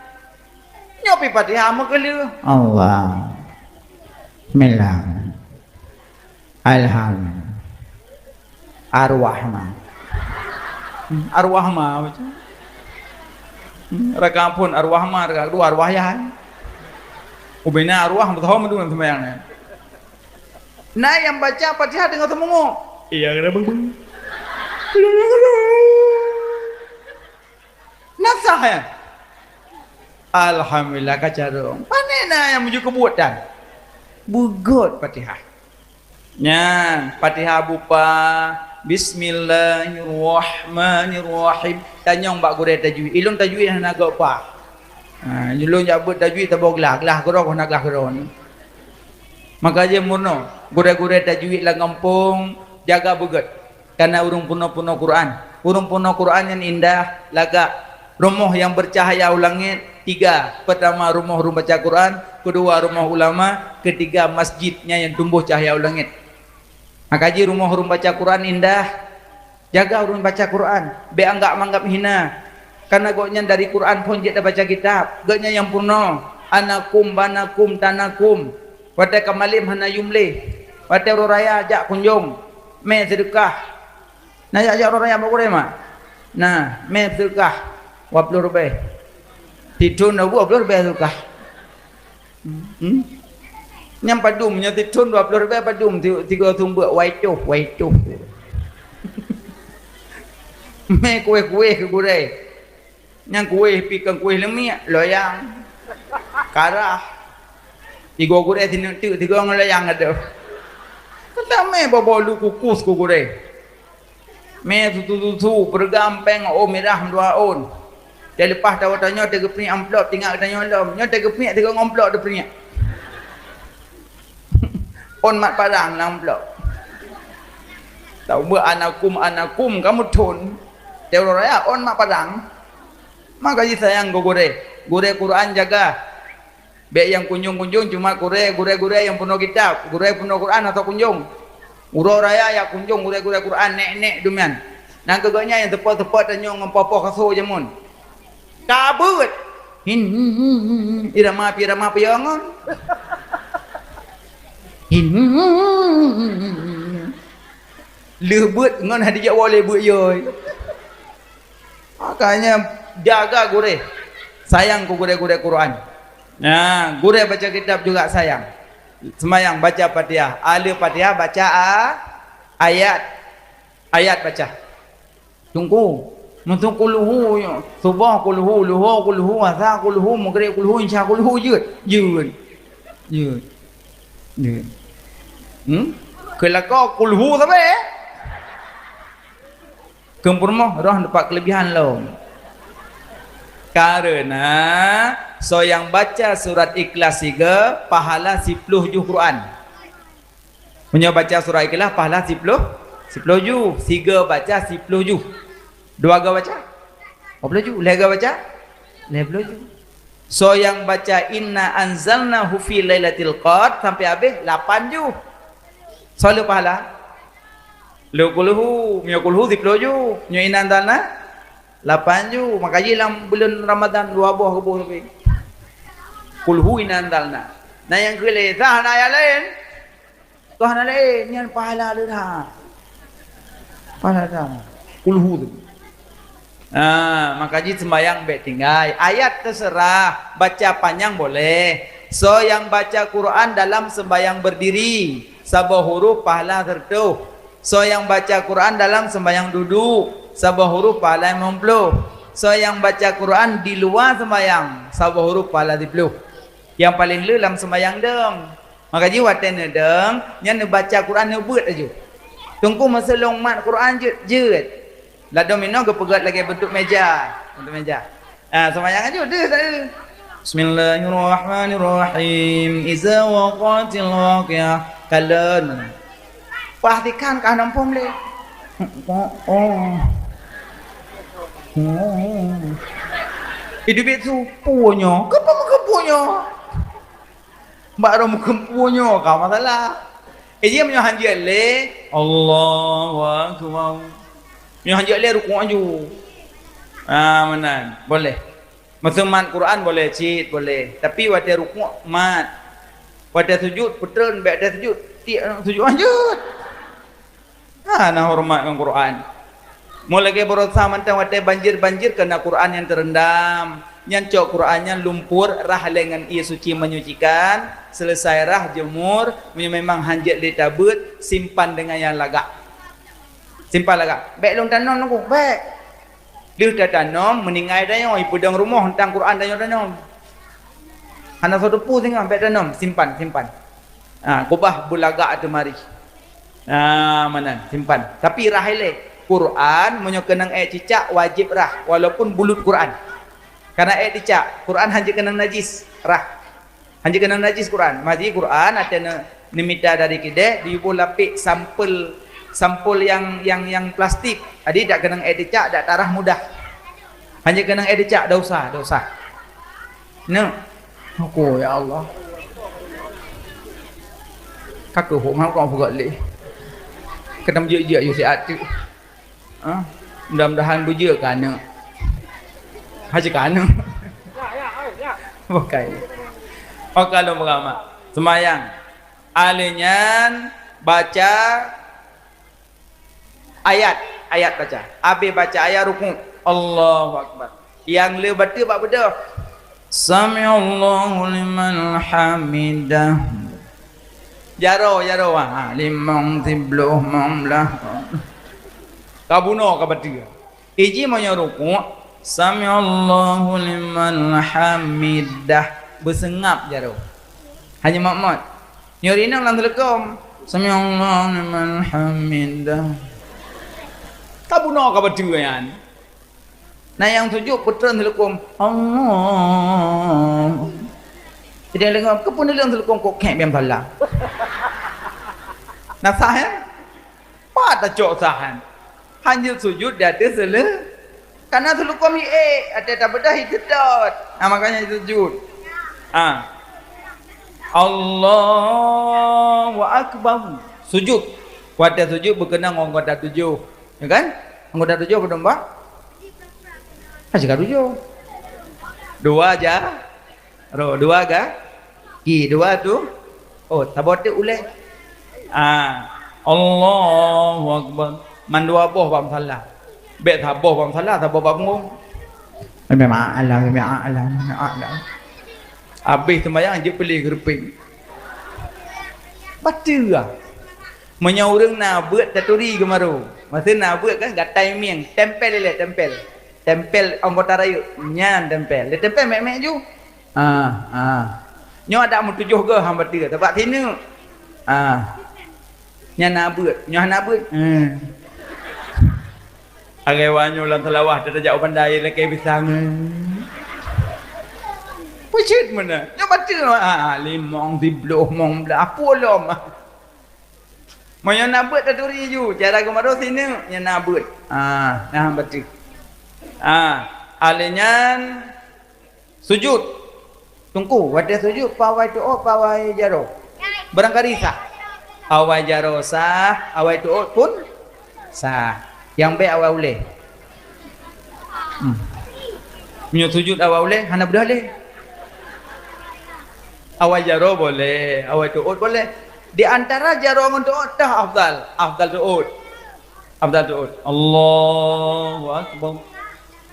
Nyoe pih Fatihah meukeuleuh. Allah. Bismillah. Alham. Arwahma. Hmm, Arwahma baca. Hmm, rakaat phôn Arwahma, rakaat kedua Arwah Yah. Ubena Arwah meusaho meudum seumayang nyan. Na nyang baca Fatihah deungon seumeungok. Iya, kena beng-beng. Na sah nyan? Alhamdulillah ka carông. Pane na nyang meujeuet keubuet tan? Beugét Fatihah. Nyan, Fatihah bupa, Bismillahirrahmanirrahim. Tanyong bak gurèe tajwid. Ilôn tajwid hana gét pa. Ha, ilôn jak beuet tajwid saboh glah, glah keudroe hana glah keudroe. Maka jih meurunoe, gurèe-gurèe tajwid lam gampông, jaga beugét. Kana ureueng peunoh-peunoh Quran. Ureueng peunoh Quran nyan indah, lagak. Rumoh nyang beucahaya u langét, tiga. Peutama, rumoh ureueng baca Quran. Keudua, rumoh ulama. Keutiga, masjid nyan nyang tumboh cahya u langét. Maka jih rumoh ureueng baca Quran indah. Jaga ureueng baca Quran. Bék anggab-manggab hina. Kana gobnyan dari Quran phôn jeuet tabaca kitab. Gobnyan nyang peurunoe. Anakum, banakum, tanakum. Watèe ka malém hana yum lé. Watèe uroe raya jak kunjong. Mè seudeukah. Na jak-jak uroe raya bak gurèe mak? Na, mè seudeukah dua ploh ribèe. Sithôn dua ploh ribèe seudeukah. Hmm? Nyan padum, nyan sithôn dua ploh ribèe padum, ti-, tiga thôn beuet, wai toh, wai toh. Mè kueh-kueh keu gurèe. Nyang kueh pih kon kueh leumiek, loyang. Karah. Tiga gurèe sineuk teuk, tiga ngon loyang adoh. Kata mè boh-boh lu kukus keu gurèe. Mè susu-susu, peureuga péng, oh, mirah dua ôn. Teuleupah tawoe tanyoe teugeupeunyek amplop, tinggai geutanyoe lom. Nyoe teugeupeunyek tiga ngon amplop teupeureunyek. Ôn mat parang lam amplop. Taubeuet anakum, anakum kamoe thôn. Teuh uroe raya ôn mat parang. Maka jih sayang keu gurèe. Gurèe Quran jaga. Bék nyang kunjong-kunjong cuma gurèe, gurèe-gurèe nyang peunoh kitab, gurèe peunoh Quran atau kunjong. Uroe raya jak kunjong gurèe-gurèe Quran, nèk-nèk dum nyan. Nyan keuh gobnyan nyang seupôt-seupôt tanyoe ngon poh-poh kaso jameun. Ka beuet. Hin, irama pih irama peue ngon. Hin, lheueh beuet ngon hana dijak woe lé beuet yôi. Makanya jaga gurèe. Sayang keu gurèe-gurèe Quran. Nah, gurée baca kitab juga sayang. Seumayang baca Fatihah. Ahli Fatihah baca a-, ayat. Ayat baca. Teungku, meuseu kulhu nyoe, suboh kulhu, luho kulhu, asa kulhu, meugreb kulhu, isya kulhu, jeuet. Jeuet. Jeuet. Jeuet. Hmm? Keu lakoe kulhu sabe. Keu peurumoh roh dapat kelebihan lom. Karena soe nyang baca surat Ikhlas siga, pahala siploh juh Quran. Meunyoe baca surat Ikhlas, pahala siploh, siploh juh. Siga baca siploh juh. Dua ga baca? Dua ploh juh. Lhée ga baca? Lhée ploh juh. Soe nyang baca inna anzalnahu fi lailatul qadr sampai habéh, lapan juh. Soe le pahala? Lhée kulhu. Meunyoe kulhu siploh juh. Meunyoe inna anzalna, lapan juh. Maka jih lam buleuen Ramadhan dua boh geuboh sabe. Kulhu, inna anzalna. Na nyang keu lhée, sah na ayat laén. Tuhan laén nyan pahala le that. Pahala that. Kulhu tu. Ah, maka jih sembahyang bék tinggai. Ayat terserah, baca panyang boleh. Soe nyang baca Quran dalam sembahyang berdiri, saboh huruf pahala seratus. Soe nyang baca Quran dalam sembahyang duduk, saboh huruf pahala limong ploh. Soe nyang baca Quran di luwa sembahyang, saboh huruf pahala siploh. Nyang paleng le lam sembahyang dong. Maka jih watée neudong, nyan neubaca Quran neubeuet laju. Teungku, meuseu lôn mat Quran jeuet, jeuet. Ladom inoe geupeugét lagée bentuk meja, bentuk meja. Ah, sembahyang laju deuh sabe. Bismillahirrahmanirrahim. Iza waqatil waqiah. Kalon. Pastikan ka nampung lé. Oh, oh. Oh. Idup itu punyo. Kepu kepunyo. Bak rhom keumpue nyoe ka masalah. Eh, jih meunyoe hanjeuet lé, Allahu Akbar. Meunyoe hanjeuet lé rukuk aju. Ah, meunan. Boleh. Masa mat Quran boleh cit, boleh. Tapi watée rukuk mat. Watée sujud, peutreun, bék watée sujud. Tiek sujud hanjeuet. Hana horeumat ngon Quran. Meulagée baroesa mantong watée banjir-banjir keunan Quran nyang teurendam. Nyan cok Quran nyan lumpur, rhah lé ngon ié suci menyucikan, selesai rhah jemur, meunyoe memang hanjeuet lé tabeuet, simpan deungon nyang lagak. Simpan lagak. Bék lôn tanom nunggu, bék. Lheueh tatanom, meuninggai tanyoe, ipeudong rumoh teuntang Quran tanyoe tanom. Hana soe teupeu singoh, bék tanom, simpan, simpan. Ha, keubah beulagak teumari. Ha, meunan, simpan. Tapi rhah ilée. Quran, meunyoe keunong ék cicak, wajéb rhah, walaupun bulut Quran. Karena ék cicak, Quran hanjeuet keunong najis, rhah. Hanjeuet keunong najis Quran. Maji Quran, watée ne-, neumita dari keudè, diyuboh lapék sampel, sampel nyang, nyang, nyang plastik. Jadi, dak keunong ék cicak, dak tarhah mudah. Hanjeuet keunong ék cicak, dosa, dosa. Neuk. Aku, ya Allah. Ka keuh hok mak kong peugah lé. Keuneuk jeuet-jeuet yue siat tu. Ha? Mudah-mudahan beujeuet keu aneuk. Haji keu aneuk. Bukai. Oka lôn beurama. Seumayang. Aleuh nyan baca ayat, ayat baca. Abéh baca ayat rukuk. Allahu Akbar. Nyang le bateue bak beudôh. Sami'allahu liman hamidah. Jaroe, jaroe, ha, limong, sibloh, limong blah. Ka bunoe ka bateue. Iji meunyoe rukuk, sami'allahu liman hamidah. Beuseungab jaroe. Hana mot-mot. Nyoe rinong lam teuleukom. Sami'allahu liman hamidah. Ka bunoe ka bateue nyan. Na nyang sujud peutreun teuleukom. Allah. Jadi deungoe, keupeue neuleueng teuleukom kok kek biang salah. Na sah, ya? Pat tacok sahan. Hanjeuet sujud di ateueh seuleu-, karena seuleukom hi ék, ateueh tabeudah hi seudot. Nah, makanya sujud. Ah. Allahu Akbar. Sujud. Watée sujud beukeunong anggota tujoh. Ya kan? Anggota tujoh beudong bak? Masih ka tujoh. Dua ja. Ro, dua ga? Ki, dua tu. Oh, saboh teuk ulée. Ah, Allahu Akbar. Mandua boh bak musala. Bék saboh bak musala, saboh bak punggong. Memang alam, memang alam, memang alam. Habéh seumayang jeuet peuleueh geureupeng. Bateue ah. Meunyoe ureuëng na beuet taturi geumaru. Masa na beuet kan gatai mieng, tempel ilée, tempel. Tempel anggota rayeuk, nyan tempel. Dia tempel mek-mek ju. Ah, ah. Nyoe adak meutujoh goe hamba teu, teubak sineuk. Ah. Nyan na beuet, nyoe hana beuet. Hmm. Agai wanyoe lam seulawah teujak u bandai lakée pisang. Pucet mana? Nyoe bateue ah, limong sibloh mong blah pulom. Meunyoe na beuet taturi ju, cara geumaru sineuk nyan na beuet. Ah, nah bateue. Ah, alé nyan Sujud. Teungku, watée sujud, peue awai teuôt, peue awai jaroe? Barangkali sah. Awai jaroe sah, awai teuôt pun sah. Nyang bék awai ulée. Hmm. Meunyoe sujud awai ulée, hana beudôh lé. Awai jaroe boleh, awai teuôt boleh. Di antara jaroe ngon teuôt, tah afdal. Afdal teuôt. Afdal teuôt. Allahu Akbar.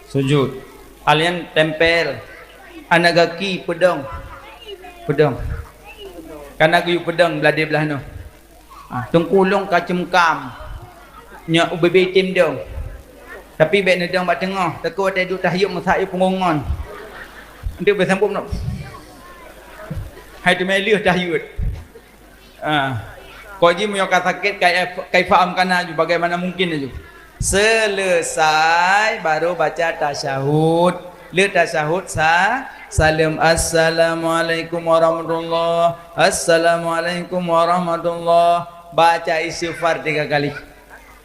Sujud. Alien tempel. Aneuk gaki peudong. Peudong. Kana geuyue peudong blah di blah nyoe. Ah, teungku lôn ka ceumkam. Nyoe ubé-bé tem dong. Tapi bék neudong bak teungoh. Teungku watée duek tahyuet meusak yue punggong ngon. Untuk beusambung nak. Hai teumé lheueh tahyuet. Ah. Kok ji meunyoe ka sakét, kai-, kaifa amkana ju, bagaimana mungkin ju. Selesai, baru baca tasyahud. Le tasyahud sa-, saleuem. Assalamualaikum warahmatullah. Assalamualaikum warahmatullah. Baca istighfar tiga kali.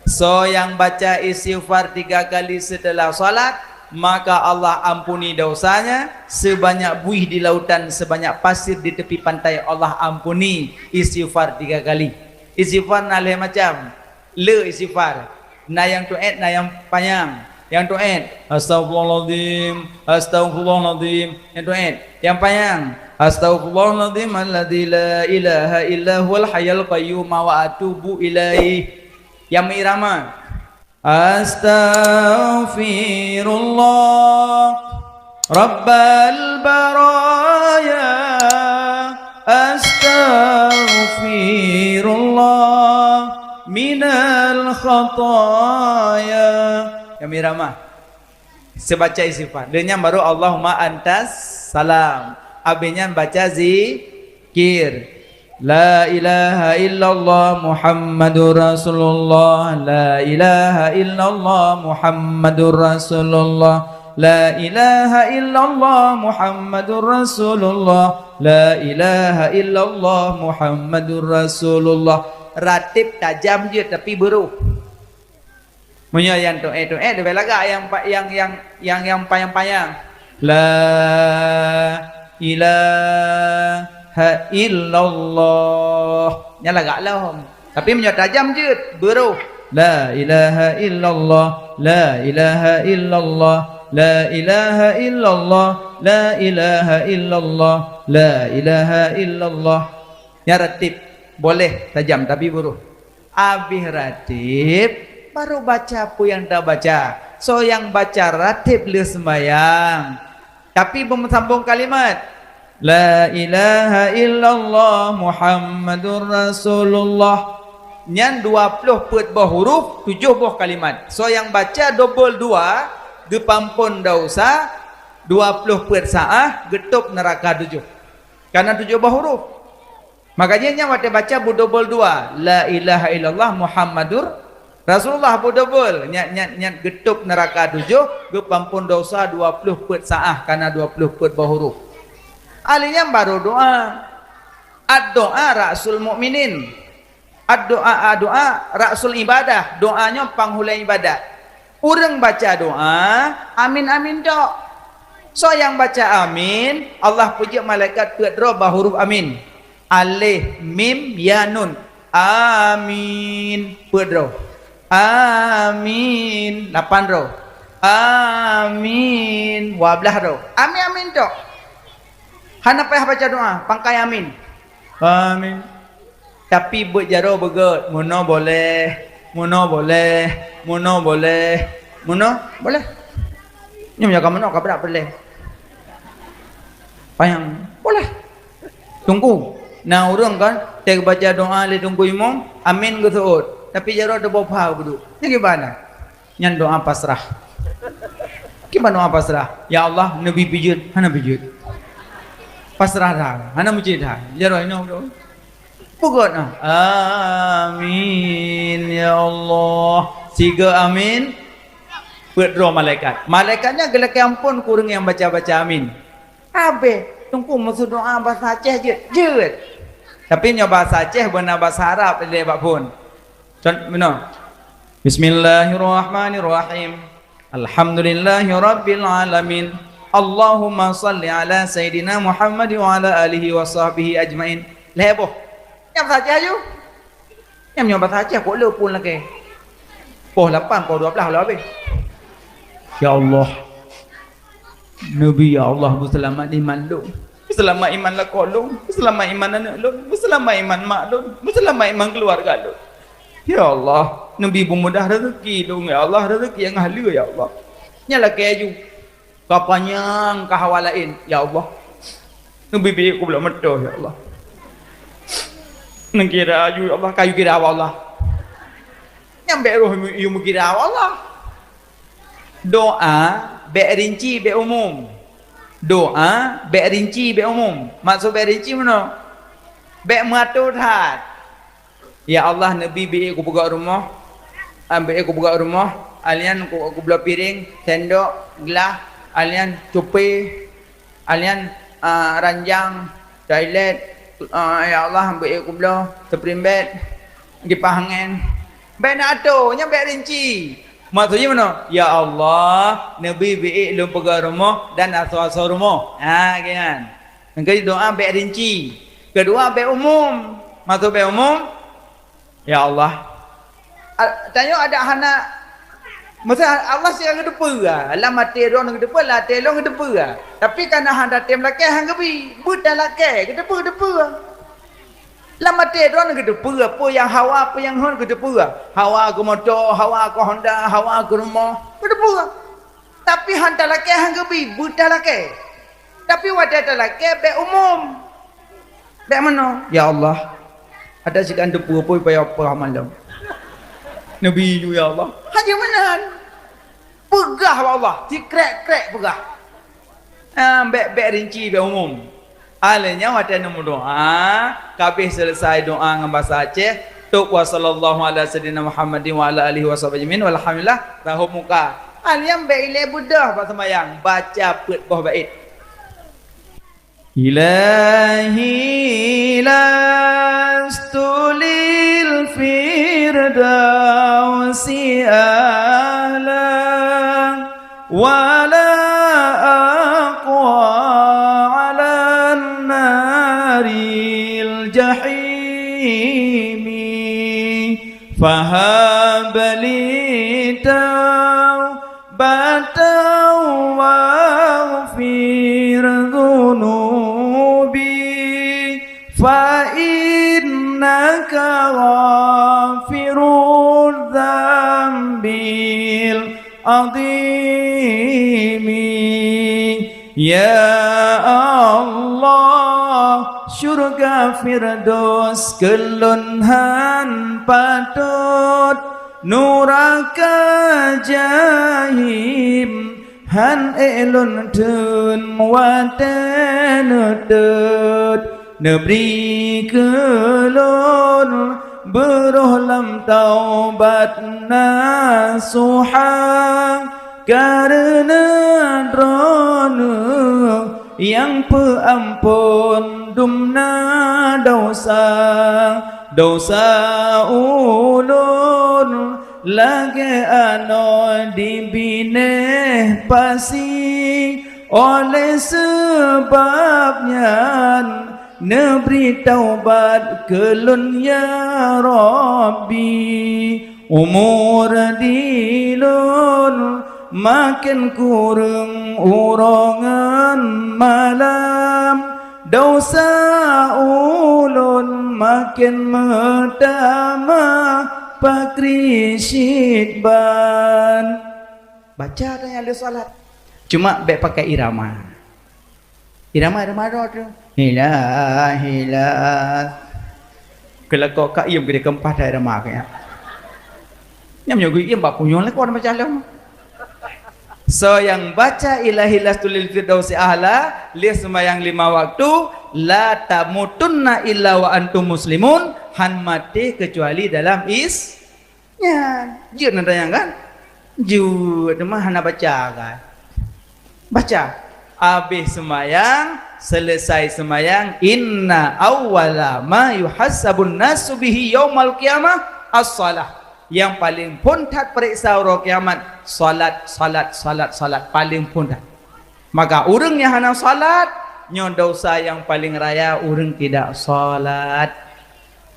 Soe nyang baca istighfar tiga kali setelah salat, maka Allah ampuni dosanya sebanyak buih di lautan, sebanyak pasir di tepi pantai, Allah ampuni. Istighfar tiga kali. Istighfar na lhée macam. Le istighfar. Na nyang tuét, na nyang panyang. Nyang tuét, "Astaghfirullahaladzim, astaghfirullahaladzim." Nyang tuét. Nyang panyang, "Astaghfirullahaladzim alladzi la ilaha illa huwal hayyul qayyum wa atubu ilaih." Nyang meuirama, "Astaghfirullah rabbal baraya, astaghfirullah minal khataya." Nyang meuirama. Sebaca istighfar. Dia nyan baru Allahumma antas salam. Abis nyan baca zikir. La ilaha illallah Muhammadur Rasulullah. La ilaha illallah Muhammadur Rasulullah. La ilaha illallah Muhammadur Rasulullah. La ilaha illallah Muhammadur Rasulullah. Ratib tajam je tapi beurôh. Meunyoe nyang tuét-tuét leubeh lagak nyang pa-, nyang, nyang, nyang, nyang panyang-panyang. La ilaha illallah. Nyan lagak lom. Tapi meunyoe tajam jeuet, beurôh. La ilaha illallah, la ilaha illallah, la ilaha illallah, la ilaha illallah, la ilaha illallah. Nyan ratib. Boleh tajam, tapi beurôh. Abih ratib, baru baca peue nyang tabaca. Soe nyang baca ratib lheueh seumayang, tapi beusambong kalimat, "La ilaha illallah Muhammadur Rasulullah." Nyan dua ploh peuet boh huruf, tujoh boh kalimat. Soe nyang baca dobol dua, geupampon desya, dua ploh peuet saah, geutôb neuraka tujoh. Karena tujoh boh huruf. Maka jih nyan watée baca beudobol dua, "La ilaha illallah Muhammadur Rasulullah," beudobol, nyan, nyan, nyan geutôb neuraka tujoh, geupampon desya dua ploh peuet saah, kana dua ploh peuet boh huruf. Alih nyan baru doa. Ad-doa ra'sul mu'minin. Ad-doa, ad-doa ra'sul ibadah. Doa nyoe panghulée ibadat. Ureuëng baca doa, amin, amin tok. Soe nyang baca amin, Allah peujeuet malaikat peuet droe bak huruf amin. Alif, mim, ya, nun. Amin. Peuet droe. Amin. Lapan droe. Amin. Dua blah droe. Amin, amin tok. Hana payah baca doa, pangkai amin. Amin. Tapi beuet jaroe beugét, meunoe boleh, meunoe boleh, meunoe boleh, meunoe boleh. Nyoe meunyoe ka meunoe ka brat peureulée. Panyang. Boleh. Teungku, na ureuëng kan, teubaca doa lé Teungku Imum, amin geuseuôt. Tapi jaroe teuboh pha geuduek. Nyan gimana? Nyan doa pasrah. Kiban doa pasrah? Ya Allah, neubi pijeut, hana pijeut. Pasrah dah, hana meucit dah. Jaroe inoe tu. Peugot nah. Amin ya Allah. Siga amin. Peuet droe malaikat. Malaikat nyan geulakée amphon keu ureuëng nyang baca-baca amin. Habéh, Teungku meuseudoa basa Aceh jeuet. Jeuet. Tapi nyoe basa Aceh beuna basa Arab lé bak phon. Con-, meunoe. Bismillahirrahmanirrahim. Alhamdulillahirabbil alamin. Allahumma shalli ala sayyidina Muhammad wa ala alihi wa sahbihi ajmain. Lhée boh. Nyang saja aju. Nyang nyoe basa Aceh kok le pun lakée. Poh lapan, poh dua belas lah habéh. Ya Allah. Neubi, ya Allah, beuseulamat iman lôn. Beuseulamat iman lakoe lôn. Beuseulamat iman aneuëk lôn. Beuseulamat iman mak lôn. Beuseulamat iman keuluwarga lôn. Ya Allah, neubi beumudah rezeki lôn, ya Allah, rezeki nyang haleue, ya Allah. Nyan lakée aju. Ka panyang ka hawa laén, ya Allah. Neubi biék kubloe meutoh, ya Allah. Neukira aju, ya Allah, ka yue kira hawa Allah. Nyang bék roh yue meukira hawa Allah. Doa bék rinci, bék umum. Doa bék rinci, bék umum. Maksud bék rinci meunoe? Bék meuato that. Ya Allah, neubi biék kupeugöt rumoh, ah, biék kupeugöt rumoh, alnyan ku-, kubloe piréng, sendok, glah, alnyan cupé, alnyan, ah, ranjang, toilet, ah, ya Allah, biék kubloe spring bed, kipah angén. Bék na ato, nyan bék rinci. Maksudnya meunoe? Ya Allah, neubi biék lôn peugöt rumoh dan asoe-asoe rumoh. Ha, kian. Nyang keu doa bék rinci. Keudua bék umum. Maksud bék umum? Ya Allah. A-, tanyoe adak hana, maksud Allah sira geuteupeue, lam até droeneuh geuteupeue, lam até lôn geuteupeue. Tapi kana hana tem lakée han geubi, beuta lakée, geuteupeue, geuteupeue. Lam até droeneuh geuteupeue, peue nyang hawa, peue nyang hon geuteupeue. Hawa keu moto, hawa keu Honda, hawa keu rumoh, geuteupeue. Tapi han talakée han geubi, beuta lakée. Tapi watée talakée bék umum. Bék meunoe, "Ya Allah, ada sikan teupeue-peue payah peugah malam." Neubi ju, "Ya Allah." Hanya meunan. Peugah bak Allah, sikrek-krek peugah. Ah, bék, bék rinci, bék umum. Alheuh nyan watée neumeudoá, ka abéh seuleusai doá ngon basa Aceh, tôb wa sallallahu ala sayyidina Muhammadin wa ala alihi wa sahbihi ajmain, walhamdulillah, tahop muka. Alheuh nyan bék ilée beudôh bak seumayang, baca peuet boh bait. Ilahi lastu lil firdausi ahla. ولا أقوى على النار الجحيم فهب لي توبة واغفر ذنوبي فإنك غافر الذنب azimi. Ya Allah, syurga Firdaus keu lôn han patot, nuraka Jahim han ék lôn theun watée neutot. Neubri keu lôn beuroh lam taubat nasuha, kareuna Droeneueh nyang peuamphon dumna desya. Desya ulôn lagée anoe di binéh pasi. Oleh sabab nyan, neubri taubat keu lôn, ya Rabbi. Umu di lôn maken kureueng uroe ngon malam, desya ulôn maken meutamah pakri cit ban. Baca tanyoe lheueh salat. Cuma bék pakai irama. Irama, irama droe teuh. Ilah, ilah. Keulakok ka iem keudeh keumpah thai rama keu nyan. Nyan meunyoe geuiem bak punyueng lakoe na macam lom. Soe nyang baca Ilahi lastu lil firdausi ahla, lheueh seumayang lima waktu, la tamutunna illa wa antum muslimun, han maté keucuali dalam Is-, Nyan, jeuet na tanyong kan? Jeuet, teuma hana baca kan? Baca. Abéh seumayang, seuleusai seumayang, inna awwala ma yuhasabun nasu bihi yaumal qiyamah as-shalah. Nyang paleng phon that peuriksa uroe kiamat, salat, salat, salat, salat, paleng phon that. Maka ureuëng nyang hana salat, nyoe dosa nyang paleng raya ureuëng tidak salat.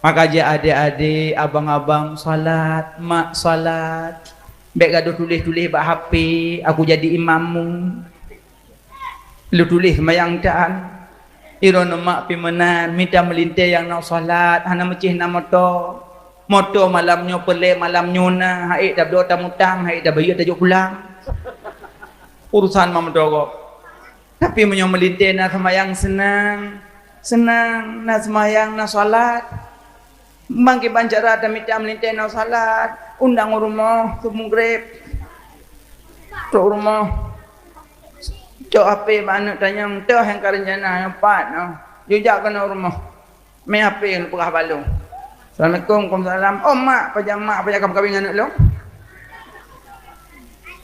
Maka jih adék-adék, abang-abang, salat, mak salat. Bék gadoh tuléh-tuléh bak H P, "Aku jadi imammu." Lôn tuléh seumayang tan. Droeneuh mak pih meunan, mita meulintée nyang na salat, hana meucéh na moto. Moto malam nyoe peureulée malam nyoe na, han ék tabloe tamutang, han ék tabayeue tajok pulang. Urusan mak meudogo. Tapi meunyoe meulintée na seumayang seunang, seunang, na seumayang, na salat. Bangkiban cara tamita meulintée na salat, undang u rumoh, su mugreb. Trok u rumoh. Cok H P bak aneuk tanyong, "Toh nyang ka reuncana nyang pat nyoe?" Jijak keunoe u rumoh. Mé H P lôn peugah bak lôn. "Assalamualaikum." "Waalaikumsalam." "Oh, mak, pajan mak, pajan ka meukawen ngon aneuk lôn?"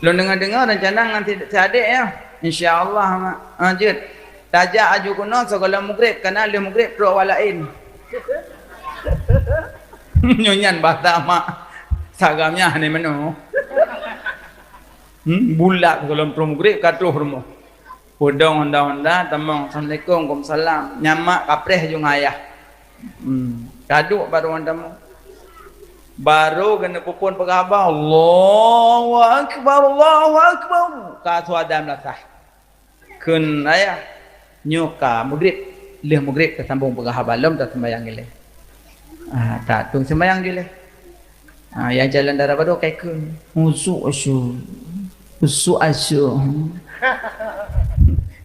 "Lôn deungoe-deungoe rencana ngon si, si adék nyoe." "Insya Allah, mak." "Ah, jeuet. Tajak aju keunoe sigohlom mugreb, kana lheueh mugreb trok awak laén." Nyoe nyan bahasa mak. Sagai nyan hana meunoe. Hmm, bulat sigohlom trok mugreb ka troh rumoh. Peudong honda-honda, tamong, "Assalamualaikum." "Waalaikumsalam." Nyan mak kapreh ju ngon ayah. Hmm, ka duek bak ruang tamu. Barô keuneuk peuphon peugah haba, "Allahu Akbar, Allahu Akbar." Ka su adan meulasah. Kheun ayah, "Nyoe ka mugreb, lheueh mugreb tasambong peugah haba lom, taseumayang ilée." Ah, tak, tueng seumayang ju lé. Ah, nyang calon dara barô ka ikheun, "Usuk asu, usuk asu."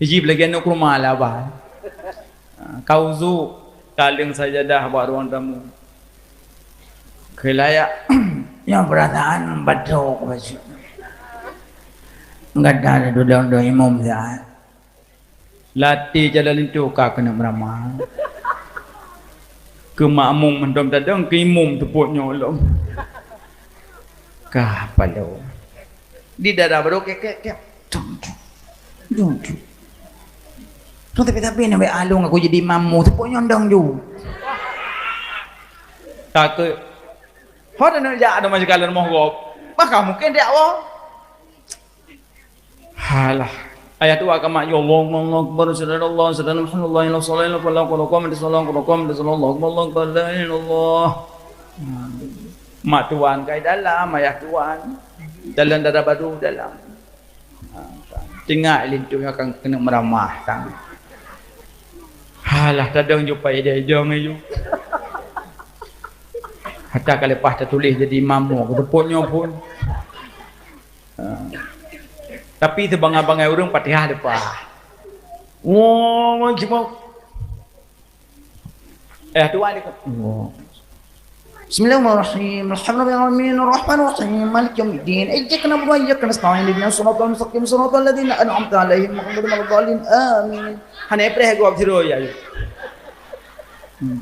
Jih lagée aneuk keuruma lah bah. Ah, ka usuk, ka leueng sajadah bak ruang tamu. Keu layak, nyoe peurasaan batok bacut. Gata dudong-dong imum saat. Latée jalan linto ka keuneuk meuramah. Keu makmum mantong tadong, keu imum teupot nyoe lom. Ka palo. Di dara barô kek, kek, kek. Tum, tum. Tum, tum. Tum, tapi, tapi, nak along aku jadi imam mu, teupot nyoe dong ju. Takut. Ho dah nak jak ada macam kalau rumah gop. Maka mungkin dia awak. Halah. Ayah tu agama, "Ya Allah, Allahu Akbar, asyhadu an la ilaha illallah, asyhadu anna Muhammadan rasulullah, la ilaha illallah, qad qamati shalah, qad qamati shalah, Allahu Akbar, Allahu Akbar, la ilaha illallah." Hmm. Mak tuan kai dalam, ayah tuan. Dalam dara barô dalam. Ha, tinggai linto akan keuneuk meuramah tang. Halah, tadong ju pai idai jong ju. Hata ka leupah tatuléh jadi imam mu, teupot nyoe phon. Ha. Tapi sibangai-bangai ureuëng Fatihah leupah. Allahu Akbar. Eh, tu ada. Bismillahirrahmanirrahim. Alhamdulillahirabbil alamin. Arrahmanirrahim. Maliki yaumiddin. Iyyaka na'budu wa iyyaka nasta'in. Ihdinas siratal mustaqim. Siratal ladzina an'amta 'alaihim ghairil maghdubi 'alaihim waladdallin. Amin. Hana preh gob siro ya. Hmm.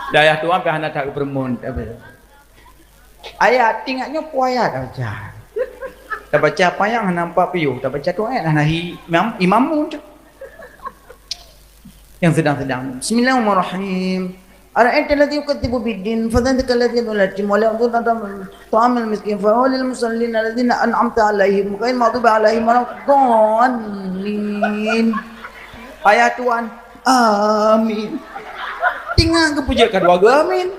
Dayah tuan pih hana that geupeureumeun. Ayat, ingat nyoe peue ayat tabaca. Tabaca panyang hana nampak piôh, tabaca tu ayat hana hi imam, imam mu tu. Yang sedang-sedang. Bismillahirrahmanirrahim. Ara'aital ladzi yukadzibu biddin, fadzalika alladzi yad'ul yatim wa la yahuddu 'ala ta'amil miskin, fa huwa lil musallin alladzina an'amta 'alaihim ghairil maghdubi 'alaihim waladdallin. Ayat tuan. Amin. Tinggai geupeujeuet ka dua geu amin.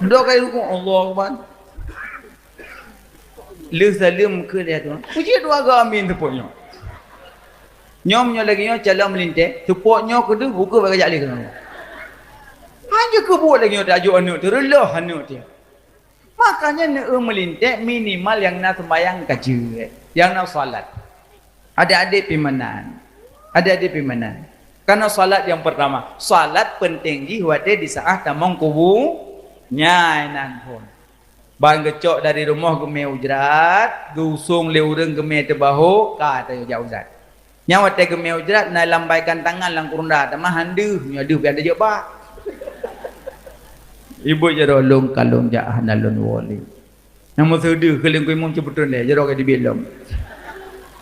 Dua kali rukuk, Allahu Akbar. Lheueh saleuem keu dia tu. Peujeuet dua geu amin teupot nyoe. Nyoe meunyoe lagée nyoe calon meulintée, teupot nyoe keudeuh, ukeue bak jak lé keunoe. Hana keubuet lagée nyoe tajok aneuk teuh, reuloh aneuk teuh. Makanya neueu meulintée minimal nyang na seumayang ka jeuet, nyang na salat. Adik-adik pimanan. Adik-adik pimanan. Karena salat yang pertama, salat penting jih watée di saat tamong kubu. Nyan nan phon. Ban geucok dari rumoh geumé ujrat, geusong lé ureuëng geumé teubaho, ka tayue jak ujrat. Nyan watée geumé ujrat na lambaikan tangan lam kurunda, tamah han deuh, nyoe deuh pian teujok bak. Ibu jaroe lôn ka lôn jak hana lôn woe lé. Nyang meuseudeuh keu lingkui mong ceupeutron lé, jaroe ka dibiet lom.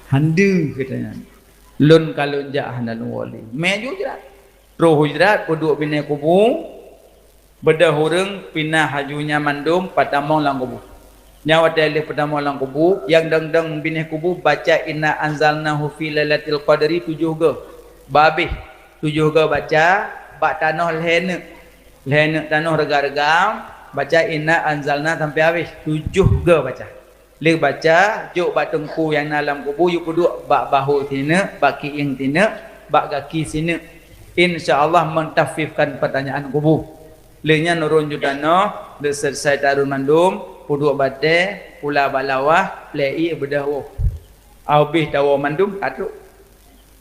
Han deuh keu tanyan. Lôn ka lôn jak hana lôn woe lé. Mé ju ujrat. Troh ujrat peuduek binéh kubu, beudôh ureuëng pina haju nyan mandum patamong lam kubu. Nyan watée lheueh patamong lam kubu, nyang dong-dong binéh kubu baca inna anzalnahu fi lailatul qadri tujoh goe. Babeh tujoh goe baca bak tanoh lhée neuk. Lhée neuk tanoh reuga-reuga, baca inna anzalna sampai habéh, tujoh goe baca. Lheueh baca, jok bak teungku nyang na lam kubu, yue peuduek bak bahu sineuk, bak kiéng sineuk, bak gaki sineuk. Insya Allah mentakhfifkan pertanyaan kubu. Lheueh nyan ureuëng ju tanoh, lheueh selesai tarun mandum, peuduek batée, pula bak lawah, plée ié beudôh woe. Habéh tawoe mandum, ka trok.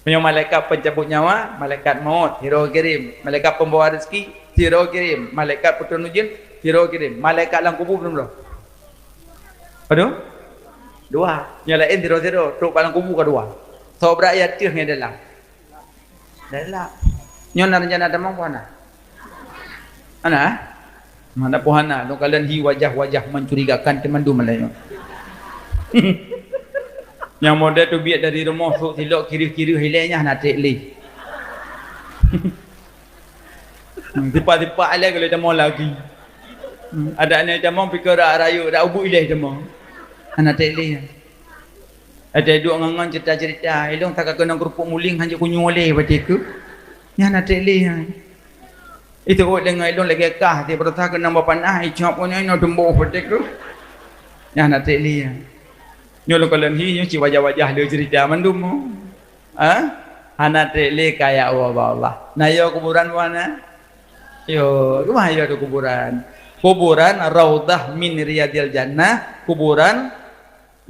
Meunyoe malaikat pencabut nyawa, malaikat maut, sidroe kirém. Malaikat pembawa rezeki, sidroe kirém. Malaikat peutron ujeuen, sidroe kirém. Malaikat lam kubu padum droe? Padum? Dua. Nyang laén sidroe-sidroe, trok bak lam kubu ka dua. Soe brat nyang ateueh ngon dalam? Dalam. Nyoe na rencana tamong peue hana? Hana? Mana peue hana, lôn kalon hi wajah-wajah mencurigakan teumandum malam nyoe. Nyang model teubiet dari rumoh, sôk silop kireuh-kireuh ilée nyan hana treb lé. Sipak-sipak ilée ka lheueh tamong lagi. Adak nyan tamong pike rak rayeuk, rak ubeut ilée tamong. Hana treb lé. Watée duek ngon-ngon cerita-cerita, ilong saka keunong keurupuk muling hana kunyueng lé watée keuh. Nyan hana treb lé nyan. Iteuôt deungon ilong lagée kah, ti beurasa keunong bak panah, icop ngon nyoe inoe tumboh watée keuh. Nyan hana treb lé nyan. Nyoe lôn kalon hi, nyoe cit wajah-wajah lé cerita mandum. Ha? Hana treb lé kaya Allah bak Allah. Na yo kuburan buah na? Yo, rumah yo tu kuburan. Kuburan raudhah min riyadil jannah, kuburan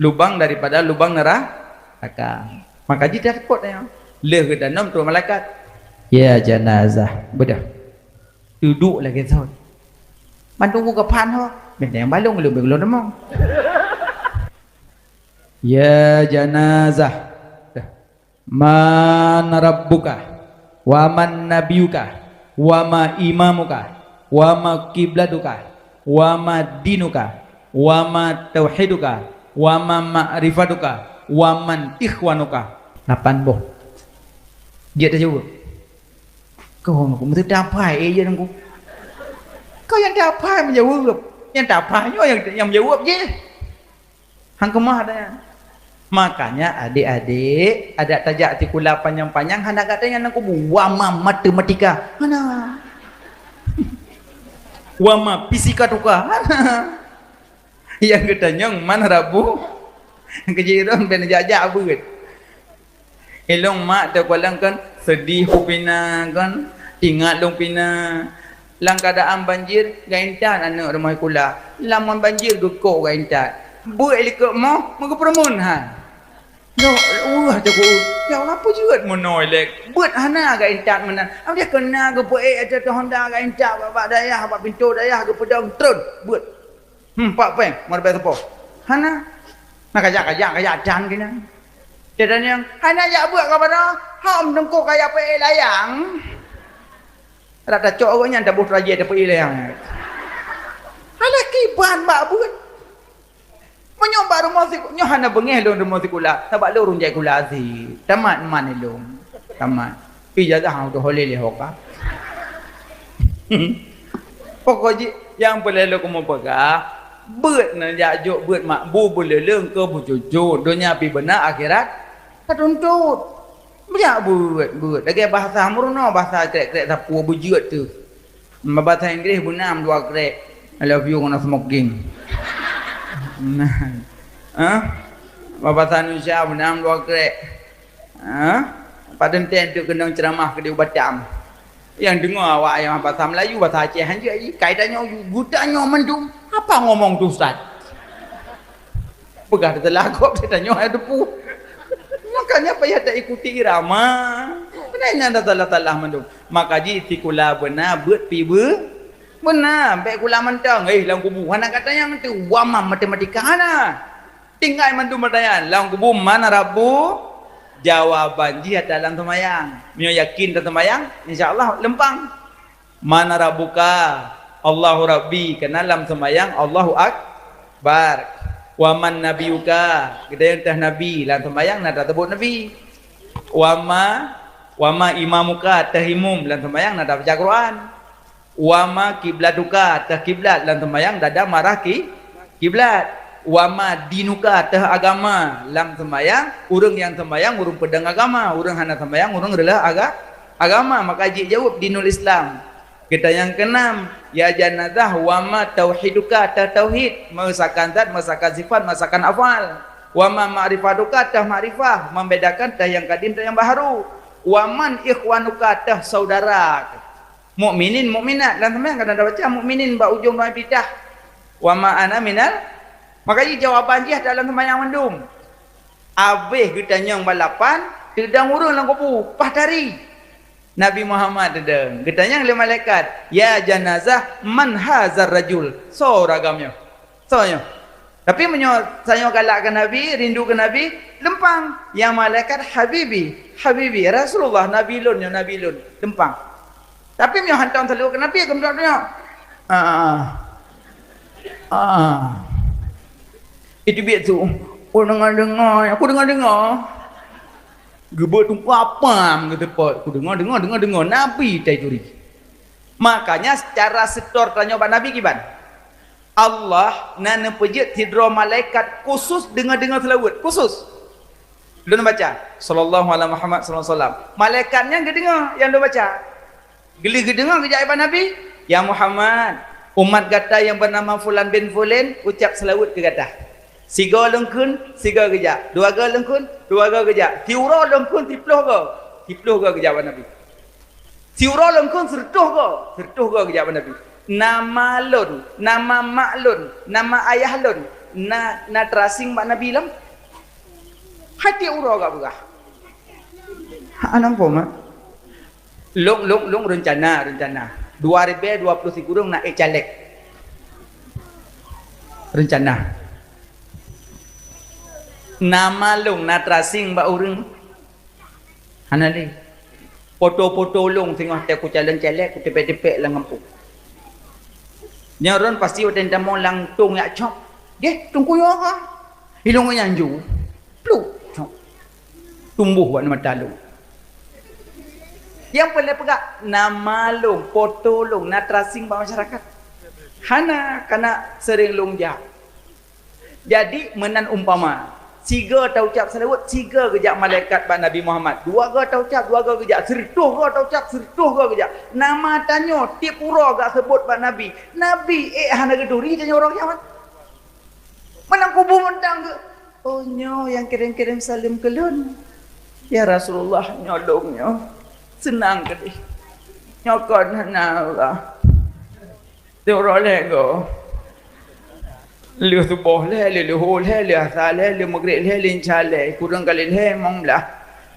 lubang daripada lubang neraka. Maka jih takot nyoe. Lheueh geutanam tu malaikat. Ya janazah, beudôh. Duduek lagée thon. Mandum ku kafan ho. Benteng balong leumbeng lom deungoe. Ya janazah. Dah. Man rabbuka, wa man nabiyuka, wa ma imamuka, wa ma kiblatuka, wa ma dinuka, wa ma tauhiduka, wa ma ma'rifatuka, wa man ikhwanuka. Lapan boh. Jeuet tajaweueb. Kau meuteutap hai, eh, ya nunggu. Kau nyang tap hai meujaweueb. Nyang tap hai nyoe nyang, nyang meujaweueb jih. Han keumah dah nyan. Makanya adik-adik, adak tajak sikula panyang-panyang hana gata nyang na kubu. Wa ma matematika. Hana. Wa ma fisika tuka. Hana. Nyang geutanyong man rabu. Keujiran ben jak-jak beuet. Ilong mak teukalon kan seudeh peue pina kan, ingat lôn pina. Lam keuadaan banjir, geuintat aneuk rumoh sikula. Lam banjir geukok geuintat. Beuet likot moh, meugeupeureumeun hai. Nyoe, wah, teungku, ya Allah, peue jeuet meunoe lé. Beuet hana geuintat meunan. Abéh keuna geupeuék ateueh honda geuintat bak, bak dayah, bak pintoe dayah geupeudong tron. Beuet. Hmm, pak péng, meureubai sapo? Hana. Na kajak-kajak, kajak dan keunan. Dia tanyong, "Hana jak beuet ka padang?" "Hom, teungku, kajak peuék layang." Rab tacok awaknyan taboh teurajée tapeuék layang. Alah kiban bak beuet. Meunyoe bak rumoh sik-, nyoe hana beungéh lôn rumoh sikula, sabab lôn ureuëng jai sikula sit. Tamat man ilôn. Tamat. Ijazah hana utôh lé lé ho ka. Pokok jih, nyang peureulée lôn keumeung peugah, beuet neujak jok beuet mak bu beuleuleueng keu beucucu, donya pih beuna, akhirat ka tuntot. Meujak beuet, beuet. Lagée bahasa meurunoe, bahasa krek-krek sapeue beujeuet teuh. Bak bahasa Inggris beunam dua krek. I love you ngon smoking. Nah. Hah? Bak bahasa Indonesia beunam dua krek. Hah? Padahai tem tu keunong ceuramah keudeh u Batam. Nyang deungoe awak nyang bahasa Melayu, bahasa Aceh hanjeuet jih. Kai tanyoe, geutanyoe mandum, "Apa ngomong tu, Ustaz?" Peugah teulah gob, tanyoe hai teupeu. Nyoe Kan nyan payah taikuti irama. Beuna nyan dah salah-salah mandum. Maka jih sikula beuna, beuet pih beu-, beuna. Bèk kula mantong, eh, lam kubu hana gata nyang teuh, wa ma matematika hana. Tinggai mandum batayan, lam kubu man rabbu, jawaban jih ata lam seumayang. Meunyoe yakin taseumayang, insya Allah leumpang. Man rabbuka, Allahu Rabbi, kana lam seumayang Allahu Akbar. Wa man nabiyuka, geutanyoe teuh nabi, lam seumayang na tasebut nabi. Wa ma, wa ma imamuka, teuh imum, lam seumayang na tabaca Quran. Wa ma kiblatuka, teuh kiblat, lam seumayang dada marah ki-, kiblat. Wa ma dinuka, teuh agama, lam seumayang ureuëng nyang seumayang ureuëng peudong agama, ureuëng hana seumayang ureuëng reuloh aga-, agama. Maka jijaweueb dinul Islam. Geutanyoe nyang keunam, ya janazah, wa ma tauhiduka, teuh tauhid, meuesakan zat, meuesakan sifat, meuesakan afal. Wa ma ma'rifatuka, teuh makrifah, membedakan teuh nyang kadim, teuh nyang baharu. Wa man ikhwanuka, teuh saudara. Mukminin, mukminat, lam seumayang kadang tabaca mukminin bak ujong doa iftitah. Wa ma ana minal, maka jih jawaban jih dalam seumayang mandum. Abéh geutanyong balapan, teudong ureuëng lam kubu, paih tari. Nabi Muhammad teudong. Geutanyong lé malaikat, "Ya janazah, man hazar rajul?" Soe ureuëng agam nyoe? Soe nyoe? Tapi meunyoe tanyoe galak keu Nabi, rindu keu Nabi, leumpang. Ya malaikat, "Habibi, habibi, Rasulullah, Nabi lôn nyoe, Nabi lôn." Leumpang. Tapi meunyoe hantom saluweuet keu Nabi, geumeudoa-doa. Ah. Ah. Itu biet tu. Oh, deungo-deungo, aku deungo-deungo. Geubeuet teungku apam geuteupot. Ku deungo, deungo, deungo, deungo. Nabi tai turi. Makanya secara setor tanyoe bak Nabi kiban. Allah na neupeujeuet sidroe malaikat khusus deungo-deungo seulaweuet. Khusus. Lôn baca, "Sallallahu ala Muhammad sallallahu alaihi wasallam." Malaikat nyan geudeungoe nyang lôn baca. Geulheueh geudeungoe geujak bak Nabi, "Ya Muhammad, umat gata nyang beunama fulan bin fulan ucap seulaweuet keu gata." Sigoe lôn kheun, sigoe geujak. Dua goe lôn kheun, dua goe geujak. Siuroe lôn kheun, siploh goe. Siploh goe geujak bak Nabi. Siuroe lôn kheun, sireutôh goe. Sireutôh goe geujak bak Nabi. Nama lôn, nama mak lôn, nama ayah lôn, na, na teurasing bak Nabi lom? Hati uroe gak peugah. Hana muphom, eh? Lôn, lôn, lôn reuncana, reuncana. Dua ribèe dua ploh sikureueng na ék caleg. Reuncana. Nama lôn na teurasing bak ureueng? Hana lé. Poto-poto lôn singoh teuh kucalon caleg, kuteupék-teupék lam gampông. Nyoe lôn pasti watèe tamong lam tông jak cok. Deh, teungku nyoe ka. Ilôn nyan ju. Pluk, cok. Tumboh bak mata lôn. Nyang peureulèe peugah, nama lôn, poto lôn, na teurasing bak masyarakat. Hana, kana seuring lôn jak. Jadi, meunan umpama, sigoe taucap seulaweuet, sigoe geujak malaikat bak Nabi Muhammad. Dua goe taucap, dua goe geujak. Sireutôh goe taucap, sireutôh goe geujak. Nama tanyoe tiep uroe gak seubut bak Nabi. Nabi ék hana geuturi tanyoe uroe kiamat. Meunan kubu mantong geuh. Oh, nyoe nyang kirém-kirém saleuem keu lôn. Ya Rasulullah, nyoe lôn nyoe. Seunang keudeh. Nyoe kon hana Allah. Siuroe lhèe goe. Lheueh suboh lhèe, lheueh luho lhèe, lheueh asa lhèe, lheueh meugreb lhèe, lheueh isya lhèe. Kureueng kali lhèe, limong blah.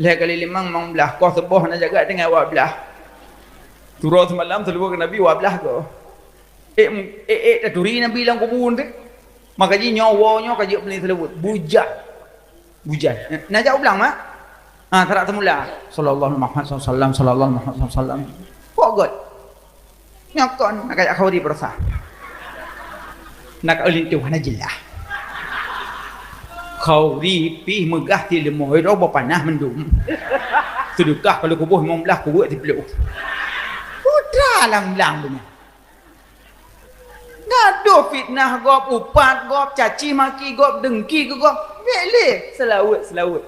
Lhèe kali limong, limong blah. Koh suboh hana jaga tinggai dua blah. Siuroe seumalam seulaweuet keu Nabi dua blah goe. Ék, ék, ék taturi Nabi lam kubu teuh. Maka jih nyoe woe nyoe ka jeuet peuleueh seulaweuet. Bujang. Bujang. Na jak u blang, mak? Ha, sarat seumula. Sallallahu Muhammad sallallahu alaihi wasallam, sallallahu Muhammad sallallahu alaihi wasallam. Pok göt. Nyoe kon, na kajak khauri beurasa. Na ka linto hana jeulaih. Khauri pih meugah ti leumo, eh, droe beupanah mandum. Seudeukah kalau kuboh limong blah, kuweuek siploh. Putra lam blang beungoh. Gadoh fitnah gob, upat gob, caci maki gob, dengki keu gob. Bèk lé, seulaweuet, seulaweuet.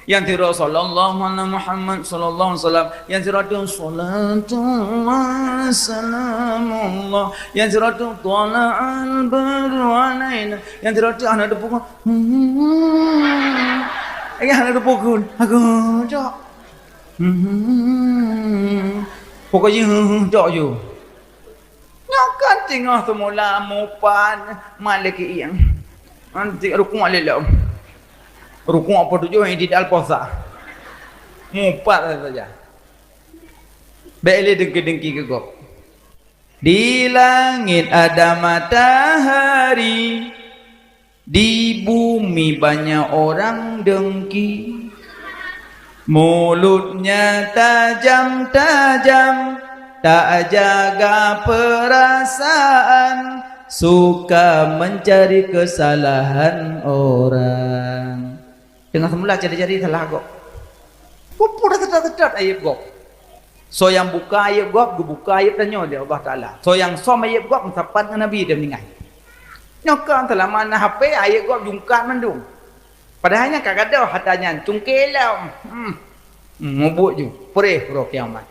Nyang sidroe sallallahu ala Muhammad sallallahu alaihi wasallam. Nyang sidroe tu salatu wa salamullah. Nyang sidroe tu tala'al badru alaina. Nyang sidroe tu hana teupeu kon. Lagi hana teupeu kon. Aku cok. Pokok jih cok ju. Nyoe kan teungoh seumula mupan malik ieng. Nanti rukuk lé lom. Rukuk poh tujoh, i'tidal poh sa. Mupat saja. Bèk lé dengki-dengki keu gob. Di langit ada matahari, di bumi banyak orang dengki. Mulutnya tajam-tajam, tak jaga perasaan, suka mencari kesalahan orang. Teungoh seumula jadi-jadi salah gob. Peue-peue teutot-teutot aib gob. Soe nyang buka aib gob, geubuka aib tanyoe lé Allah Taala. Soe nyang som aib gob, meusapat ngon Nabi, dia meuninggai. Nyoe kon seulama na H P, aib gob jungkat mandum. Padahai nyan ka gadôh atra nyan, cungké lom. Hmm. Hmm, mubuet ju, preh uroe kiamat.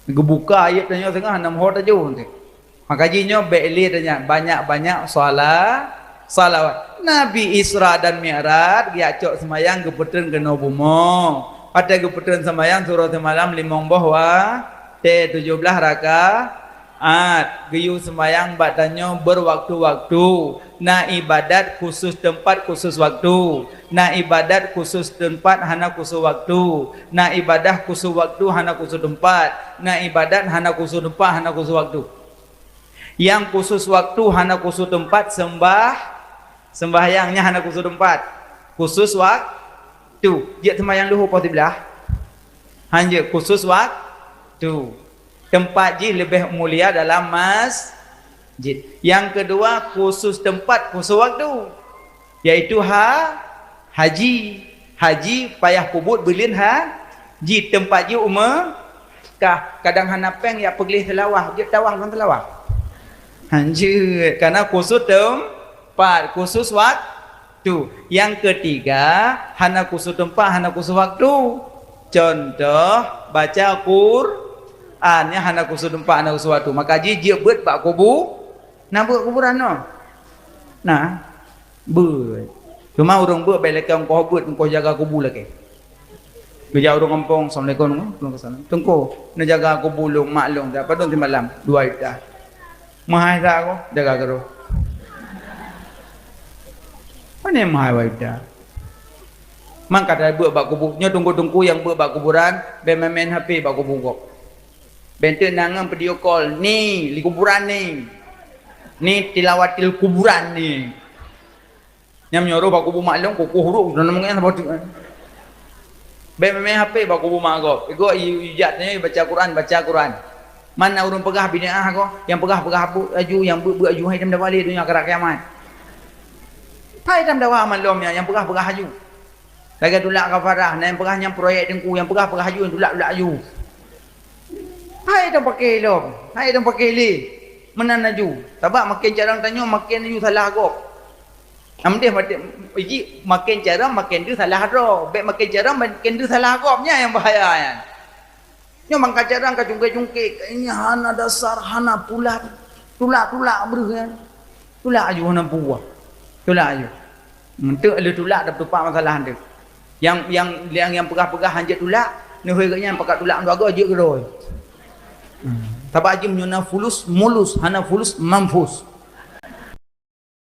Geubuka aib tanyoe seungoh hana meuho tajoh teuh. Maka jih nyoe bèk lé tanyoe banyak-banyak sala-, salawat. Nabi Isra dan Mi'raj geujak cok seumayang, geupeutrön keunoe bumoe. Watèe geupeutrön seumayang, sidroe seumalam limong boh watèe, tujoh blaih rakaat. Geuyue seumayang bak tanyoe beuwaktu-waktu. Na ibadat khusus teumpat, khusus waktu. Na ibadat khusus teumpat, hana khusus waktu. Na ibadah khusus waktu, hana khusus teumpat. Na ibadat hana khusus teumpat, hana khusus waktu. Nyang khusus waktu, hana khusus teumpat, seumbah-, seumbahyang nyan hana khusus teumpat, khusus waktu. Jeuet seumayang luhô poh siblaih? Hanjeuet, khusus waktu. Teumpat jih leubeh mulia dalam masjid. Nyang keudua, khusus teumpat, khusus waktu. Yaitu ha-, haji. Haji payah peubuet buleuen haji, teumpat jih u Meukah. Kadang hana péng, jak peugleh seulawah, jeuet tawah lôn seulawah. Hanjeuet, karena khusus teumpat, khusus waktu. Nyang keutiga, hana khusus teumpat, hana khusus waktu. Contoh, baca Quran, nyan hana khusus teumpat, hana khusus waktu. Maka jih jeuet beuet bak kubu-, na beuet kuburan nyoe. Nah. Beuet. Cuma ureueng beuet bèk lakèe ongkoh beuet, ongkoh jaga kubu lakèe. Geujak ureueng gampông, "Assalamualaikum, Teungku." "Waalaikumsalam." "Teungku, neujaga kubu lôn, mak lôn, padum simalam?" "Dua juta." "Meuhai that, Teungku, jaga keudroe." Pane meuhai dua juta? Man ka tabeuet bak kubu. Nyoe teungku-teungku nyang beuet bak kuburan, bèk main-main H P bak kubu gob. Bèk teuk na ngon video call, ni, di kuburan ni. Ni tilawatil kuburan ni. Nyang meunyoe bak kubu mak lôn, kukuh duek, na meu'en saboh teuk. Bèk main-main H P bak kubu mak gob. Igoe i-, ijak tanyoe baca Quran, baca Quran. Man na ureueng peugah bid'ah gob, nyang peugah-peugah bu-, aju, nyang beuet-beuet aju, hai tam dawa lé donya karab kiamat. Hai tam dawa malom nyan, nyang peugah-peugah aju. Lagèe tulak kafarah, na nyang peugah nyan proyek teungku, nyang peugah-peugah aju, nyang tulak-tulak aju. Hai tam paké lom, hai tam paké lé. Meunan laju. Sabab maken carông tanyoe maken laju salah gob. Amdeh maté, ji maken carông maken deuh salah droe. Bèk maken carông maken deuh salah gob, nyan nyang bahaya nyan. Nyoe mangka carông ka cungké-cungké, nyan hana dasar, hana pulat. Tulak-tulak breuh nyan. Tulak aju hana buah. Tulak aju. Enteuk lheueh tulak dap tupak masalah enteuk. Nyang, nyang, nyang, nyang peugah-peugah hanjeuet tulak, neuhôi geuh nyan pakat tulak ngon dua goe jeuet keudroe. Hmm. Sabab jih meunyoe na fulus, mulus, hana fulus, mampus.